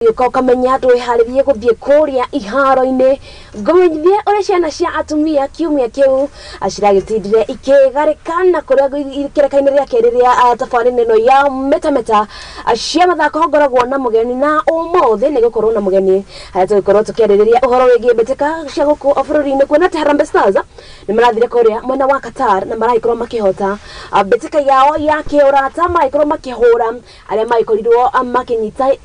Ũgĩũka ũkamenya twĩharĩrie gũthiĩ kũrĩa iharo-inĩ ngũmenyithie ũrĩa ciana cia atumia kiumia kĩu ciragĩtindire ikĩgarĩka na kũrĩa kĩreka-inĩ rĩa kerĩ rĩa tabarĩra ĩno ya metameta cia mathako ngoragwo na mũgeni na ũmũthĩ nĩ gũkorwo na mũgeni harĩa tũgĩkorwo tũkĩarĩrĩria ũhoro wĩgiĩ mbĩtĩka cia gũkũ bũrũri-inĩ kuona atĩ Harambee Stars nĩ marathire kũrĩa mwena wa Qatar na maragĩkorwo makĩhota mbĩtĩka yao ya kĩũrata maragĩkorwo makĩhũra arĩa magĩkorirwo makĩnyita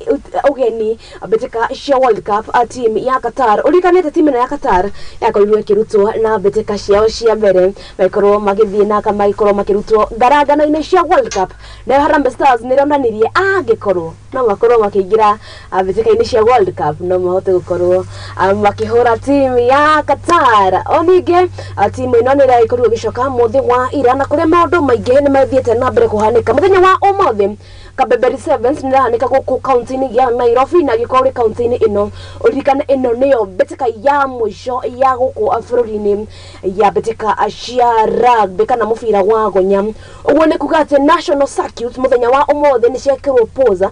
ũgeni mbĩtĩka cia World Cup team ya Qatar. Ũririkanĩte timu ĩno ya Qatar yakorirwo ĩkĩrutwo na mbĩtĩka ciao cia mbere magĩkorwo magĩthiĩ na magĩkorwo makĩrutwo ngarangano-inĩ cia World Cup. Nayo Harambee Stars nĩ ĩronanirie angĩkorwo no makorwo makĩingĩra mbĩtĩka-inĩ cia World Cup no mahote gũkorwo makĩhũra timu ya Qatar. O ningĩ timu ĩno nĩ ĩragĩkorirwo ĩgĩcoka mũthĩ wa ira na kũrĩa maũndũ maingĩ nĩ mathiĩte na mbere kũhanĩka mũthenya wa ũmũthĩ. Kabeberi Sevens nĩ ĩrahanĩka gũkũ kaunti-inĩ ya Nairobi na gĩkorwo ũrĩ kaunti-inĩ ĩno ũririkane ĩno nĩyo mbĩtĩka ya mũico ya gũkũ bũrũri-inĩ ya mbĩtĩka cia rugby kana mũbira wa gonya. Ũguo nĩ kuga atĩ National Circuit mũthenya wa ũmũthĩ nĩ ciekĩrwo pause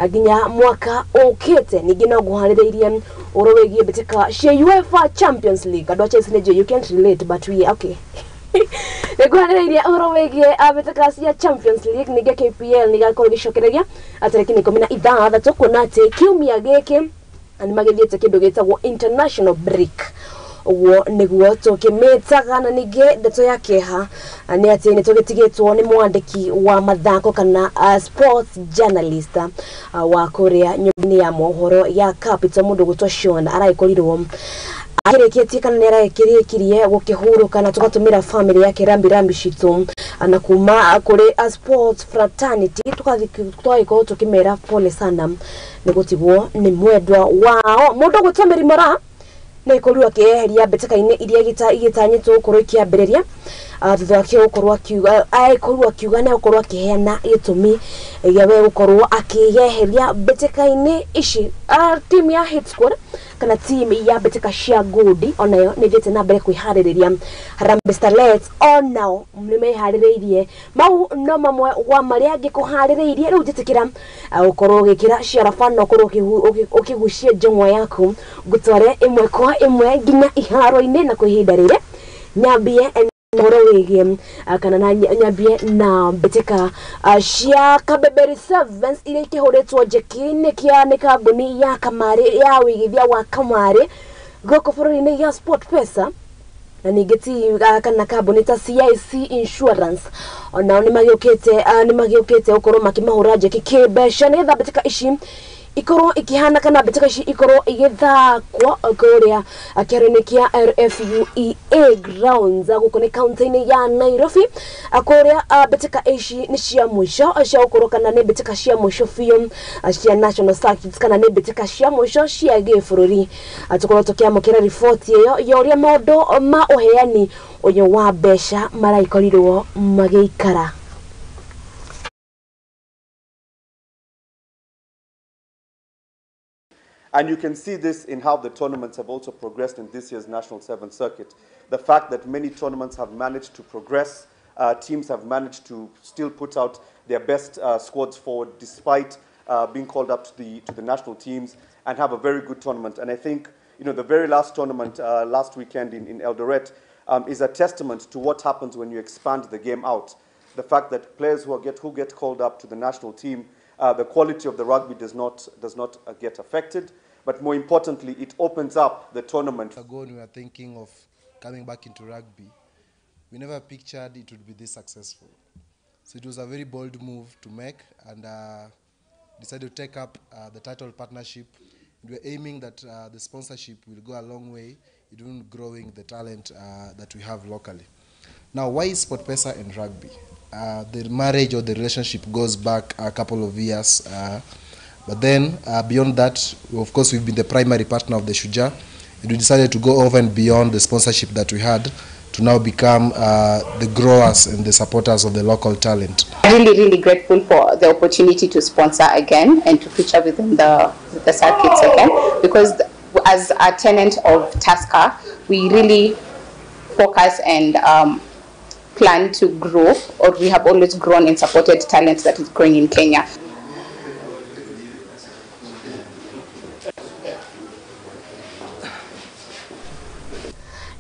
nginya mwaka ũkĩte. Ningĩ no ngũharĩrĩirie ũhoro wĩgiĩ mbĩtĩka cia UEFA Champions League. Andũ a Chelsea nĩ njũĩ you can't relate but we okay. Nĩngũharĩrĩirie ũhoro wĩgiĩ mbĩtĩka cia Champions League. Ningĩ KPL nĩ igakorwo ĩgĩcokereria tarĩki 16 kuona atĩ kiumia gĩkĩ nĩ magĩthiĩte kĩndũ gĩtagwo international break. Ũguo nĩguo tũkĩmĩtaga. Na ningĩ ndeto ya kĩeha nĩ atĩ nĩ tũgĩtigĩtwo nĩ mwandĩki wa mathako kana sports journalist wa kũrĩa nyũmba-inĩ ya mohoro ya Capital mũndũ ũgwĩtwo Sean aragĩkorirwo akĩrĩkĩtie kana nĩ aragĩkĩrĩkirie gũkĩhurũka na tũgatũmĩra family yake rambi rambi citũ na kuma kũrĩ sports fraternity tũgagĩkorwo tũkĩmera pole sana nĩ gũtigwo nĩ mwendwa wao mũndũ ũgwĩtwo Mary Moraa nĩ ĩkorirwo akĩeheria mbĩtĩka-inĩ iria igĩtanyĩtwo gũkorwo ikĩambĩrĩria thutha wake gũkorwo akiuga agĩkorwo akiuga na gũkorwo akĩheana gĩtũmi gĩa we gũkorwo akĩyeheria mbĩtĩka-inĩ ici. Timu ya Hit Squad kana timu ya mbĩtĩka cia Gudi onayo nĩ ĩthiĩte na mbere kwĩharĩrĩria. Harambee Starlets onao nĩ meharĩrĩirie. Mau no mamwe wa marĩa ngĩkũharĩrĩirie. Rĩu njĩtĩkĩra gũkorwo ũgĩkĩra ciaraba na ũkorwo ũkĩgucia njũng'wa yaku ngũtware ĩmwe kwa ĩmwe nginya iharo-inĩ na kwa ihinda rĩrĩ nyambie ũhoro wĩgiĩ kana na nyambie na mbĩtĩka cia Kabeberi Sevens iria ikĩhũrĩtwo njeki nĩ kambuni ya kamarĩ ya wĩigithia wa kamarĩ gũkũ bũrũri-inĩ ya SportPesa na ningĩ ti kana kambuni ta CIC Insurance onao nĩ magĩũkĩte gũkorwo makĩmahũra njeki kĩmbeca nĩgetha mbĩtĩka ici ikorwo ikihana kana mbĩtĩka ici ikorwo igĩthakwo kũrĩa kĩharo-inĩ kĩa RFUEA grounds gũkũ nĩ kaunti-inĩ ya Nairobi. Kũrĩa mbĩtĩka ici nĩ cia mũico cia gũkorwo kana nĩ mbĩtĩka cia mũico biũ cia National Circuits kana nĩ mbĩtĩka cia mũico cia gĩbũrũri. Tũkorwo tũkĩamũkĩra riboti ĩyo ya ũrĩa maũndũ ma ũheani ũyũ wa mbeca maragĩkorirwo magĩikara. And you can see this in how the tournaments have also progressed in this year's National Sevens Circuit. The fact that many tournaments have managed to progress, teams have managed to still put out their best squads forward despite being called up to the national teams and have a very good tournament. And I think, you know, the very last tournament last weekend in Eldoret is a testament to what happens when you expand the game out. The fact that players who get called up to the national team, the quality of the rugby does not get affected, but more importantly, it opens up the tournament. Ago, when we were thinking of coming back into rugby, we never pictured it would be this successful. So it was a very bold move to make, and decided to take up the title partnership. And we're aiming that the sponsorship will go a long way in growing the talent that we have locally. Now, why is SportPesa and rugby? The marriage or the relationship goes back a couple of years. But then, beyond that, of course, we've been the primary partner of the Shujaa, and we decided to go over and beyond the sponsorship that we had to now become the growers and the supporters of the local talent. Really, really grateful for the opportunity to sponsor again and to feature within the circuits again, because as a tenant of Tusker, we really focus and plan to grow, or we have always grown and supported talent that is growing in Kenya.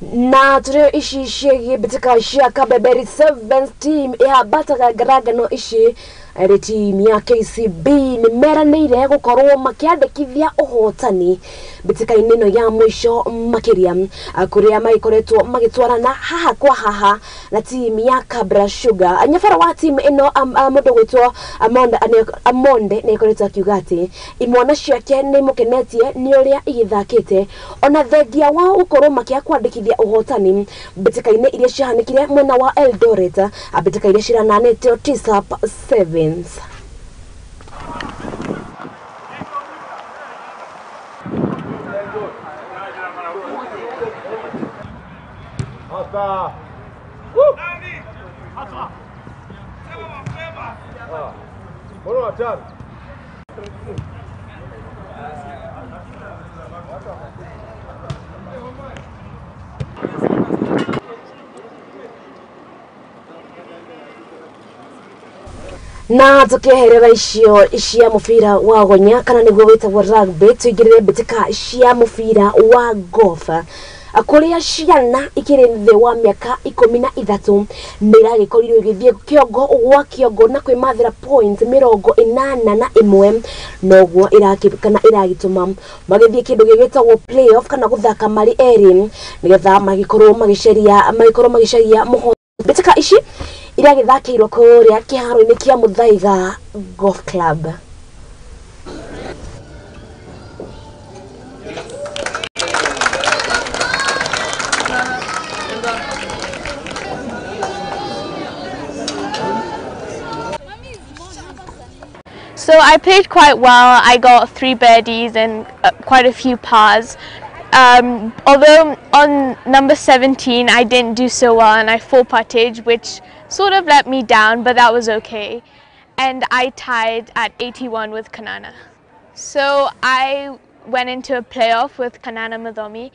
Na tũrĩ ici ciĩgiĩ mbĩtĩka cia Kabeberi Sevens team ĩhambataga ngarangano ici ĩrĩ team ya KCB nĩ meranĩire gũkorwo makĩandĩkithia ũhotani mbĩtĩka-inĩ ĩno ya mũico makĩria kũrĩa magĩkoretwo magĩtwarana haha kwa haha na team ya Kabra Sugar. Nyabara wa team ĩno mũndũ gwĩtwo Amonde nĩ akoretwo akiuga atĩ imwana ciake nĩ imũkenetie nĩ ũrĩa igĩthakĩte ona thengia wao gũkorwo makĩaga kwandĩkithia ũhotani mbĩtĩka-inĩ iria ciahanĩkire mwena wa Eldoret, mbĩtĩka iria cirananĩtio Tisap Sevens. Na tukieherera icio cia mubira wa gonya kana niguo witagwo rugby, tuingirire mbitika cia mubira wa golf kuria ciana ikiri thi wa miaka 13 nĩ iragĩkorirwo igĩthiĩ kĩongo gwa kĩongo na kwĩmathĩra point 81 noguo kana iragĩtũma magĩthiĩ kĩndũ gĩgĩtagwo playoff kana gũthaka marĩ erĩ nĩgetha magĩkorwo magĩcaria mũhotani. Mbitika ici iragĩthakĩirwo kũrĩa kĩharo-inĩ kĩa Muthaiga Golf Club. So I played quite well. I got 3 birdies and quite a few pars. Although on number 17 I didn't do so well and I 4-putted, which sort of let me down, but that was okay. And I tied at 81 with Kanana. So I went into a playoff with Kanana Madomi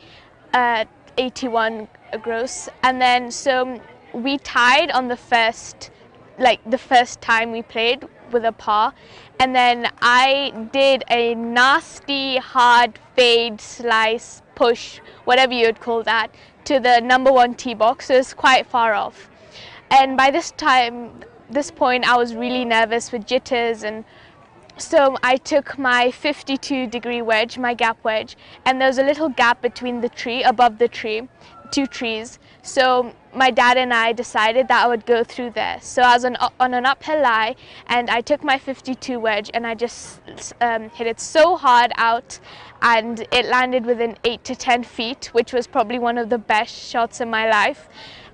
at 81 gross, and then so we tied on the first, like the first time we played with a par, and then I did a nasty hard fade slice push, whatever you would call that, to the number 1 tee box, so it's quite far off. And by this point I was really nervous with jitters, and so I took my 52-degree wedge, my gap wedge, and there was a little gap between the tree, above the tree, 2 trees. So my dad and I decided that I would go through there. So I was on an uphill lie, and I took my 52 wedge and I just hit it so hard out, and it landed within 8 to 10 feet, which was probably one of the best shots in my life.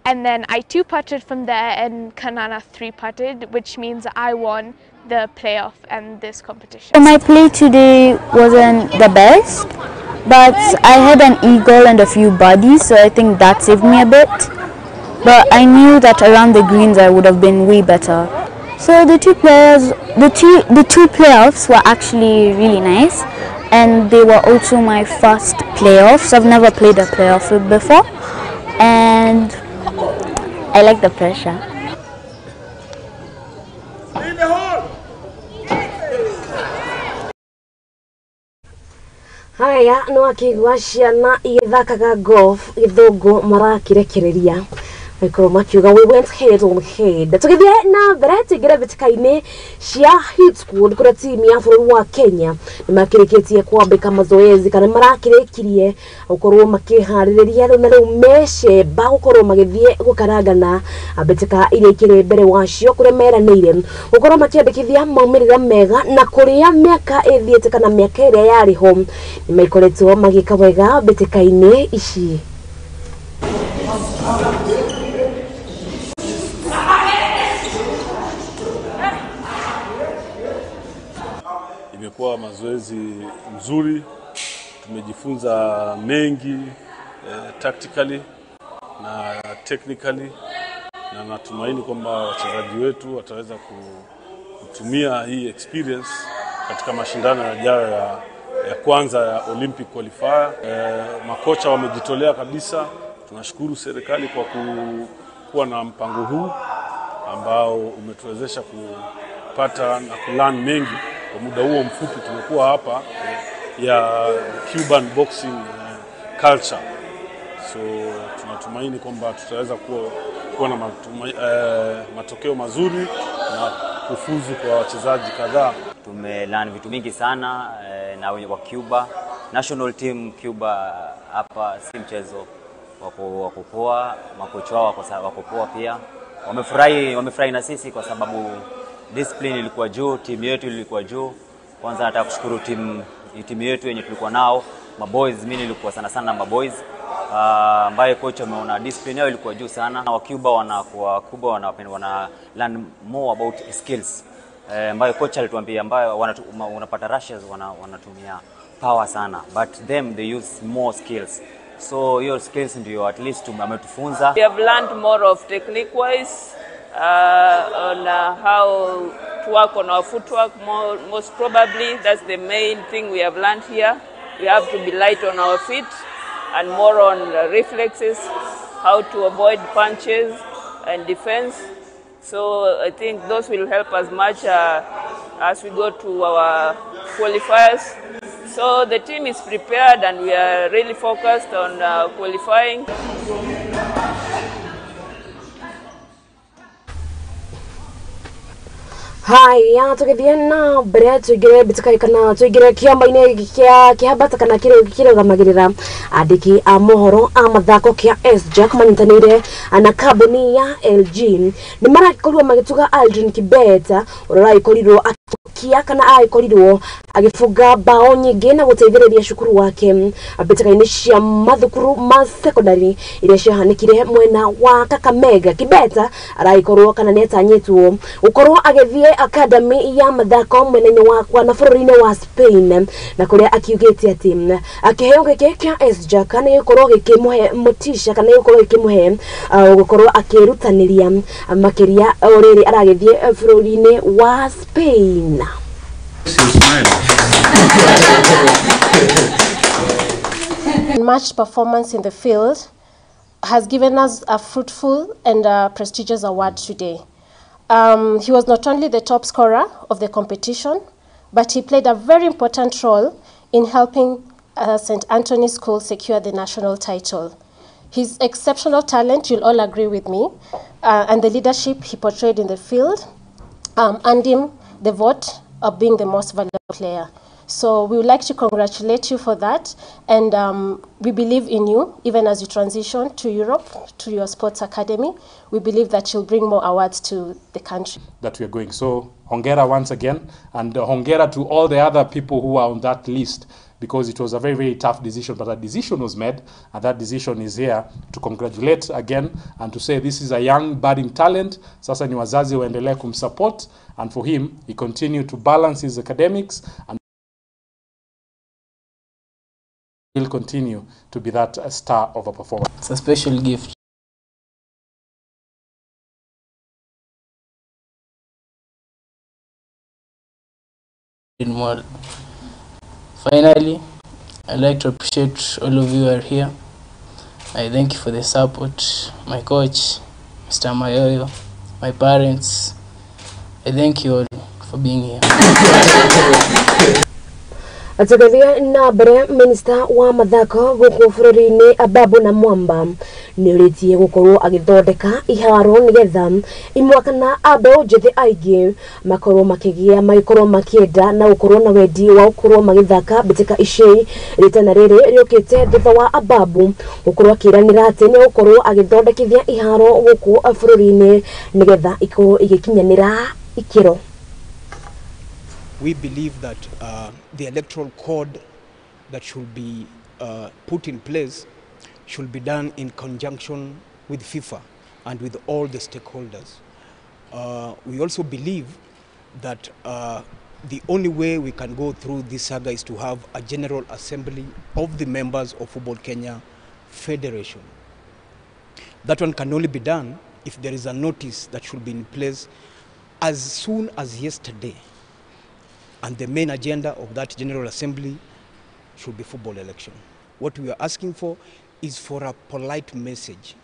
And then I 2-putted from there and Kanana 3-putted, which means I won the playoff and this competition. My play today wasn't the best, but I had an eagle and a few birdies, so I think that saved me a bit. But I knew that around the greens I would have been way better. So the two playoffs were actually really nice, and they were also my first playoffs. I've never played a playoff before, and I like the pressure. Haya no akigwa ciana igithakaga golf githungu marakirekereria makorwo makiuga we went head on head. Tugithie na mbere tuingire mbĩtĩka-inĩ cia Hit Squad kũrĩa timu ya bũrũri wa Kenya nĩmakĩrĩkĩtie kwambĩka mazoezi kana marakĩrĩkirie gũkorwo makĩharĩrĩria rĩu na rĩu mecemba gũkorwo magĩthiĩ gũkarangana mbĩtĩka iria ikĩrĩ mbere wacio kũrĩa meranĩire gũkorwo makĩandĩkithia maumĩrĩra mega na kũrĩa mĩaka ĩthiĩte kana mĩaka ĩrĩa yarĩ ho nĩmakoretwo magĩka wega mbĩtĩka-inĩ ici. Imekuwa mazoezi mzuri, tumejifunza mengi tactically na technically, na natumaini kwamba wachezaji wetu wataweza kutumia hii experience katika mashindano yajayo ya kwanza ya Olympic qualifier. Makocha wamejitolea kabisa. Tunashukuru serikali kwa kuwa na mpango huu ambao umetuwezesha kupata na kulearn mengi kwa muda huo mfupi tumekuwa hapa ya Cuban boxing culture. So tunatumaini kwamba tutaweza kuwa na matokeo mazuri na kufuzu kwa wachezaji kadhaa. Tumelearn vitu mingi sana na wa Cuba. National team Cuba hapa si mchezo, wako poa, makocha wao wako poa pia. Wamefurahi na sisi kwa sababu discipline ilikuwa juu, timu yetu ilikuwa juu. Kwanza nataka kushukuru timu yetu yenye tulikuwa nao, maboys. Mimi nilikuwa sana sana maboys, ambaye coach ameona discipline yao ilikuwa juu sana. Wa Cuba wanakuwa kubwa, wana learn more about skills, ambayo coach alituambia, ambayo unapata Russians wanatumia power sana, but them they use more skills. So your skills ndio at least ametufunza. We have learned more of technique wise on how to work on our footwork more, most probably that's the main thing we have learned here. We have to be light on our feet and more on reflexes, how to avoid punches and defense. So I think those will help us much as we go to our qualifiers. So the team is prepared and we are really focused on qualifying. Haya, tugithie na mbere tuingire mbĩtĩka kana tuingire kĩama-inĩ kĩa kĩhambata kana kĩrũgamagĩrĩra andĩki a mohoro a mathako kĩa SJack manyitanĩire na kambuni ya LG nĩ marakorirwo magĩtuga Aldrin Kibet ũrĩa ũragĩkorirwo akĩkia kana agĩkorirwo agĩbunga bao nyingĩ na gũteithĩrĩria cukuru wake mbĩtĩka-inĩ cia mathukuru ma secondary iria ciahanĩkire mwena wa Kakamega. Kibet aragĩkorwo kana nĩatanyĩtwo gũkorwo agĩthiĩ academy ya mathako mwena-inĩ wakwa na bũrũri-inĩ wa Spain, na kũrĩa akiugĩte atĩ kĩheo gĩkĩ kĩa SJack nĩ gĩgũkorwo gĩkĩmũhe motisha kana gĩgũkorwo gĩkĩmũhe gũkorwo akĩrutanĩria makĩria o rĩrĩ aragĩthiĩ bũrũri-inĩ wa Spain. Matched performance in the field has given us a fruitful and a prestigious award today. He was not only the top scorer of the competition, but he played a very important role in helping St. Anthony's School secure the national title. His exceptional talent, you'll all agree with me, and the leadership he portrayed in the field earned him the vote of being the most valuable player. So we would like to congratulate you for that, and we believe in you, even as you transition to Europe, to your sports academy. We believe that you'll bring more awards to the country. That we are going. So hongera once again, and hongera to all the other people who are on that list, because it was a very, very tough decision, but a decision was made, and that decision is here to congratulate again and to say this is a young, budding talent. Sasa ni wazazi waendelee kumsupport, and for him, he continued to balance his academics and will continue to be that star of a performer. It's a special gift. More. Finally, I'd like to appreciate all of you who are here. I thank you for the support, my coach, Mr. Mayoyo, my parents. I thank you all for being here. Tũgĩthiĩ na mbere, minista wa mathako gũkũ bũrũri-inĩ Ababu na Mwamba nĩũrĩtie gũkorwo agĩthondeka iharo nĩgetha imwe kana mbeũ njĩthĩ aingĩ makorwo makĩgĩa magĩkorwo makĩenda na gũkorwo na wendi wa gũkorwo magĩthaka mbĩtĩka ici. Rĩtana rĩrĩ rĩũkĩte thutha wa Ababu gũkorwo akĩranĩra atĩ nĩegũkorwo agĩthondekithia iharo gũkũ bũrũri-inĩ nĩgetha ikorwo igĩkinyanĩra ikĩro. We believe that the electoral code that should be put in place should be done in conjunction with FIFA and with all the stakeholders. We also believe that the only way we can go through this saga is to have a general assembly of the members of Football Kenya Federation. That one can only be done if there is a notice that should be in place as soon as yesterday. And the main agenda of that General Assembly should be football election. What we are asking for is for a polite message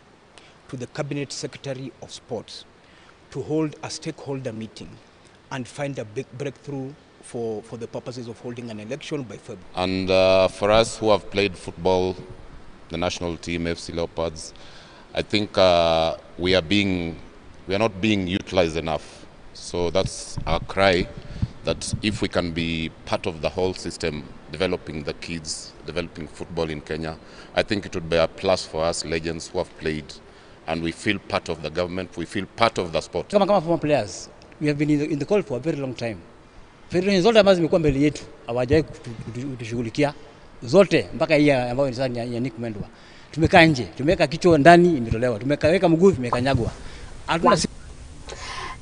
to the Cabinet Secretary of Sports to hold a stakeholder meeting and find a big breakthrough for the purposes of holding an election by February. And for us who have played football the national team, FC Leopards. I think we are not being utilized enough. So that's our cry, that if we can be part of the whole system, developing the kids, developing football in Kenya, I think it would be a plus for us legends who have played, and we feel part of the government, we feel part of the sport. Kama former players, we have been in the call for a very long time. Federation zote ambazo zimekuwa mbele yetu hawajawahi kutushughulikia zote, mpaka hii ambayo ni sasa ya Nick Mwendwa. Tumekaa nje, tumeweka kichwa ndani imetolewa, tumeweka mguu imekanyagwa. Hatuna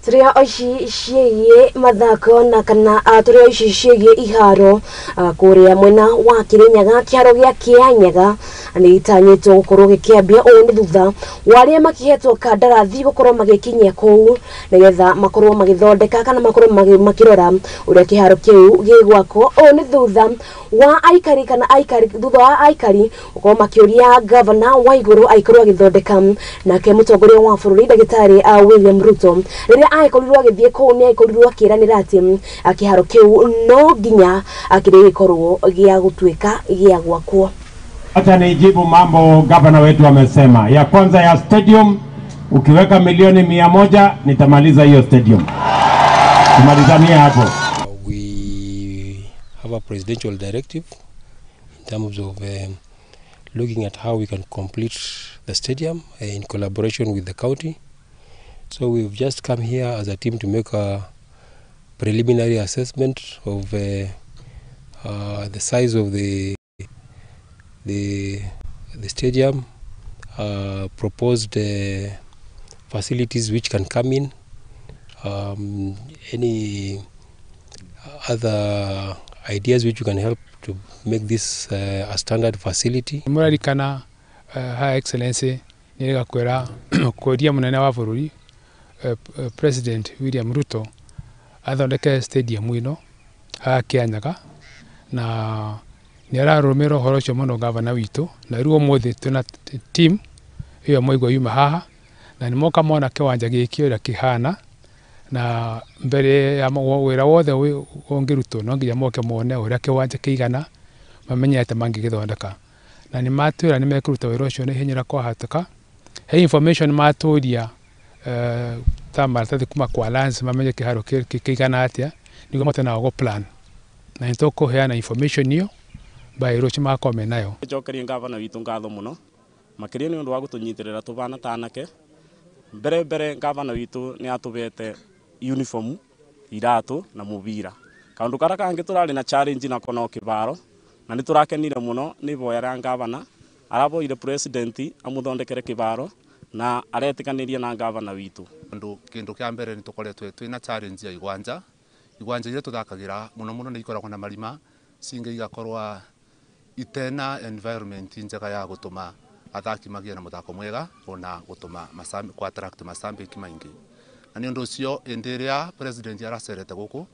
Tũrĩa oici ciĩgiĩ mathako na kana tũrĩa oici ciĩgiĩ iharo kũrĩa mwena wa Kirinyaga kĩharo gĩa Kĩanyaga nĩ gĩtanyĩtwo gũkorwo gĩkĩambia. Ũũ nĩ thutha wa arĩa makĩhetwo kandarathi gũkorwo magĩkinyia kũu nĩgetha makorwo magĩthondeka kana makorwo makĩrora ũrĩa kĩharo kĩu gĩgwakwo. Ũũ nĩ thutha wa aikari kana aikari thutha wa aikari gũkorwo makĩũria gavana Waiguru aikorwo agĩthondeka. Nake mũtongoria wa bũrũri ndagĩtarĩ William Ruto rĩrĩa aikorirwo agĩthiĩ kũu nĩ aikorirwo akĩranĩra atĩ kĩharo kĩu no nginya kĩrĩgĩkorwo gĩa gũtuĩka gĩa gwakwo. Acha nijibu mambo gavana wetu amesema. Ya kwanza ya stadium, ukiweka milioni 100 nitamaliza hiyo stadium. Tumalizanie hapo. We have a presidential directive in terms of looking at how we can complete the stadium in collaboration with the county. So we've just come here as a team to make a preliminary assessment of the size of the stadium, proposed facilities which can come in, any other ideas which you can help to make this a standard facility. Murarikana Her Excellency nĩrĩgakwĩra kũria mũnene wa bũrũri President William Ruto athondeke stadium ĩno haha Kĩanyaga, na nĩ ararũmĩrĩra ũhoro ũcio mũno gavana witũ, na rĩu ũmũthĩ twĩna team ĩyo mwaigua yuma haha, na nĩmoka mona kĩwanja gĩkĩ ũrĩa kĩhana, na mbere ya wĩra wothe ũngĩrutwo no nginya moke mone ũrĩa kĩwanja kĩigana, mamenye atĩ mangĩgĩthondeka, na nĩ matwĩra nĩ mekũruta wĩra ũcio na ihenya ũrĩa kwahoteka. He information matũria ta maratathi kuma kwa lands mamenye kĩharo kĩigana atĩa nĩguo mahote nao gũ plan, na nĩtũkũheana information ĩyo by rũciũ magakorwo menayo. Njokerie gavana witũ ngatho mũno makĩria nĩ ũndũ wa gũtũnyitĩrĩra tũbana ta anake. Mbere gavana witũ nĩ atũbete uniform, iratũ na mũbira. Kaũndũ karĩa kangĩ tũrarĩ na challenge nako no kĩbaro, na nĩ tũrakenire mũno nĩ iboya rĩa gavana araboire president amuthondekere kĩbaro na aretĩkanĩria na gavana witũ. Kĩndũ kĩa mbere nĩ tũkoretwo twĩna challenge ya igwanja iria tũthakagĩra mũno mũno nĩ ikoragwo na marima, cingĩ igakorwo itena environment njega ya gũtũma athaki magĩe na mũthako mwega ona gũtũma ku attract macambĩki maingĩ. Na nĩ ũndũ ũcio hĩndĩ ĩrĩa president aracerete gũkũ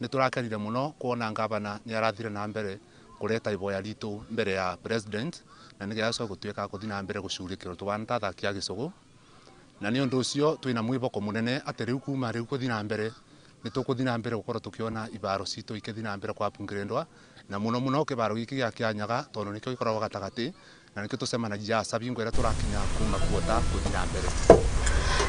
nĩ tũrakenire mũno kuona gavana nĩ arathire na mbere kũreta iboya ritũ mbere ya president, na nĩgetha acoke gũtuĩka gũthiĩ na mbere gũcugurĩkĩrwo tũbana ta athaki a gĩcũgũ. Na nĩ ũndũ ũcio twĩna mwĩhoko mũnene atĩ rĩu kuma rĩu gũthiĩ na mbere nĩ tũkũthiĩ na mbere gũkorwo tũkĩona ibaro citũ ikĩthiĩ na mbere kwa upgradwa, na mũno mũno kĩbaro gĩkĩ gĩa Kĩanyaga tondũ nĩkĩo gĩkoragwo gatagatĩ na nĩkĩo tũcemanagia cabingo ĩrĩa tũrakinya kuma kuota gũthiĩ na mbere.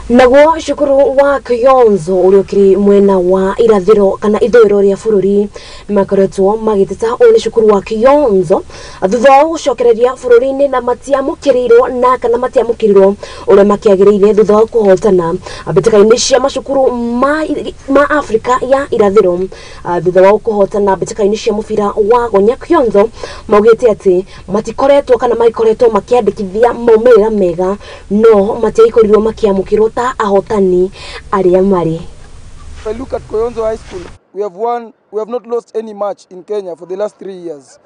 Naguo cukuru wa Kiyonzo ũrĩa ũkĩrĩ mwena wa irathĩro kana ithũĩro rĩa bũrũri nĩmakoretwo magĩteta. Ũyũ nĩ cukuru wa Kiyonzo thutha wa gũcokereria bũrũri-inĩ na matiamũkĩrĩirwo na kana matiamũkĩrirwo ũrĩa makĩagĩrĩire thutha wa kũhotana mbĩtĩka-inĩ cia macukuru ma Afrika ya irathĩro. Thutha wa kũhotana mbĩtĩka-inĩ cia mũbira wa gonya, Kiyonzo maugĩte atĩ matikoretwo kana magĩkoretwo makĩandĩkithia maumĩrĩra mega, no matiakorirwo makĩamũkĩrwo ta ahotani arĩa marĩ. If I look at Koyonzo High School, we have not lost any match in Kenya for the last 3 years.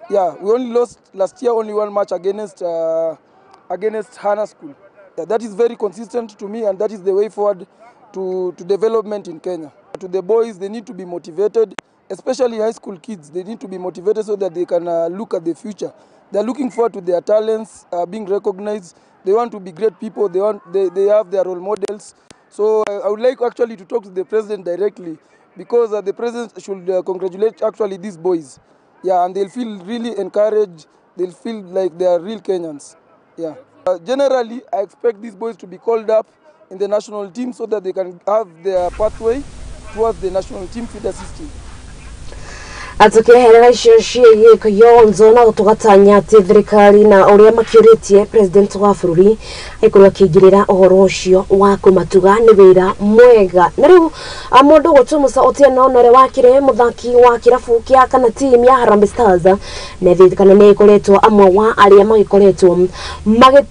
Yeah, we only lost last year only one match against Hana School. Yeah, that is very consistent to me, and that is the way forward to development in Kenya. To the boys, they need to be motivated, especially high school kids. They need to be motivated so that they can look at the future. They're looking forward to their talents being recognized. They want to be great people. They have their role models. So I would like actually to talk to the president directly, because the president should congratulate actually these boys. Yeah, and they'll feel really encouraged. They'll feel like they are real Kenyans. Yeah. Generally, I expect these boys to be called up in the national team so that they can have their pathway towards the national team feeder system. Atukiherera icio ciĩgiĩ Kayonzo na tũgatanya atĩ thirikari na ũrĩa makĩũrĩtie president wa bũrũri aikorwo akĩingĩrĩra ũhoro ũcio wa kũmatuga nĩ wĩra mwega. Na rĩu mũndũ gũtwo Musa Otieno na ũrĩa wakĩrĩ mũthaki wa kĩrabu kĩa kana team ya Harambee Stars nĩ kana nĩ ĩkoretwo amwe wa arĩa magĩkoretwo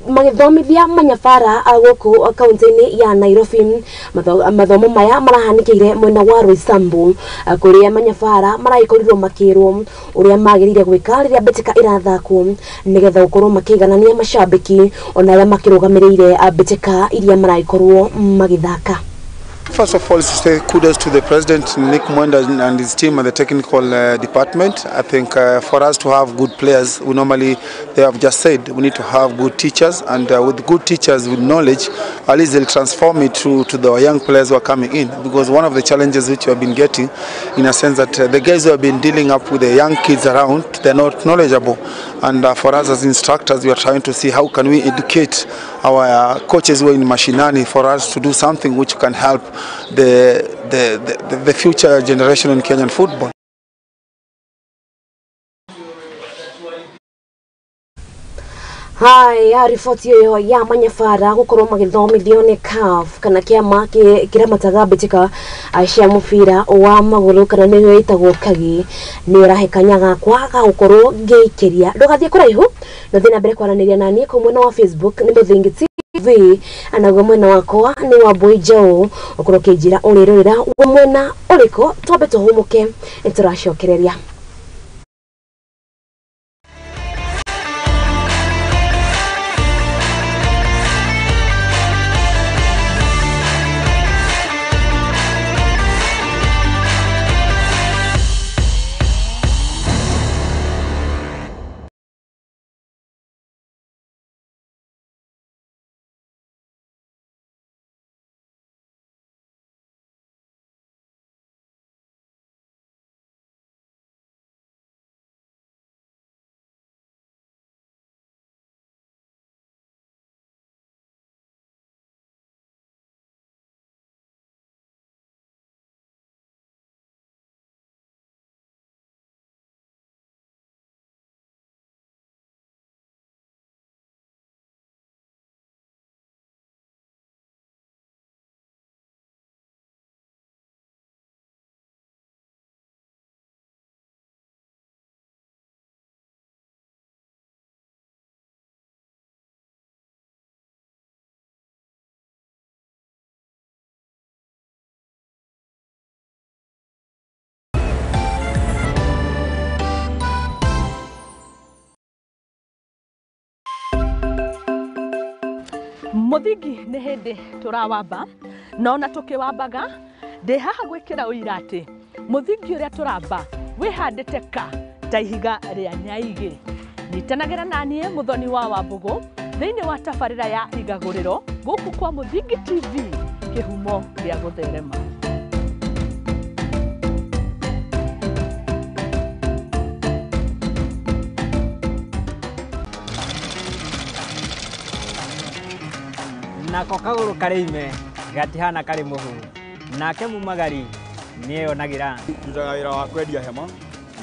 magĩthomithia manyabara gũkũ kaunti-inĩ ya Nairobi. Mathomo maya marahanĩkĩire mwena wa Roysambu kũrĩa manyabara maragĩkorirwo makirwo uria magirire gwika riria mbitika irathakwo nigetha gukorwo makiiganania mashabiki ona aria makirugamiriire mbitika iria maraikorwo magithaka. First of all, to say kudos to the president, Nick Mwenda, and his team and the technical department. I think for us to have good players, we normally, they have just said, we need to have good teachers, and with good teachers with knowledge, at least they'll transform it to the young players who are coming in. Because one of the challenges which we have been getting, in a sense that the guys who have been dealing up with the young kids around, they're not knowledgeable. And for us as instructors, we are trying to see how can we educate our coaches who are in Mashinani for us to do something which can help the future generation in Kenyan football. Haya, riboti ĩyo ya manyabara gũkorwo magĩthomithio nĩ CAF kana kĩama kĩramataga mbĩtĩka cia mũbira wa magũrũ kana nĩyo ĩtagwo KAGI nĩ ũrahe kanya gakwa ga gũkorwo ngĩikĩria. Ndũgathiĩ kũraihu na ũthiĩ na mbere kwaranĩria naniĩ kũu mwena wa Facebook nĩ Mũthingi TV anaguo mwena wakwa nĩ wa Mbui Njaũ ũkorwo ũkĩnjĩra ũrĩrorera mwena ũrĩkũ. Twambe tũhũmũke nĩtũracokereria. Muthingi nĩ hĩndĩ tũrawamba na ona tũkĩwambaga ndĩ haha gwĩkĩra ũira atĩ mũthingi ũrĩa tũramba wĩhandĩte ka ta ihiga rĩa nyaigĩ. Nyitanagĩra naniĩ Mũthoni wa Wambũgũ thĩinĩ wa tabarĩra ya Igagũrĩro gũkũ kwa Mũthingi TV, kĩhumo gĩa gũtherema. Nako kagũrũ karĩ ime gatihana karĩ mũhu nake mumagari nĩeyonagĩra. Ndutaga wĩra wa kwendia hema,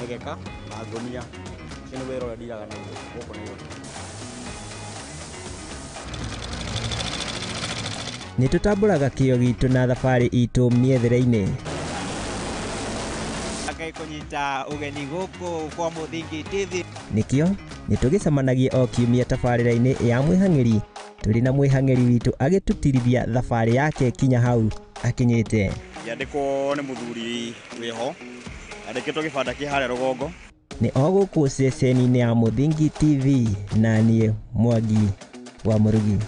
mĩgeka na ngũnia. Ũcio nĩ wĩra ũrĩa ndiraga naguo gũkũ Nairobi. Nĩ tũtambũraga kĩo gitũ na thabarĩ itũ mĩethere-inĩ. Kũnyita ũgeni gũkũ kwa Mũthingi TV. Nĩkĩo nĩ tũgĩcemanagia o kiumia tabarĩra-inĩ ya Mwĩhang'ĩri tũrĩ na mwĩhang'ĩri witũ agĩtũtirithia thabarĩ yake kinya hau akinyĩte. Yandĩkwo nĩ mũthuri wĩho andĩkĩtwo gĩbanda kĩ harĩa rũgongo. Nĩ o gũkũ ceceni-inĩ ya Mũthingi TV na niĩ Mwangi wa Mũrugi.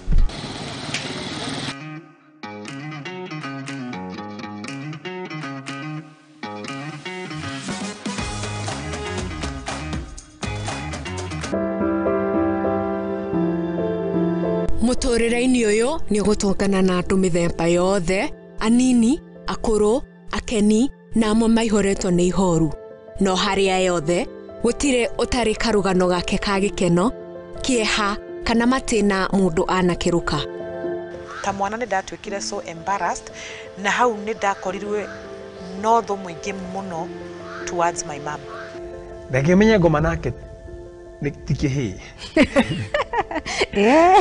Mũtũrĩre-inĩ ũyũ nĩ ũgũtũngana na andũ mĩthemba yothe, anini, akũrũ, akeni na amwe maihũrĩtwo nĩ ihoru. No harĩa yothe Gũtirĩ ũtarĩ karũgano gake ka gĩkeno, kĩeha kana matĩna mũndũ anakĩrũka. Ta mwana nĩ ndatuĩkire so embarrassed, na hau nĩ ndakorirwe no thũ mũingĩ mũno towards my mom. Reke menye ngoma nake nĩ ti kĩhĩĩ.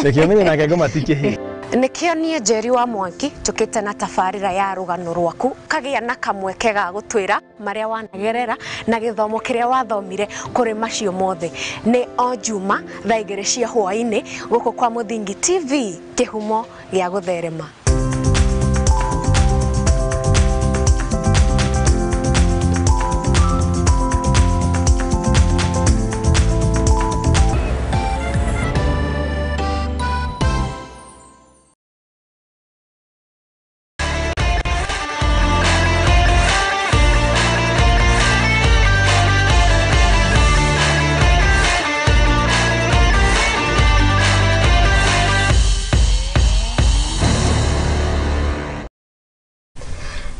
Reke menye nake ngoma ti kĩhĩĩ. Nĩkĩo niĩ Njeri wa Mwangi tũkĩte na tabarĩra ya rũgano rwaku kagĩa na kamweke ga gũtwĩra marĩa wanagerera na gĩthomo kĩrĩa wathomire kũrĩ macio mothe. Nĩ o Juma thaa 2 cia hwaĩ-inĩ gũkũ kwa Mũthingi TV, kĩhumo gĩa gũtherema.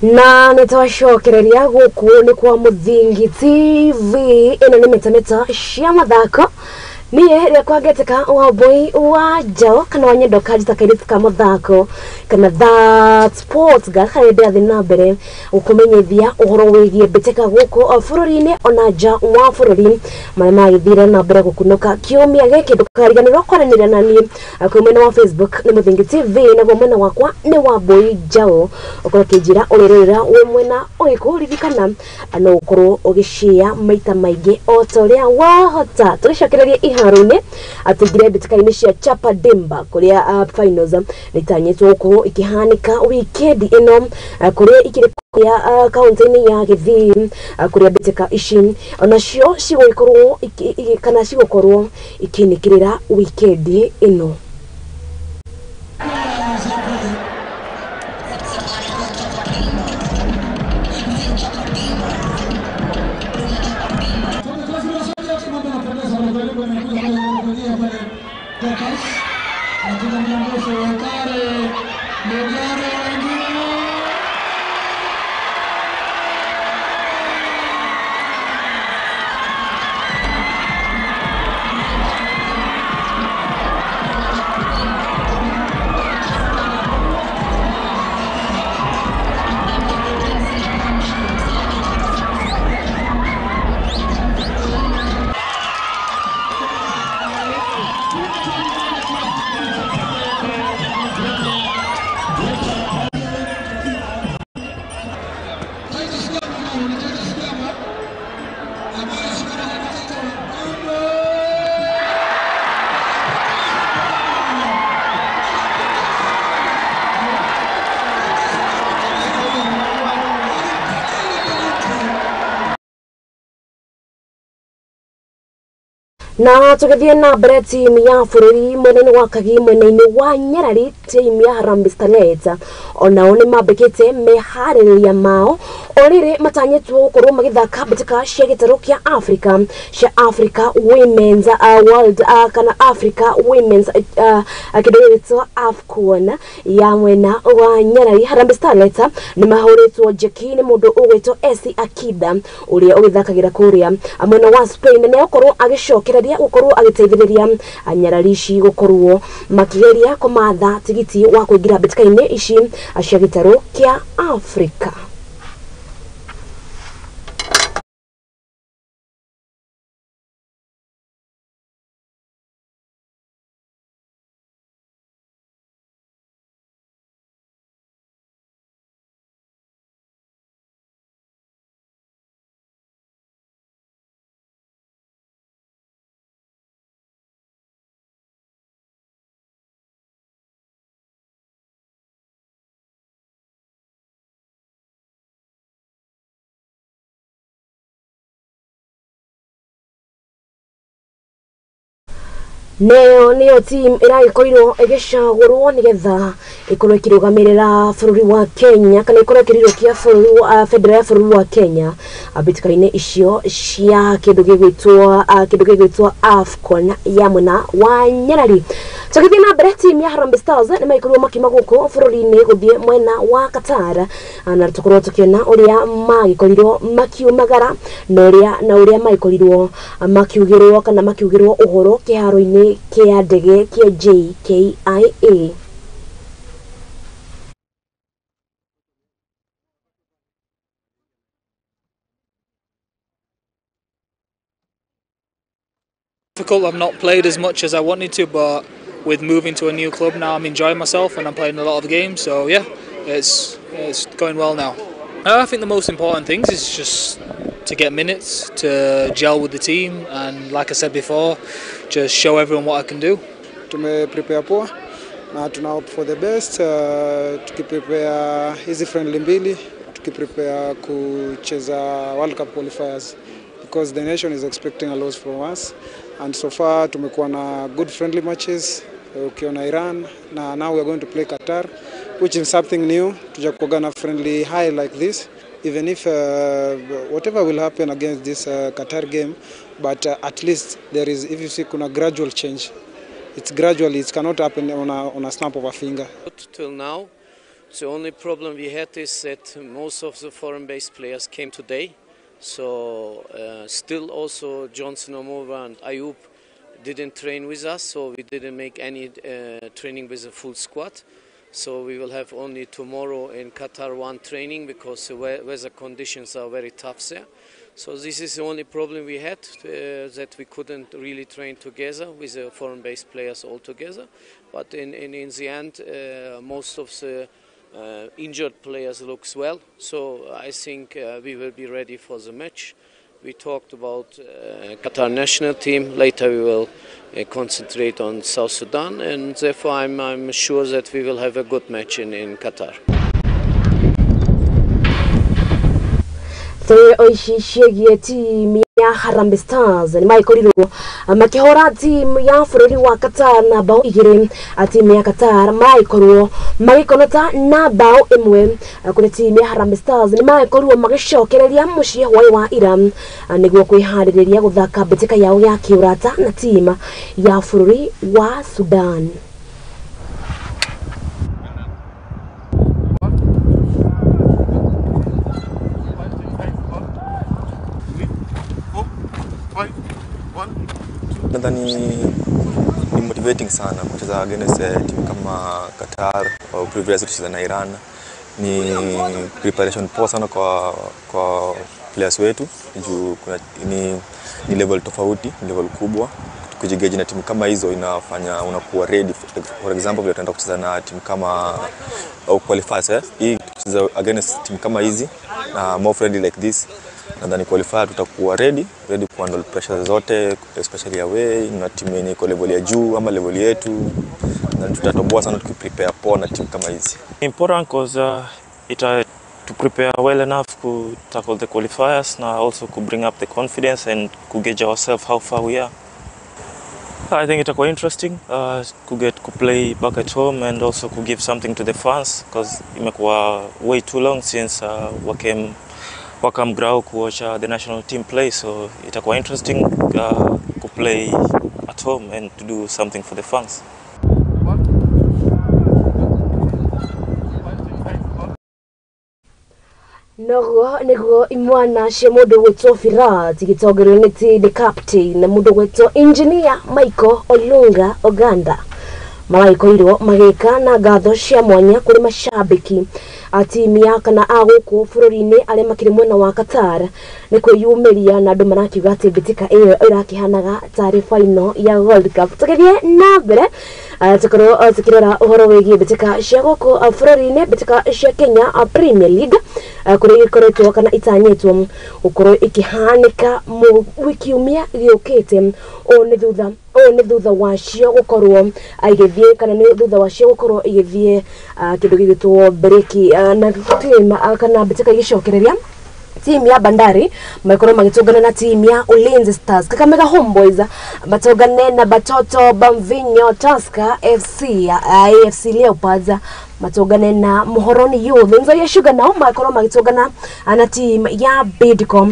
Na nĩ twacokereria gũkũ nĩ kwa Mũthingi TV, ĩno nĩ mĩtamĩta cia mathako. Niĩ rĩakwa ngetĩka Wambui wa Njaũ kana wa Nyendo kanjita kairĩtu ka mũthako kana that sports girl, harĩa ndĩrathiĩ na mbere gũkũmenyithia ũhoro wĩgiĩ mbĩtĩka gũkũ bũrũri-inĩ ona nja wa bũrũri marĩa magĩthire na mbere gũkunũka kiumia gĩkĩ. Ndũkariganĩrwo kwaranĩria na niĩ kwĩ mwena wa Facebook nĩ Mũthingi TV, naguo mwena wakwa nĩ Wambui Njaũ. Ũkorwo ũkĩnjĩra ũrĩrĩra wĩ mwena ũrĩkũ, ririkana no ũkorwo ũgĩshare maita maingĩ o ta ũrĩa wahota. Tũgĩcokereria iharo-inĩ atũingĩre mbĩtĩka-inĩ cia Chapa Dimba kũrĩa finals nĩ itanyĩtwo gũkorwo ikĩhanĩka wikendi ĩno, kũrĩa ikĩrĩ ya kaunti-inĩ ya Gĩthii, kũrĩa mbĩtĩka ici onacio cigũgĩkorwo kana cigũkorwo ikĩnĩkĩrĩra wikendi ĩno. Na tũgĩthiĩ na mbere, timu ya bũrũri mwena-inĩ wa Kagi mwena-inĩ wa Nyarari, timu ya Harambee Starlets onao nĩ mambĩkĩte meharĩrĩria mao o rĩrĩ matanyĩtwo gũkorwo magĩthaka mbĩtĩka cia gĩtarũ kĩa Africa cia Africa Women's World kana Africa Women's kĩndũ gĩgwĩtwo AFCON ya mwena wa Nyarari. Harambee Starlets nĩ mahũrĩtwo njeki nĩ mũndũ ũgwĩtwo Esi Akida ũrĩa ũgĩthakagĩra kũrĩa mwena wa Spain, na nĩegũkorwo agĩcokereria gũkorwo agĩteithĩrĩria Nyarari ici gũkorwo makĩgeria kũmatha tigiti wa kũingĩra mbĩtĩka-inĩ ici cia gĩtarũ kĩa Africa. Neo nĩyo team ĩragĩkorirwo ĩgĩcagũrwo nĩgetha ĩkorwo ĩkĩrũgamĩrĩra bũrũri wa Kenya kana ĩkorwo ĩkĩrirũkia bũrũri wa bendera ya bũrũri wa Kenya mbĩtĩka-inĩ icio cia kĩndũ gĩgwĩtwo AFCON ya mwena wa Nyarari. Tũgĩthiĩ na mbere, timu ya Harambee Stars nĩ magĩkorirwo makiuma gũkũ bũrũri-inĩ gũthiĩ mwena wa Qatar, na tũkorwo tũkĩona ũrĩa magĩkorirwo makiumagara na ũrĩa magĩkorirwo makiugĩrwo kana makiugĩrwo ũhoro kĩharo-inĩ kĩa ndege kĩa JKIA. Difficult. I've not played as much as I wanted to, but with moving to a new club now, I'm enjoying myself and I'm playing a lot of games. So yeah, it's going well now. I think the most important things is just to get minutes, to gel with the team, and like I said before, just show everyone what I can do. Tume prepare poa na tuna hope for the best, tukiprepare hizi friendly mbili, tukiprepare kucheza World Cup qualifiers, because the nation is expecting a lot from us, and so far tumekuwa na good friendly matches, ukiona Iran, na now we are going to play Qatar, which is something new. Tujakuwa na friendly high like this. Even if whatever will happen against this Qatar game, but at least there is, if you see, kuna gradual change. It's gradually, it cannot happen on a snap of a finger. Till now, the only problem we had is that most of the foreign-based players came today. So still also Johnson Omova and Ayub didn't train with us, so we didn't make any training with the full squad. So we will have only tomorrow in Qatar one training because the weather conditions are very tough there. So this is the only problem we had, that we couldn't really train together with the foreign-based players all together. But in the end, most of the injured players looks well. So I think we will be ready for the match. We talked about Qatar national team. Later we will concentrate on South Sudan, and therefore I'm sure that we will have a good match in Qatar. Tũrĩ ici ciĩgiĩ timu ya Harambee Stars nĩ magĩkorirwo makĩhũra timu ya bũrũri wa Qatar na bao 2. Timu ya Qatar magĩkorwo magĩkonota na bao 1, kũrĩ timu ya Harambee Stars nĩ magĩkorirwo magĩcokereria mũciĩ hwaĩ wa ira nĩguo kwĩharĩrĩria gũthaka mbĩtĩka yao ya kĩũrata na timu ya bũrũri wa Sudan. Nadhani ni motivating sana kucheza against timu kama Qatar au previously tucheza na Iran. Ni preparation poa sana kwa players wetu juu kuna ni level tofauti, ni level kubwa. Kujigauge na timu kama hizo inafanya unakuwa ready. For example, vile tunaenda kucheza na timu kama au qualifiers, hii kucheza against timu kama hizi na more friendly like this, nadhani qualifier tutakuwa ready kuhandle pressure zote, especially away na timu yenye iko level ya juu ama level yetu, na tutatoboa sana tukiprepare poa na timu kama hizi. Important because it to prepare well enough to tackle the qualifiers na also to bring up the confidence and to gauge ourselves how far we are. I think itakuwa interesting to get to play back at home and also to give something to the fans, because imekuwa way too long since wakam grao kuwatch the national team play, so itakuwa interesting to play at home and to do something for the fans. Noguo niguo imwana cia mundu gwitwo Firat igitongorio ni the captain na mundu gwitwo engineer Michael Olunga Oganda maragĩkorirwo magĩka na ngatho cia mwanya kũrĩ macambĩki a timu ya kana a gũkũ bũrũri-inĩ arĩa makĩrĩ mwena wa Qatar nĩ kwĩyumĩria, na andũ marakiuga atĩ mbĩtĩka ĩyo ĩrakĩhanaga tarĩ final ya World Cup. Tũgĩthiĩ na mbere, tũkorwo tũkĩrora ũhoro wĩgiĩ mbĩtĩka cia gũkũ bũrũri-inĩ, mbĩtĩka cia Kenya Premier League, kũrĩa ĩkoretwo kana itanyĩtwo gũkorwo ĩkĩhanĩka kiumia gĩũkĩte. Ũũ nĩ thutha wacio gũkorwo igĩthiĩ kana nĩ thutha wacio gũkorwo igĩthiĩ kĩndũ gĩgĩtwo breki, na team kana mbĩtĩka igĩcokereria, timu ya Bandari makorwo magĩtũngana na timu ya Ulinzi Stars, Kakamega Homeboys matũngane na Batoto Bamvinyo Tusker FC, AFC Leopards. matũngane na Muhoroni Youth. Nzoia Sugar nao makorwo magĩtũngana na team ya Bidco.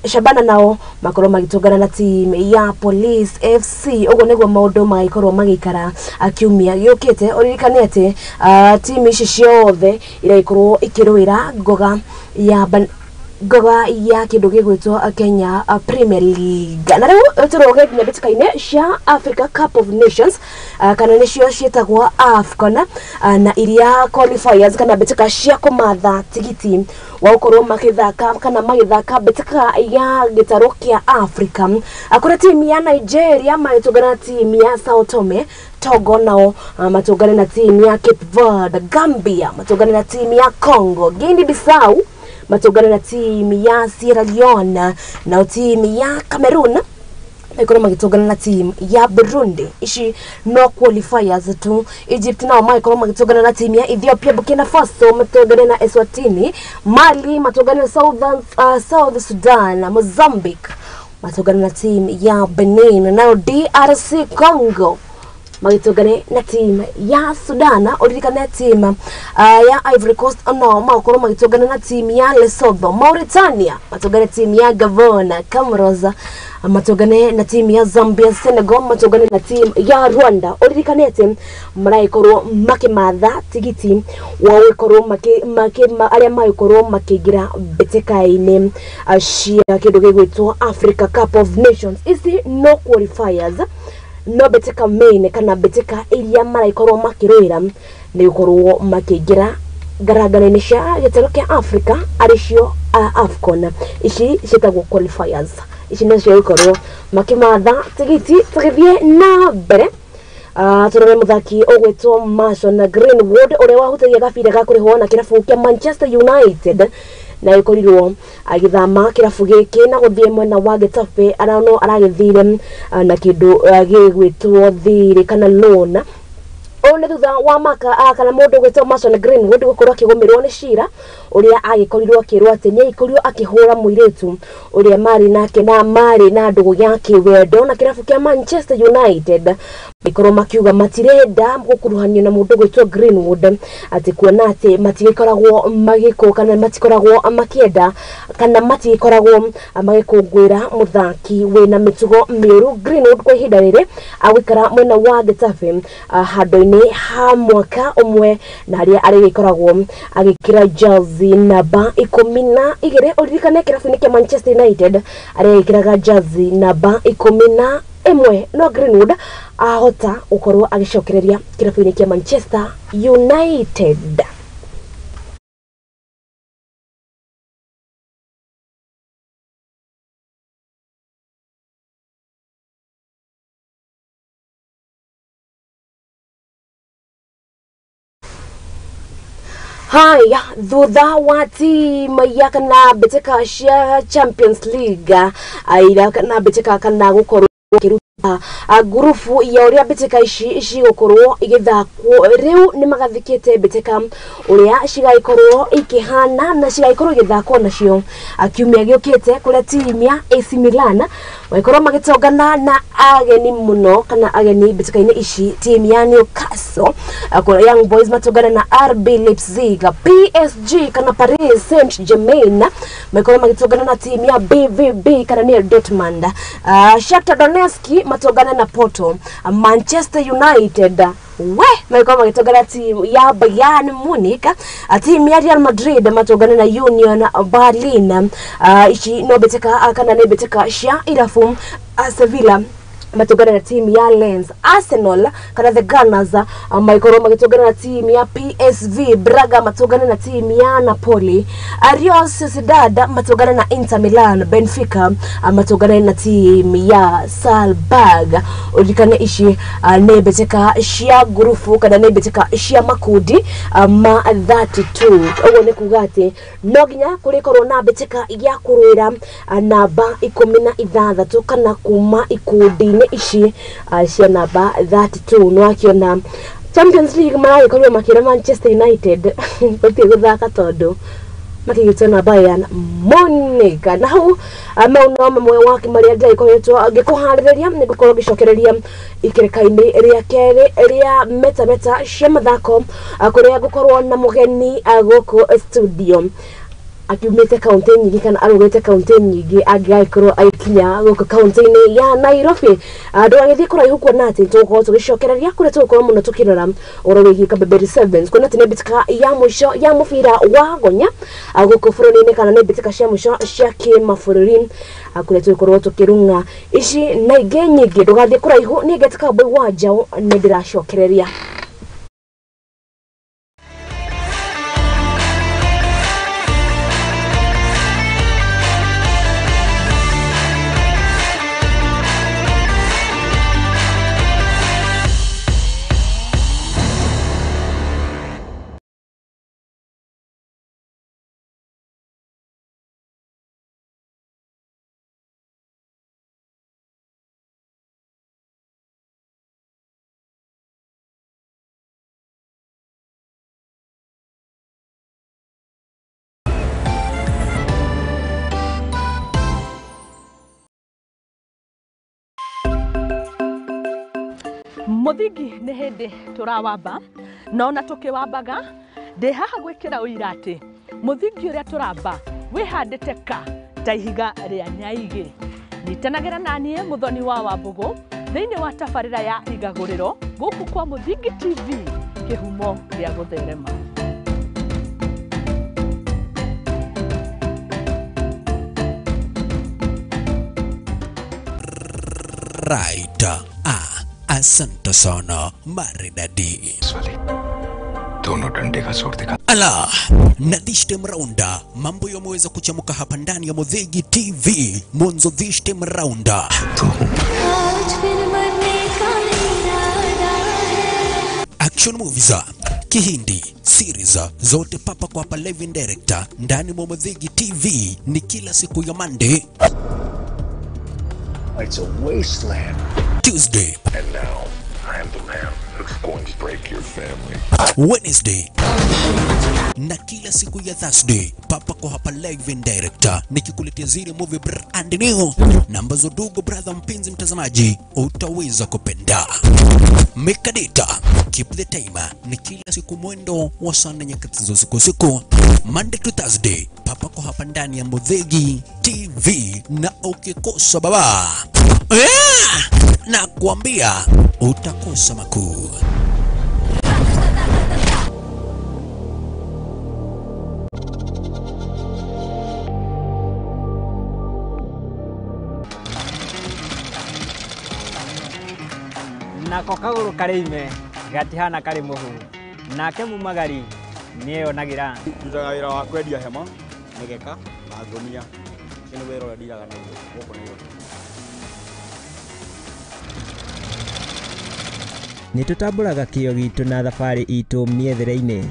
Shabana nao makorwo magĩtũngana na team ya Police FC. Ũguo nĩguo maũndũ magĩkorwo magĩikara kiumia gĩũkĩte. Ũririkane atĩ team ici ciothe iragĩkorwo ikĩrũĩra ngoga ya kĩndũ gĩgwĩtwo Kenya Premier League. Na rĩu tũrũge nginya mbĩtĩka-inĩ cia Africa Cup of Nations, kana nĩcio ciĩtagwo AFCON, na iria qualifiers kana mbĩtĩka cia kũmatha tigiti wa gũkorwo magĩthaka kana magĩthaka mbĩtĩka ya gĩtarũ kĩa Africa. Kũrĩ timu ya Nigeria magĩtũngana na timu ya Sao Tome, Togo nao matũngane na timu ya Cape Verde, Gambia matũngane na timu ya Congo, Guinea Bissau matũngane na timu ya Sierra Leone, na timu ya Cameroon ikorwo magĩtũngana na timu ya Burundi. Ici no qualifiers tu. Egypt nao magĩkorwo magĩtũngana na timu ya Ethiopia, Burkina Faso matũngane na Eswatini, Mali matũngane na South Sudan, Mozambique matũngane na timu ya Benin, nayo DRC Congo magĩtũngane na team ya Sudan. Ũririkane team ya Ivory Coast nao magokorwo magĩtũngana na team ya Lesotho, Mauritania matũngane team ya Gabon, Comoros matũngane na team ya Zambia, Senegal matũngane na team ya Rwanda. Ũririkane atĩ maragĩkorwo makĩmatha tigiti wa gũkorwo arĩa magĩkorwo makĩingĩra mbĩtĩka-inĩ cia kĩndũ gĩgwĩtwo Africa Cup of Nations. Ici no qualifiers, no mbĩtĩka main kana mbĩtĩka iria maraikorwo makĩrũĩra nĩ gũkorwo makĩingĩra ngarangara-inĩ cia gĩtarũ kĩa Africa arĩcio AFCON. Ici ciĩtagwo qualifiers. Ici nĩcio gũkorwo makĩmatha tigiti. Tũgĩthiĩ na mbere, tũrore mũthaki ũgwĩtwo Mason Greenwood ũrĩa wahutagia gabira ga kũrĩhwo na kĩrabu kĩa Manchester United na ĩkorirwo agĩthama kĩrabu gĩkĩ na gũthiĩ mwena wa Getafe. Arano aragĩthire na kĩndũ gĩgwĩtwo thirĩ kana loan. Ũũ nĩ thutha wa maka kana mũndũ ũgwĩtwo Mason Greenwood gũkorwo akĩgũmĩrwo nĩ cira ũrĩa agĩkorirwo akĩrwo atĩ nĩ agĩkorirwo akĩhũra mũirĩtu ũrĩa marĩ nake na marĩ na ndũgũ ya kĩwendo na kĩrabu kĩa Manchester United. Makorwo makiuga matirenda gũkuruhanio na mũndũ ũgwĩtwo Greenwood, atĩ kuona atĩ matigĩkoragwo magĩkũ kana matikoragwo makĩenda kana matigĩkoragwo magĩkũngũĩra mũthaki wĩna mĩtugo mĩũru. Greenwood kwa ihinda rĩrĩ agũikara mwena wa Getafe handũ-inĩ ha mwaka ũmwe, na harĩa arĩgĩkoragwo agĩkĩra jersey namba 12. Ũririkane kĩrabu-inĩ kĩa Manchester United arĩgĩkĩraga jersey namba 11, no Greenwood ahota gũkorwo agĩcokereria kĩrabu-inĩ kĩa Manchester United. Haya, thutha wa timu ya kana mbĩtĩka cia Champions League ira kana mbĩtĩka kana gũkorwo makĩruta ngurubu ya ũrĩa mbĩtĩka ici cigũkorwo igĩthakwo. Rĩu nĩ magathĩkĩte mbĩtĩka ũrĩa cigagĩkorwo ikĩhana na cigagĩkorwo igĩthakwo nacio kiumia gĩũkĩte, kũrĩa timu ya AC Milan magĩkorwo magĩtongana na ageni mũno kana ageni mbĩtĩka-inĩ ici, timu ya Newcastle, kũrĩa Young Boys matongana na RB Leipzig, PSG kana Paris Saint-Germain magĩkorwo magĩtongana na timu ya BVB kana nĩ Dortmund, Shakhtar Donetsk matongana na Porto, Manchester United we magĩkorwo magĩtongana timu ya Bayern Munich, timu ya Real Madrid matongana na Union Berlin. Ici no mbĩtĩka kana nĩ mbĩtĩka cia irabu. Sevilla matũngana na timu ya Lens, Arsenal kana the Gunners magĩkorwo magĩtũngana na timu ya PSV, Braga matũngana na timu ya Napoli, Real Sociedad matũngana na Inter Milan, Benfica matũngana na timu ya Salzburg. Ũririkane ici nĩ mbĩtĩka cia ngurubu kana nĩ mbĩtĩka cia makundi ma 32. Ũguo nĩ kuga atĩ no nginya kũrĩkorwo na mbĩtĩka ya kũrũĩra namba 16 kana kuma ikundi ici cia namba 32. No akiona Champions League maragĩkorirwo makĩra Manchester United gũthiĩ gũthaka tondũ Makĩgĩtwo na Bayern Munich. Na hau mau no mamwe wa marĩa ndĩragĩkoretwo ngĩkũharĩrĩria nĩ ngũkorwo ngĩcokereria ikĩrĩka-inĩ rĩa kerĩ rĩa metameta cia mathako, kũrĩa ngũkorwo na mũgeni gũkũ studio akiumĩte kaunti nyingĩ kana arugĩte kaunti nyingĩ angĩgagĩkorwo agĩkinya gũkũ kaunti-inĩ ya Nairobi. Ndũgagĩthiĩ kũraihu kuona atĩ tũgũkorwo tũgĩcokereria kũrĩa tũgũkorwo mũno tũkĩrora ũhoro wĩgiĩ Kabeberi Sevens, kuona atĩ nĩ mbĩtĩka ya mũico ya mũbira wa gonya gũkũ bũrũri-inĩ kana nĩ mbĩtĩka cia mũico cia kĩmabũrũri, kũrĩa tũgũkorwo tũkĩrung'a ici na ingĩ nyingĩ. Ndũgathiĩ kũraihu, niĩ ngetĩka Mbũi wa Njaũ nĩ ndĩracokereria. Mũthingi nĩ hĩndĩ tũrawamba na ona tũkĩwambaga ndĩ haha gwĩkĩra ũira atĩ mũthingi ũrĩa tũramba wĩhandĩte ka ta ihiga rĩa nyaigĩ. Nyitanagĩra na niĩ Mũthoni wa Wambũgũ thĩinĩ wa tabarĩra ya Igagũrĩro gũkũ kwa Mũthingi TV, kĩhumo gĩa gũtherema. Right. Asante sana maridadi. दोनों डंडे का जोर दिखा Ala, na this time round mambo yameweza kuchamuka hapa ndani ya Mudhigi TV. Mwanzo this time round action movies, Kihindi series zote papa kwa hapa live and direct ndani mwa Mudhigi TV ni kila siku ya Monday, It's a wasteland. Tuesday, And now I am the man who's going to break your family. Wednesday na kila siku ya Thursday papa kwa hapa live and direct nikikuletea zile movie brand new na ambazo dugo brother mpenzi mtazamaji utaweza kupenda. Mekadita keep the timer ni kila siku mwendo wa saa nne nyakati za usiku siku Monday to Thursday papa kwa hapa ndani ya Mudhigi TV, na ukikosa baba na kuambia utakosa makuu. Nako kagũrũ karĩ ime gatihana karĩ mũhu nake mumagari nĩeyonagĩra. Ndutaga wĩra wa kwendia hema, mĩgeka na ngũnia. Ũcio nĩ wĩra ũrĩa ndiraga naguo gũkũ Nairobi. Nĩ tũtambũraga kĩo gitũ na thabarĩ itũ mĩethere-inĩ.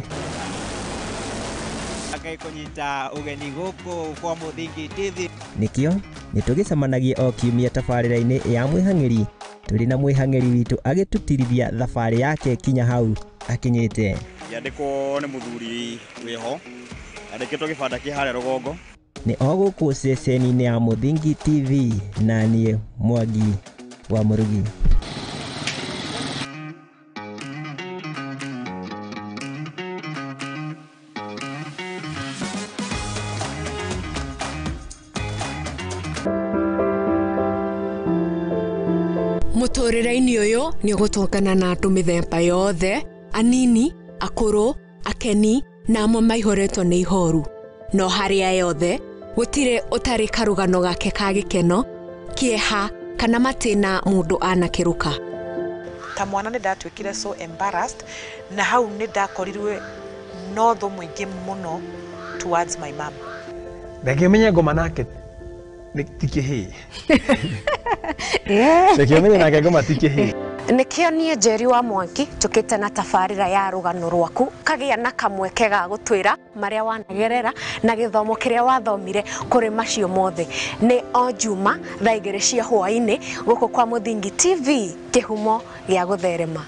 Ngai kũnyita ũgeni gũkũ kwa Mũthingi TV. Nĩkĩo nĩ tũgĩcemanagia o kiumia tabarĩra-inĩ ya mwĩhang'ĩri tũrĩ na mwĩhang'ĩri witũ agĩtũtirithia thabarĩ yake kinya hau akinyĩte. Yandĩkwo nĩ mũthuri wĩho andĩkĩtwo gĩbanda kĩ harĩa rũgongo. Nĩ o gũkũ ceceni-inĩ ya Mũthingi TV na niĩ Mwangi wa Mũrugi. Mũtũrĩre-inĩ ũyũ nĩ ũgũtũngana na andũ mĩthemba yothe, anini, akũrũ, akeni na amwe maihũrĩtwo nĩ ihoru. No harĩa yothe gũtirĩ ũtarĩ karũgano gake ka gĩkeno, kĩeha kana matĩna mũndũ anakĩrũka. Ta mwana nĩ ndatuĩkire so embarrassed na hau nĩ ndakorirwe no thũ mũingĩ mũno towards my mom. Ndakĩmenya ngoma nake nĩ ti kĩhĩĩ. Ndakĩmenya nake ngoma ti kĩhĩĩ. Nĩkĩo niĩ Njeri wa Mwangi tũkĩte na tabarĩra ya rũgano rwaku kagĩa na kamweke ga gũtwĩra marĩa wanagerera na gĩthomo kĩrĩa wathomire kũrĩ macio mothe. Nĩ o Juma thaa 2 cia hwaĩ-inĩ gũkũ kwa Mũthingi TV, kĩhumo gĩa gũtherema.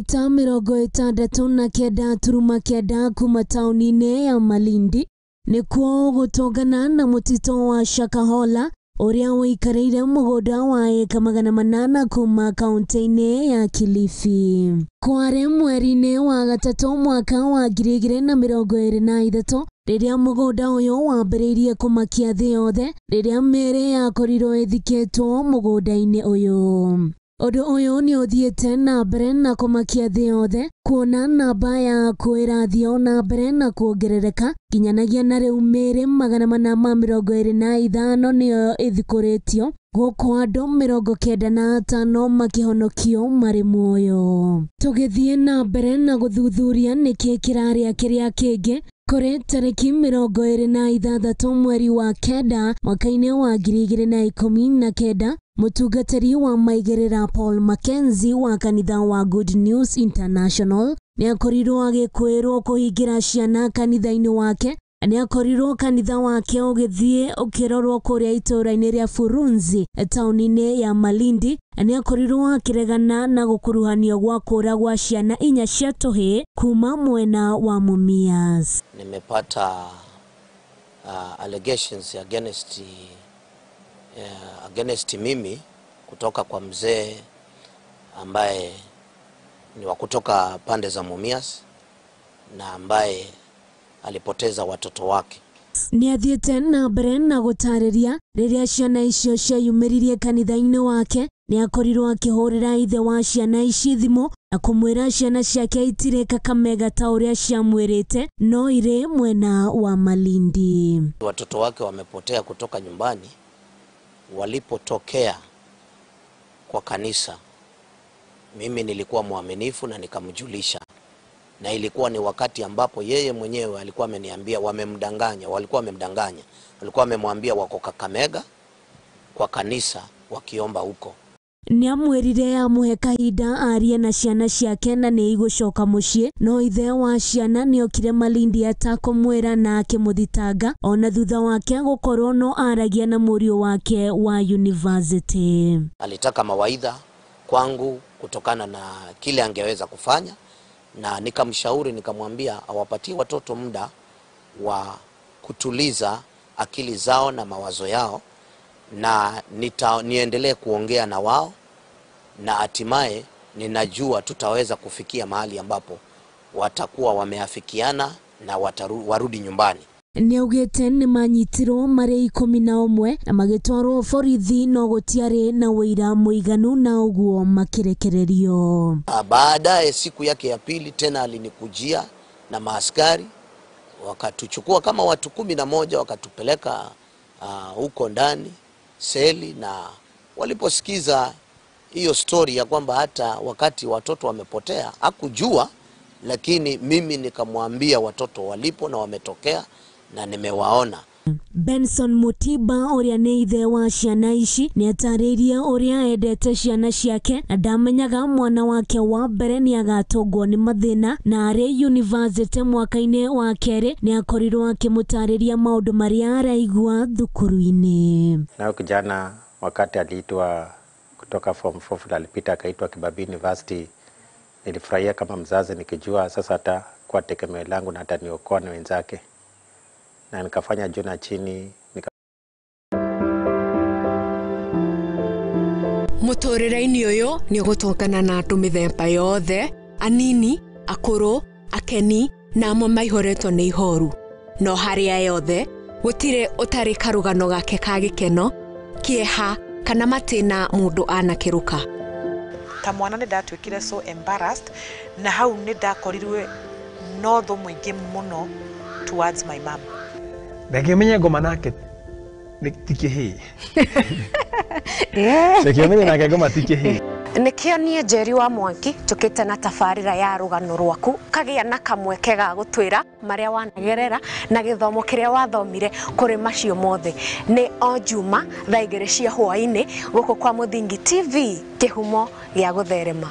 Kilomita 69.9 kuma taũni-inĩ ya Malindi nĩkuo gũtũngana na mũtitũ wa Shakahola ũrĩa ũikarĩire mũgũnda wa ĩka 800 kuma kaunti-inĩ ya Kilifi. Kware mweri-inĩ wa gatatũ mwaka wa 2023 rĩrĩa mũgũnda ũyũ wambĩrĩirie kũmakia thĩ yothe rĩrĩa mĩĩrĩ yakorirwo ĩthikĩtwo mũgũnda-inĩ ũyũ. Ũndũ ũyũ nĩ ũthiĩte na mbere na kũmakia thĩ yothe kuona namba ya akuũ ĩrathiĩ o na mbere na kuongerereka nginyanagia na rĩu mĩĩrĩ 425 nĩyo ĩthikũrĩtio gũkũ andũ 95 makĩhonokio marĩ muoyo. Tũgĩthiĩ na mbere na gũthuthuria nĩkĩ kĩrarĩa kĩrĩa kĩngĩ kũrĩ tarĩki 26 mweri wa kenda mwaka-inĩ wa 2019 mũtungatĩri wa maigĩrĩra Paul Mackenzie wa kanitha wa Good News International nĩakorirwo agĩkwĩrwo kũhingĩra ciana kanitha-inĩ wake. Nĩakorirwo kanitha wake ũgĩthiĩ ũkĩrorwo kũrĩa itũũra-inĩ rĩa Furunzi taũni-inĩ ya Malindi. Nĩakorirwo akĩregana na gũkuruhanio gwa kũra gwa ciana 4 cia tũhĩĩ kuma mwena wa Mumias. Nimepata allegations against mimi kutoka kwa mzee ambaye ni wa kutoka pande za Mumias na ambaye alipoteza watoto wake. Nĩathiĩte na mbere na gũtarĩria rĩrĩa ciana icio ciayumĩririe kanitha-inĩ wake nĩakorirwo akĩhũrĩra ithe wa ciana ici thimũ na kũmwĩra ciana ciake itirĩ Kakamega ta ũrĩa ciamwĩrĩte no irĩ mwena wa Malindi. Watoto wake wamepotea kutoka nyumbani. Walipotokea kwa kanisa, mimi nilikuwa mwaminifu na nikamjulisha, na ilikuwa ni wakati ambapo yeye mwenyewe alikuwa ameniambia wamemdanganya, walikuwa wamemdanganya, walikuwa wamemwambia wako Kakamega kwa kanisa wakiomba huko. Nĩamwĩrire amũhe kahinda arie na ciana ciake na nĩ igũcoka mũciĩ, no ithe wa ciana nĩokire Malindi atakũmwĩra na akĩmũthitanga ona thutha wake gũkorwo no aragia na mũriũ wake wa university. Alitaka mawaidha kwangu kutokana na kile angeweza kufanya, na nikamshauri nikamwambia awapatie watoto muda wa kutuliza akili zao na mawazo yao, na niendelee kuongea na wao, na hatimaye ninajua tutaweza kufikia mahali ambapo watakuwa wameafikiana na warudi nyumbani. Nĩaugĩte nĩmanyitirwo marĩ 11 na magĩtwarwo borithi no gũtiarĩ na ũira mũiganu na ũguo makĩrekererio. Baadaye siku yake ya pili tena alinikujia na maaskari wakatuchukua kama watu 11 wakatupeleka huko ndani seli, na waliposikiza hiyo story ya kwamba hata wakati watoto wamepotea hakujua, lakini mimi nikamwambia watoto walipo na wametokea na nimewaona. Benson Mutiba ũrĩa nĩ ithe wa ciana ici nĩatarĩirie ũrĩa endete ciana ciake na ndamenyaga mwana wake wa mbere nĩagatũngwo nĩ mathĩna, na arĩ university mwaka-inĩ wa kerĩ nĩakorirwo akĩmũtarĩria maũndũ marĩa araigua thukuru-inĩ. Nao kijana wakati aliitwa kutoka form 4 alipita akaitwa Kibabii University, nilifurahia kama mzazi nikijua sasa atakuwa tegemeo langu na ataniokoa na wenzake, na nikafanya juu na chini. Mũtũrĩre-inĩ ũyũ nĩ ũgũtũngana na andũ mĩthemba yothe, anini, akũrũ, akeni na amwe maihũrĩtwo nĩ ihoru. No harĩa yothe gũtirĩ ũtarĩ karũgano gake ka gĩkeno, kĩeha kana matĩna mũndũ anakĩrũka. Ta mwana nĩ ndatuĩkire so embarrassed, na hau nĩ ndakorirwe no thũ mũingĩ mũno towards my mom. Ndakĩmenye ngoma nake ti kĩhĩĩ. Ndakĩmenye nake ngoma ti kĩhĩĩ. Nĩkĩo niĩ Njeri wa Mwangi tũkĩte na tabarĩra ya rũgano rwaku kagĩa na kamweke ga gũtwĩra marĩa wanagerera na gĩthomo kĩrĩa wathomire kũrĩ macio mothe. Nĩ o Juma thaa 2 cia hwaĩ-inĩ gũkũ kwa Mũthingi TV, kĩhumo gĩa gũtherema.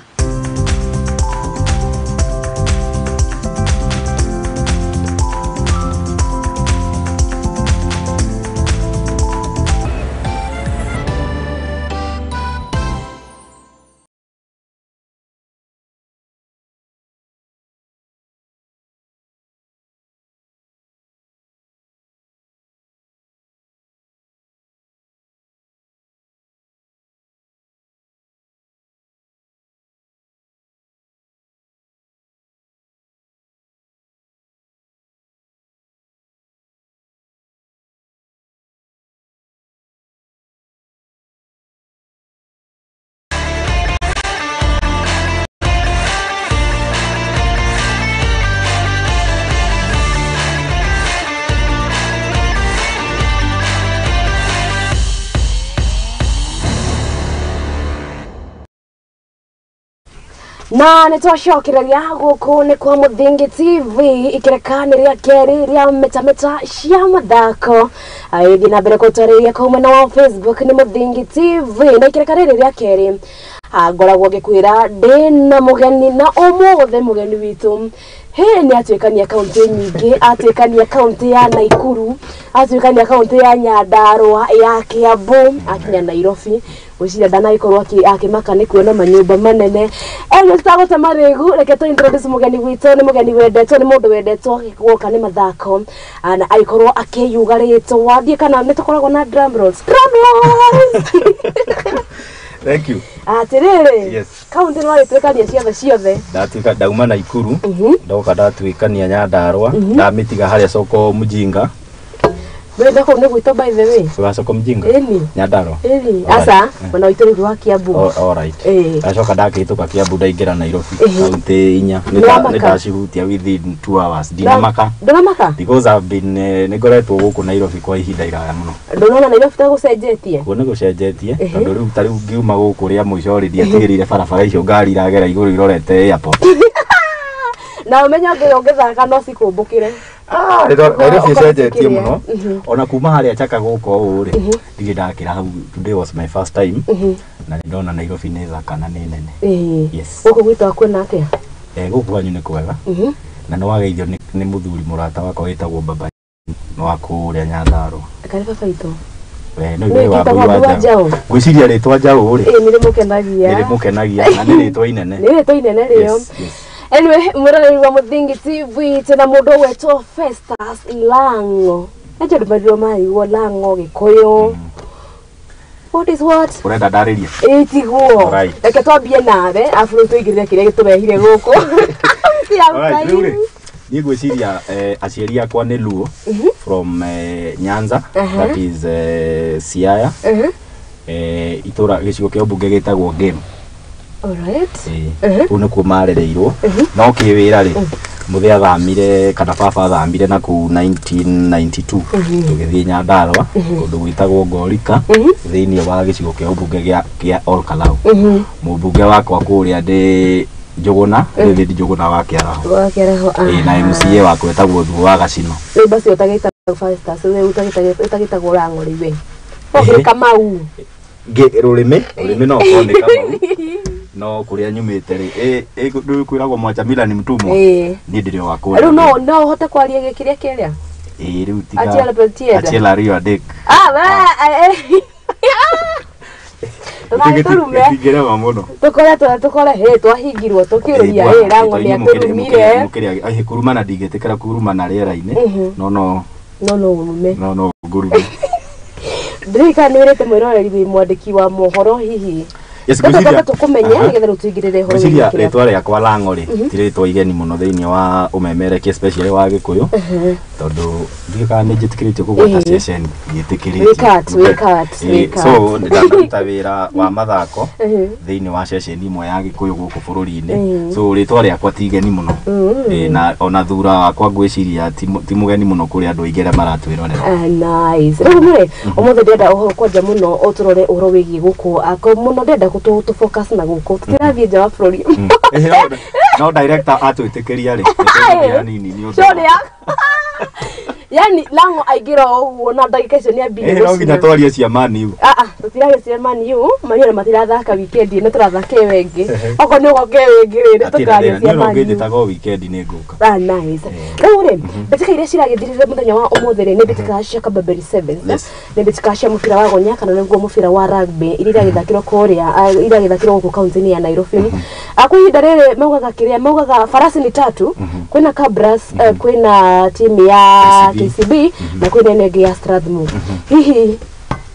Na nä twacokereria gå nä kwa Muthingi TV ikireka nä rä a kerä rä a metameta cia mathako agäthiä na mbere kå kau mwena wa Facebook nä Muthingi TV na ikireka rä rä rä a kerä ngoragwo ngä kwä ra ndä na må na å må geni witå he nä atuäkania kauntä nyingä atuäkania kauntä ya Naikuru atuäkania kauntä ya Nyandarua ya Kiambu akinya Nairobi gwiciria ndanagikorwo akimaka nä kuona manyumba manene ene tutagũte marĩgu reke tũ introduce mũgeni witũ nĩ mũgeni wendetwo nĩ mũndũ wendetwo gwoka nĩ mathako na agĩkorwo akĩyuga rĩtwa thiĩ kana nĩ tũkoragwo na drum rolls drum rolls. Thank you. Atiriri. Yes. Kaunti nĩ wagĩtuĩkania ciothe ciothe. Ndatuĩka ndauma Naikuru, ndoka ndatuĩkania Nyandarua, ndamĩtiga harĩa soko Mjinga. Wetha kũu nĩ gwitũ by the way. Wa soko Mjinga? Ĩni. Nyandarua. Ĩni. Aca, mwena witũ rĩu wa Kiambu. All right. Ndacoka ndakĩhĩtũka Kiambu ndaingĩra Nairobi. Kaunti inya. Nĩ ndacihutia within 2 hours. Ndinamaka. Ndũramaka? Because I've been nĩ ngoretwo gũkũ Nairobi kwa ihinda iraya mũno. Ndũrona Nairobi ta gũcenjetie? Kuo nĩ gũcenjetie tondũ rĩu ta rĩu ngiuma gũkũ rĩa mũico rĩ ndiatigĩrĩire barabara icio ngari iragera igũrũ irorete airport. Na ũmenye ũngĩthaka no cikũmbũkĩre. Nairobi ĩcenjetie mũno ona kuma harĩa Chaka gũka ũũ rĩ ndirĩ ndakĩra hau. Today was my first time na nĩ ndona Nairobi nĩ thaka na nĩ nene. Yes. Gũkũ gwitũ kwĩna atĩa? Gũkũ kwanyu nĩ kwega na nĩ wageithio nĩ mũthuri mũrata wakwa wĩtagwo Baba wa kũrĩa Nyandarua. Karĩ baba itũ. No ithe wa Njaũ. Ngwĩciria rĩtwa Njaũ rĩ nĩ rĩmũkenagia. Nĩ rĩmũkenagia na nĩ rĩtwa inene. Nĩ rĩtwa inene rĩo. Anyway, mwĩroreri wa Muthingi TV tena mũndũ wetwo Festus Lango. Nacho ndũmarirwo marigwo Lango Gĩkũyũ. What is what? Ũrenda ndarĩrie? Ĩĩ tiguo. Reke twambie nawe afu rĩu tũingĩrĩre kĩrĩa gĩtũrehire gũkũ. Niĩ ngwĩciria aciari akwa nĩ Luo from Nyanza, that is Siaya. Itũra gĩcigo kĩa ũmbunge gĩtagwo Game. Alright. Kũu nĩkuo marereirwo no kĩwĩra rĩ mũthĩ athamire kana baba athamire na kũu 1992 tũgĩthiĩ Nyandarua kũndũ gwĩtagwo Ngorika thĩinĩ wa gĩcigo kĩa ũmbunge kĩa Olkalau. Mũmbunge wakwa kũrĩa ndĩ Njũgũna, David Njũgũna wa Kĩaraho. Wa Kĩaraho. Na MCA wakwa wetagwo Thuo wa Gacino. Rĩu basi ũtagĩtagwo Festus, rĩu ũtagĩtagwo Lango rĩu we. Ũgĩ Kamau. Rũrĩmĩ no ũkorwo nĩ Kamau. No kuria nyumite ri rĩu kwĩragwo mwacha mila ni mtumwa. Niĩ ndĩrĩ wa kũrĩa. Rĩu no ũhote kwaria gĩkĩrĩa kĩrĩa? Ĩĩ rĩu tiga. Achiel ariyo adek. Ah Ndũngĩrema mũno. Tũkore hĩ twahingirwo tũkĩũria hĩ Lango nĩ atũrumire. Mũkĩrĩa kũrumana ndingĩtĩkĩra kũrumana rĩera-inĩ. No no. No no ũrume. No no ngũrume. Ndirikana nĩ wĩrĩte mwĩroreri wĩ mwandĩki wa mohoro hihi. Yes, ngwĩciria tũkũmenye nĩgetha rĩu tũingĩrĩre ũhoro ngwĩciria rĩtwa rĩakwa Lango rĩ ti rĩtwa igeni mũno thĩinĩ wa ũmemerekia especially wa Gĩkũyũ tondũ ndiũĩ kana nĩ njĩtĩkĩrĩtio kũgweta ceceni ndiĩtĩkĩrĩtio. So ndaruta wĩra wa mathako thĩinĩ wa ceceni ĩmwe ya Gĩkũyũ gũkũ bũrũri-inĩ, so rĩtwa rĩakwa ti igeni mũno na ona thura wakwa ngwĩciria ti mũgeni mũno kũrĩ andũ aingĩ arĩa maratwĩrorera. Nice. Rĩu rĩ ũmũthĩ ndĩrenda ũhoro kwanja mũno ũtũrore ũhoro wĩgiĩ gũkũ mũno ndĩrenda to focus na gũkũ tũtirathiĩ nja wa bũrũri. No director atwĩtĩkĩria rĩ nĩtũgũthiĩ hanini nĩ ũndũ yani Lango aingĩra ũguo na ndagĩka icio nĩambirie no nginya twarie cia Man U. Tũtiraria cia Man U, Man U matirathaka weekend ĩno tũrathaka ĩyo ĩngĩ. Okorwo nĩ ũgoka ĩyo ĩngĩ rĩ tũkaria cia Man U. Nĩũngĩnjĩtaga o weekend nĩ ngũka. Nice. Rĩu rĩ mbĩtĩka iria ciragĩthirire mũthenya wa ũmũthĩ rĩ nĩ mbĩtĩka cia Kabamberi Sevens, nĩ mbĩtĩka cia mũbira wa gonya kana nĩguo mũbira wa rugby iria iragĩthakĩrwo kũrĩa iragĩthakĩrwo gũkũ kaunti-inĩ ya Nairobi. Kwa ihinda rĩrĩ maugaga kĩrĩa maugaga farasi ni tatu, kwĩna Kabras, kwĩna timu ya KCB na kwĩna ĩno ĩngĩ ya Strathmore. Hihi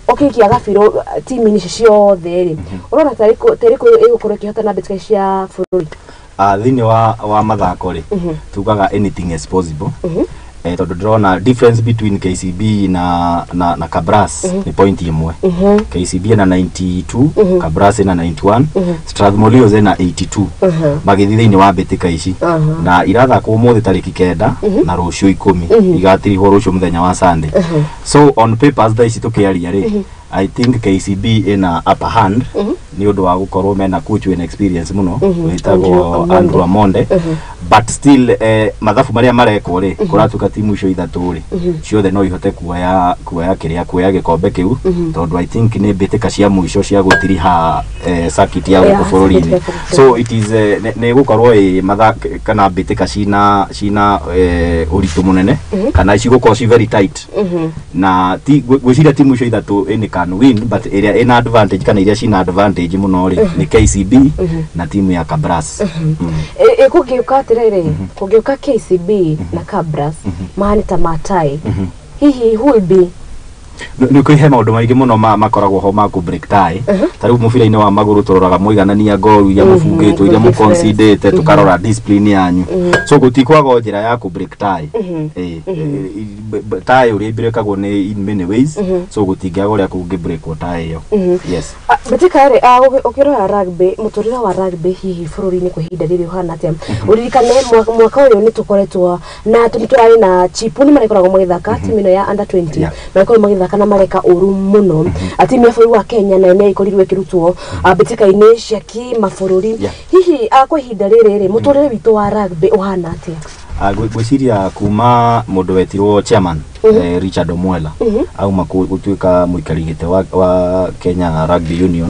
ũkĩikia gabirũ timu-inĩ icio ciothe rĩ ũrona tarĩkũ ĩgũkorwo ĩkĩhotana mbĩtĩka cia bũrũri? Thĩinĩ wa mathako rĩ tugaga anything is possible. Tondũ ndĩrona difference between KCB na Kabras ni point ĩmwe. KCB ĩna 92, Kabras ĩna 91, Strathmore Leos ĩna 82. Magĩthiĩ thĩinĩ wa mbĩtĩka ici na irathakwo ũmũthĩ tarĩki 9 na rũciũ 10 igatirihwo rũciũ mũthenya wa Sunday. So on papers thaa ici tũkĩaria rĩ I think KCB ina upper hand nĩ ũndũ wa gũkorwo mena coach wĩna experience mũno wĩtagwo Andrew Amonde, but still mathabu marĩa marekwo rĩ, kũratuĩka timu icio ithatũ rĩ, ciothe no ihote kuoya kĩrĩa, kuoya gĩkombe kĩu, tondũ I think nĩ mbĩtĩka cia mũico cia gũtiriha circuit ya gũkũ bũrũri-inĩ. So it is nĩ gũkorwo ĩ matha kana mbĩtĩka cina ũritũ mũnene kana cigũkorwo ci very tight, na ti gwĩciria timu icio ithatũ any can win, but ĩrĩa ĩna advantage kana iria cina advantage mũno rĩ, nĩ KCB na timu ya Kabras. Kũngĩũka atĩrĩrĩ, kũngĩũka KCB na Kabras mahane ta matai, hihi who will be? Nĩ kwĩ he maũndũ maingĩ mũno makoragwo ho ma kũ break tie. Ta rĩu mũbira-inĩ wa magũrũ tũroraga mũiganania goru iria mũbungĩtwo, iria mũconcedete, tũkarora discipline yanyu, so gũtikwaga njĩra ya kũ break tie. Tie ũrĩa ibrekagwo nĩ in many ways, so gũtingĩaga ũrĩa kũngĩ breakwo tie ĩyo. Yes. Mbĩtĩka rĩ, ũkĩrora rugby, mũtũrĩre wa rugby hihi bũrũri-inĩ kwa ihinda rĩrĩ ũhana atĩa? Ũririkane mwaka ũyũ nĩ tũkoretwo na tũrarĩ na Chipu, nĩ marĩkoragwo magĩthaka timu ĩno ya under 20, marĩkoragwo magĩthaka na mareka ũru mũno. Timu ya bũrũri wa Kenya nayo nĩ ĩkorirwo ĩkĩrutwo mbĩtĩka-inĩ cia kĩmabũrũri. Hihi kwa ihinda rĩrĩ rĩ, mũtũrĩre witũ wa rugby ũhana atĩa? Ngwĩciria kuma mũndũ wetirwo chairman Richard Omwela auma gũtuĩka mũikari gĩtĩ wa Kenya Rugby Union,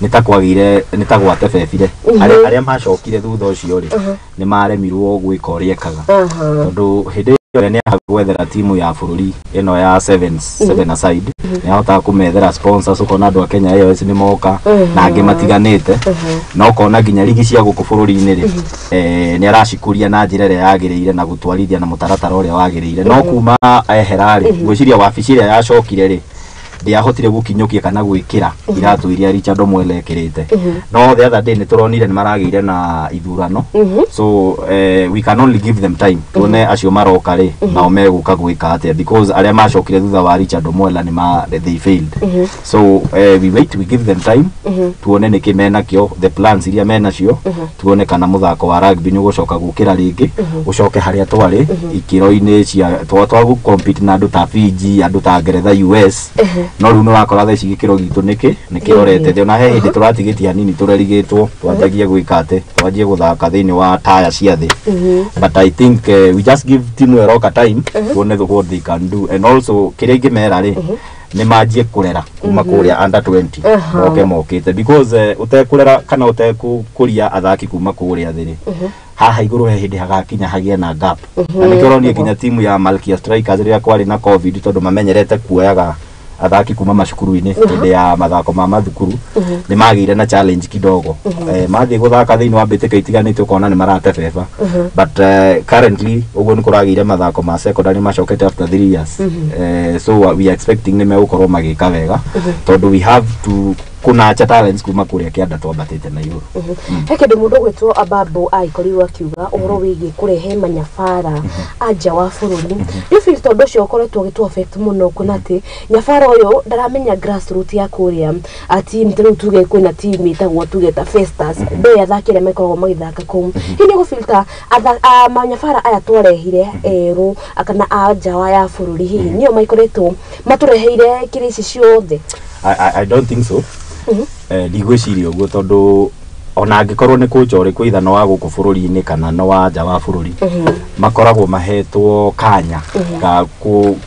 nĩ ta kwagire, nĩ ta gwatebebire. Arĩa macokire thutha ũcio rĩ, nĩ maremirwo gwĩka ũrĩa ekaga, tondũ hĩndĩ ĩyo nĩ gwethera timu ya bũrũri ĩno ya sevens, seven aside, nĩ ahotaga kũmethera sponsors, ũkona andũ a Kenya Airways nĩ moka na angĩ matiganĩte, na ũkona nginya ligi cia gũkũ bũrũri-inĩ rĩ, nĩ aracikũria na njĩra ĩrĩa yagĩrĩire na gũtwarithia na mũtaratara ũrĩa wagĩrĩire. No kuma ehera rĩ, ngwĩciria wabici ĩrĩa yacokire rĩ, ndiahotire gũkinyũkia kana gwĩkĩra iratũ iria Richard Omwela ekĩrĩte. No the other day nĩ tũronire nĩ maragĩire na ithurano, so we can only give them time, tuone acio maroka rĩ, nao megũka gwĩka atĩa, because arĩa macokire thutha wa Richard Omwela nĩ ma they failed. So we wait, we give them time, tuone nĩkĩ menakĩo, the plans iria menacio, tuone kana mũthako wa rugby nĩ ũgũcoka gũkĩra rĩngĩ, ũcoke harĩa twarĩ ikĩro-inĩ cia twa gũ compete na andũ ta Fiji, andũ ta Ngeretha, US. No rĩu nĩ ũrakora thaa ici gĩkĩro gitũ nĩkĩ nĩ kĩrorete thĩ, ona he hĩndĩ tũratigĩtie hanini tũrerigĩtwo twanjagie gwĩka atĩ twanjie gũthaka thĩinĩ wa taya cia thĩ. But I think we just give timu ĩroka time, tuone what they can do, and also kĩrĩa ingĩmera rĩ, nĩ manjie kũrera kuma kũrĩa under 20 moke mokĩte, because ũtekũrera kana ũtekũkũria athaki kuma kũrĩa thĩ rĩ, haha igũrũ he hĩndĩ hagakinya hagĩe na gap. Na nĩkĩo ũronire nginya timu ya Malkia Strikers rĩrĩa kwarĩ na COVID, tondũ mamenyerete kuoyaga athaki kuma macukuru-inĩ hĩndĩ ya mathako ma mathukuru, nĩ magĩire na challenge kidogo mathiĩ gũthaka thĩinĩ wa mbĩtĩka itiganĩte, ũkona nĩ maratebeba. But currently ũguo nĩ kũragĩire mathako ma secondary macokete after 3 years, so we are expecting nĩ megũkorwo magĩka wega, tondũ we have to kũnacha talents kuma kũrĩa kĩanda twambatĩte na igũrũ. He kĩndũ mũndũ ũgwĩtwo Ababu aikorirwo akiuga ũhoro wĩgiĩ kũrehe manyabara anja wa bũrũri. Do you feel tondũ ũcio ũkoretwo ũgĩtũ affect mũno, kuona atĩ nyabara ũyũ ndaramenya grassroot ya kũrĩa team? Rĩu tuge kwĩna team ĩtagwo tuge ta Festus, ndoĩ athaki arĩa makoragwo magĩthaka kũu. Hihi nĩ ũgũfeel ta manyabara aya twarehire erũ kana a nja ya bũrũri hihi nĩo maikoretwo matũreheire kĩrĩa ici ciothe? I don't think so. Ndigwĩciria ũguo, tondũ ona angĩkorwo nĩ coach ũrĩkũ, either no wa gũkũ bũrũri-inĩ kana no wa nja wa bũrũri, makoragwo mahetwo kanya ga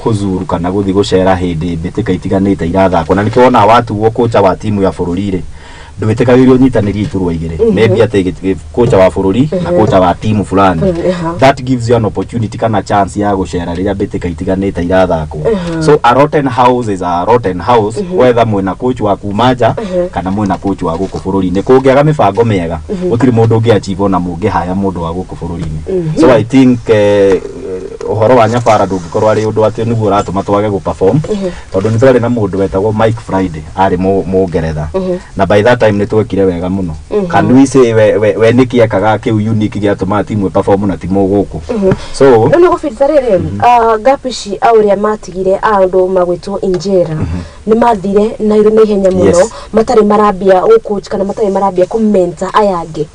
kũzuru kana gũthiĩ gũcera hĩndĩ mbĩtĩka itiganĩte irathakwo. Na nĩkĩo wonaga watuo kocha wa timu ya bũrũri rĩ, ndwĩtĩkagĩrwo nyitanĩria iturwa igĩrĩ, maybe atĩ kocha wa bũrũri na kocha wa timu fulani. That gives you an opportunity kana chance ya gũcera rĩrĩa mbĩtĩka itiganĩte irathakwo. So a rotten house is a rotten house, whether mwĩna coach wa kuma nja kana mwĩna coach wa gũkũ bũrũri-inĩ. Kũngĩaga mĩbango mĩega, gũtirĩ mũndũ ũngĩ achieve ona mũngĩhaya mũndũ wa gũkũ bũrũri-inĩ. So I think ũhoro wa nyabara ndũngĩkorwo arĩ ũndũ atĩ nĩguo ũratũma twage gũ perform, tondũ nĩ twarĩ na mũndũ wetagwo Mike Friday, arĩ Mũngeretha, na by that time nĩ twekire wega mũno. Can we say we nĩkĩ ekaga kĩu unique gĩatũmaga timu ĩperform na ti mũgũkũ? So no nĩ gũbirita rĩrĩ gap ici a ũrĩa matigire andũ magwĩtwo injera nĩ mathire na ihenya mũno, matarĩ marambia gũcoach kana matarĩ marambia kũmenta aya angĩ.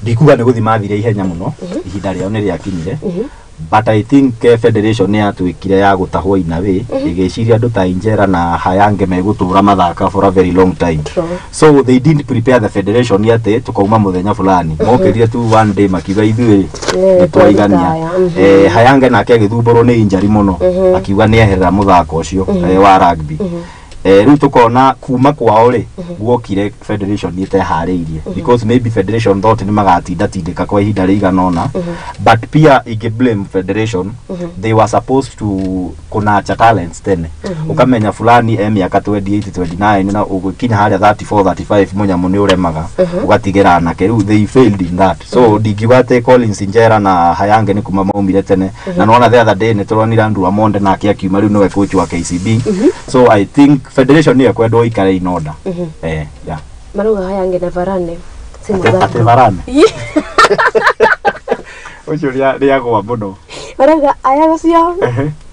Ndikuga nĩ gũthi mathire ihenya mũno, ihinda rĩao nĩ rĩakinyire. But I think federation nĩ yatuĩkire ya gũtahwo in a way, ĩgĩciria andũ ta Injera na Hayange megũtũra mathaka for a very long time. So they didn't prepare the federation atĩ tukauma mũthenya fulani. Mokĩrire tu one day makiuga ithuĩ nĩ twaigania. Hayange nake agĩthumbũrwo nĩ injury mũno, akiuga nĩ eherera mũthako ũcio wa rugby. Rĩu tukona kuma kwao rĩ, guokire federation ĩteharĩirie, because maybe federation thought nĩ magatinda tindĩka kwa ihinda rĩigana ũna. But pia ingĩ blame federation, they were supposed to kũnurture talents tene. Ũkamenya fulani e mĩaka 28 29 na ũgĩkinya harĩa 34 35 mũnyamũ nĩ ũremaga, ũgatigĩra anake. Rĩu they failed in that. So ndingiuga atĩ Collins Injera na Hayange nĩ kuma maumire tene. Na nona the other day nĩ tũronire Andrew Amonde nake akiuma, rĩu nĩwe coach wa KCB. So I think federation nĩyo ĩkwendwo ikare in order. Yeah. Marauga Hayange na Varane si Atĩ Varane ũcio rĩagwa mũno. Marauga aya ũcio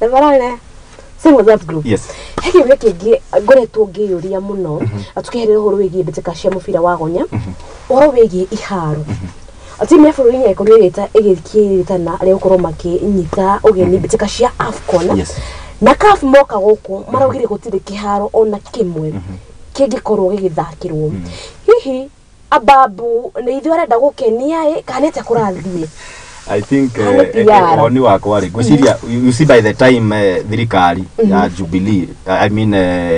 na Varane si WhatsApp group. Yes. He kĩũria kĩngĩ ngoretwo ngĩyũria mũno tukĩherera ũhoro wĩgiĩ mbĩtĩka cia mũbira wa gonya, ũhoro wĩgiĩ iharo. Timu ya bũrũri nĩyakorirwo ĩgĩkĩrĩtana arĩa gũkorwo makĩnyita ũgeni mbĩtĩka cia AFCON. Na CAF moka gũkũ maraugire gũtirĩ kĩharo ona kĩmwe kĩngĩkorwo gĩgĩthakĩrwo. Hihi Ababu nĩ ithuĩ arenda gũkenia ĩ kana nĩ atĩa kũrathiĩ? I think Kana PR? Woni wakwa rĩ, ngwĩciria you see, by the time thirikari ya Jubilee, I mean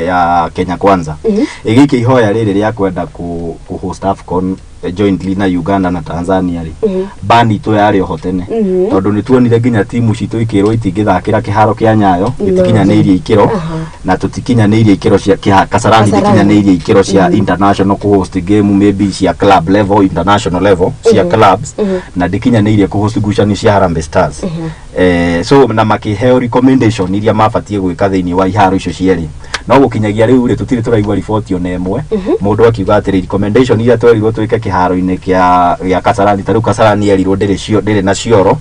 ya Kenya Kwanza, ĩgĩikia ihoya rĩrĩ rĩa kwenda ku host AFCON jointly na Uganda na Tanzania rĩ, ban itũ yarĩ oho tene, tondũ nĩ tuonire nginya timu citũ ikĩrwo itingĩthakĩra kĩharo kĩa Nyayo, gĩtikinyanĩirie ikĩro, na tũtikinyanĩirie ikĩro cia Kasarani. Kasarani. Ndĩkinyanĩirie ikĩro cia international ku host game, maybe cia club level, international level cia clubs, na ndĩkinyanĩirie ku host ngucanio cia Harambee Stars. So na makĩheo recommendation iria mabatiĩ gwĩka thĩinĩ wa iharo icio cierĩ, no gũkinyagia rĩu rĩ, tũtirĩ tũraigua riboti ona ĩmwe mũndũ akiuga atĩrĩ recommendation iria twerirwo twĩke kĩharo-inĩ kĩa Kasarani. Ta rĩu Kasarani yerirwo ndĩrĩ cio, ndĩrĩ na cioro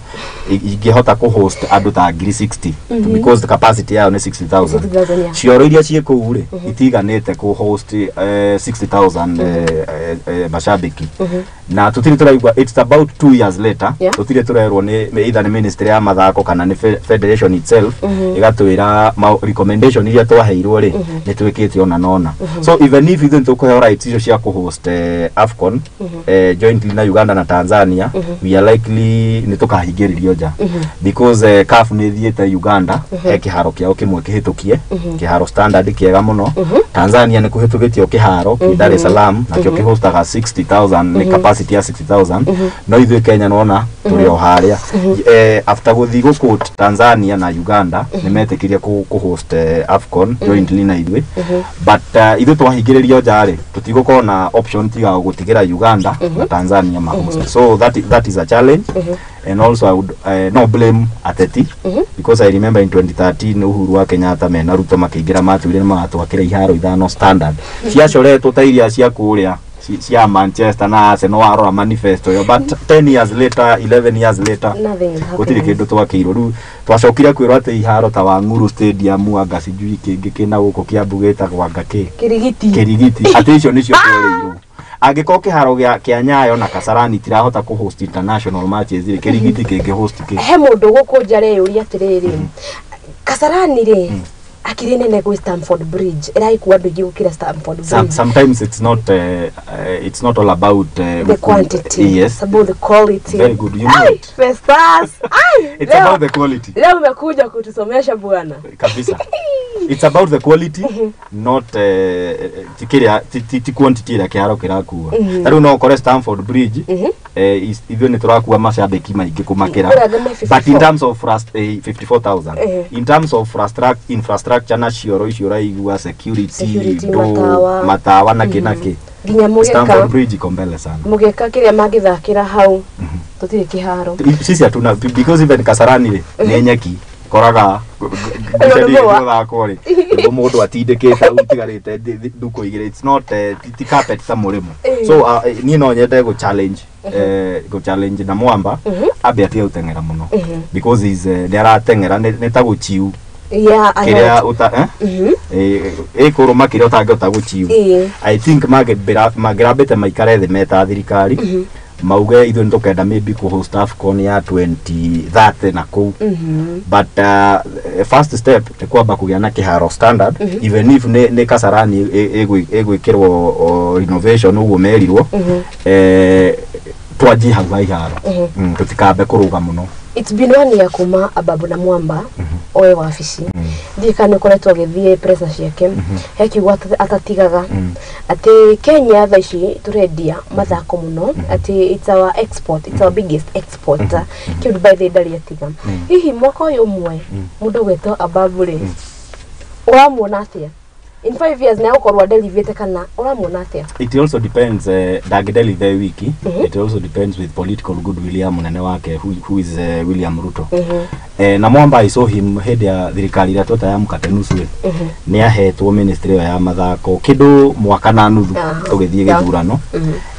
ingĩhota kũ host andũ ta ngiri 60, because the capacity yayo nĩ 60,000. 60,000, yeah. Cioro iria ciĩ kũu rĩ, itiganĩte kũ host 60,000 mashabiki, na tũtirĩ tũraigua. It's about 2 years later, tũtirĩ tũrerwo nĩ either nĩ ministry ya mathako kana nĩ federation itself ĩgatwĩra recommendation iria twaheirwo rĩ, nĩ twĩkĩte ona nona. So even if ithuĩ nĩtũkũheo rights icio cia kũhost AFCON jointly na Uganda na Tanzania, we are likely nĩ tũkahingĩrĩrio nja, because CAF nĩ ĩthiĩte Uganda, he kĩharo kĩao kĩmwe kĩhĩtũkie, kĩharo standard kĩega mũno. Tanzania nĩ kũhĩtũkĩtio kĩharo kĩ Dar es Salaam, nakĩo kĩhostaga 60,000, nĩ capacity ya 60,000. No ithuĩ Kenya nona tũrĩ o harĩa. After gũthiĩ gũkũ Tanzania na Uganda nĩ metĩkĩrie kũ host AFCON jointly na ithuĩ, but ithuĩ twahingĩrĩrio nja rĩ, tũtigũkorwo na option tiga gũtigĩra Uganda na Tanzania ma host. So that is a challenge. And also I would no blame ateti, because I remember in 2013 Uhuru wa Kenyatta mena Ruto makĩingĩra matuire nĩ magatwakĩra iharo ithano standard ciacoretwo ta iria cia kũrĩa cia Manchester na Arsenal, warora manifesto ĩyo. But 10 years later, 11 years later, nothing is gũtirĩ happening. Kĩndũ twakĩirwo. Rĩu twacokire kwĩrwo atĩ iharo ta Wang'uru Stadium, anga sijui kĩngĩ kĩna gũkũ Kiambu gĩtagwo anga kĩ. Kirigiti. Kĩrigiti, atĩ icio nĩcio twerĩirwo. Angĩkorwo kĩharo kĩa Nyayo na Kasarani itirahota kũ host international matches rĩ, Kĩrigiti kĩngĩ host kĩ? He mũndũ gũkũ nja areyũria atĩrĩrĩ, Kasarani rĩ, akĩrĩ nene gwĩ Stamford Bridge, ĩragĩkua andũ aingĩ gũkĩra Stamford Bridge. Sometimes it's not all about the quantity. Yes. It's about the quality. Very good, you know Ai, it. Festus. Ai, It's about the quality. Leo umekuja kutusomesha bwana. Kabisa, it's about the quality, not ti kĩrĩa ti quantity ĩrĩa kĩharo kĩrakua. Ta rĩu no ũkore Stamford Bridge ithuĩ nĩ tũrakua macambĩki maingĩ kũmakĩra, Kũrĩa andũ me but in 54. terms of 54,000, in terms of infrastructure na cioro icio ũraigua, security, Security, ndũ, matawa. Matawa na kĩ na kĩ, Nginya mũgeka Stamford Bridge iko mbele sana. Mũgeka kĩrĩa mangĩthakĩra hau tũtirĩ kĩharo. Sisi hatuna, because even Kasarani rĩ, nĩ nyeki koraga Rũa. guthakwo rĩ, nĩguo mũndũ atindĩkĩte hau itigarĩte ndukũ igĩrĩ. It's not ti carpet ta mũrĩmo. So niĩ no nyende gũ challenge gũ challenge na Mwamba ambe atige gũteng'era mũno, because he's nĩ arateng'era nĩ ta gũchiu Yeah, I kĩrĩa know. ũta ĩkũrũma kĩrĩa ũtangĩhota gũchiu. I think mangĩrambĩte maikare thĩ meta thirikari. Mauge ithuĩ nĩ tũkenda maybe kũ host AFCON ya 2030 na kũu, but first step nĩ kwamba kũgĩa na kĩharo standard, even if nĩ Kasarani ĩgwĩkĩrwo renovation ũguo merirwo. Twanjie hau ha iharo. Tũtikambe kũrũga mũno. It's been one year kuma Ababu na Mwamba oe wabici. Ndiĩ kana nĩ ũkoretwo agĩthiĩ presa ciake, he kiugo atatigaga atĩ Kenya thaa ici tũrendia mathako mũno, atĩ it's our export, it's our biggest export. Kĩu by the way ndarĩ atiga. Hihi mwaka ũyũ ũmwe mũndũ ũgwĩtwo Ababu rĩ, ũramuona atĩa in 5 years? Nĩ agũkorwo adelivĩte kana ũramuona atĩa? It also depends, ndangĩdeliver wiki. It also depends with political goodwill ya mũnene wake, who is William Ruto. Na Mwamba, I saw him hĩndĩ ya thirikari ĩrĩa tweta ya mkate nusu ĩ, nĩ ahetwo ministry ĩyo ya mathako kĩndũ mwaka na nuthu tũgĩthiĩ gĩthurano,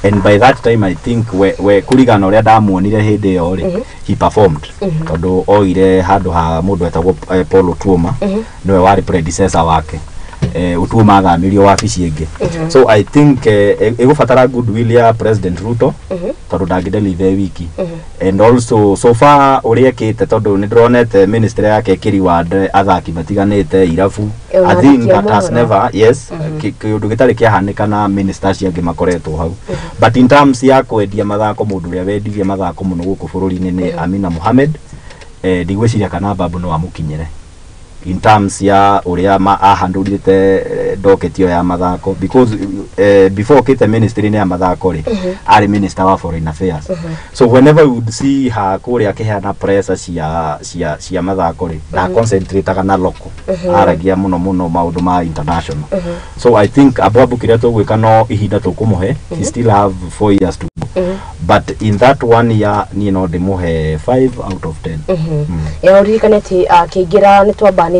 and by that time I think we kũringana ũrĩa ndamuonire hĩndĩ ĩyo rĩ, he performed, tondũ oire handũ ha mũndũ etagwo Paul Otuoma, nĩwe warĩ predecessor wake. Otuoma athamirio wabici ĩngĩ. So I think ĩgũbatara goodwill ya President Ruto, tondũ ndangĩdeliver wiki. And also so far ũrĩa ekĩte, tondũ nĩ ndĩronete ministry yake ĩkĩreward athaki matiganĩte irabu. Ona I think athaki a that has mohoro. never, yes, kĩũndũ gĩtarĩ kĩahanĩka na minister acio angĩ makoretwo hau. But in terms ya kwendia mathako, mũndũ ũrĩa wendirie mathako mũno gũkũ bũrũri-inĩ nĩ Amina Mohamed. Ndigwĩciria kana Babu no amũkinyĩre in terms ya ũrĩa ahandũrĩte docket ĩyo ya mathako, because before okĩte ministry-inĩ ya mathako rĩ, arĩ minister wa foreign affairs. So whenever you would see her kũrĩa akĩheana pressure cia mathako rĩ, nda concentrataga na local, aragia mũno mũno maũndũ ma international. So I think Ababu kĩrĩa tũgwĩka no ihinda tũkũmũhe. He still have 4 years to go, but in that one year niĩ no ndĩmũhe 5 out of 10. Ya ũririkane atĩ akĩingĩra nĩ twambanĩtwo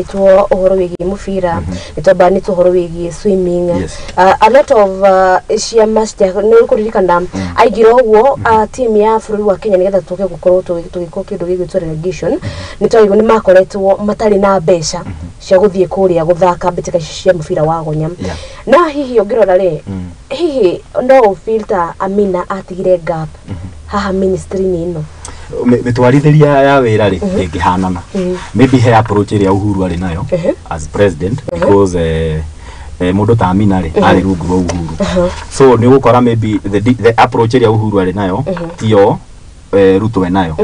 ũhoro wĩgiĩ mũbira, nĩ twambanĩtwo ũhoro wĩgiĩ swimming. A lot of ciama cia nĩ ũkũririkana aingĩra ũguo, team ya bũrũri wa Kenya, nĩgetha tũke gũkorwo tũgĩkwo kĩndũ gĩgwĩtwo relegation, nĩ twaigua nĩ makoretwo matarĩ na mbeca cia gũthiĩ kũrĩa gũthaka mbĩtĩka icio cia mũbira wa gonya. Na hihi ũngĩrora rĩ, hihi no ũfeel ta Amina atigire gap haha ministry-inĩ ĩno? Mĩtwarithĩria ya wĩra rĩ, ndĩngĩhanana. Maybe he approach ĩrĩa Uhuru arĩ nayo as president, because mũndũ ta Amina rĩ, arĩ rungu rwa Uhuru. So nĩ ũgũkora maybe the approach ĩrĩa Uhuru arĩ nayo tiyo Ruto enayo.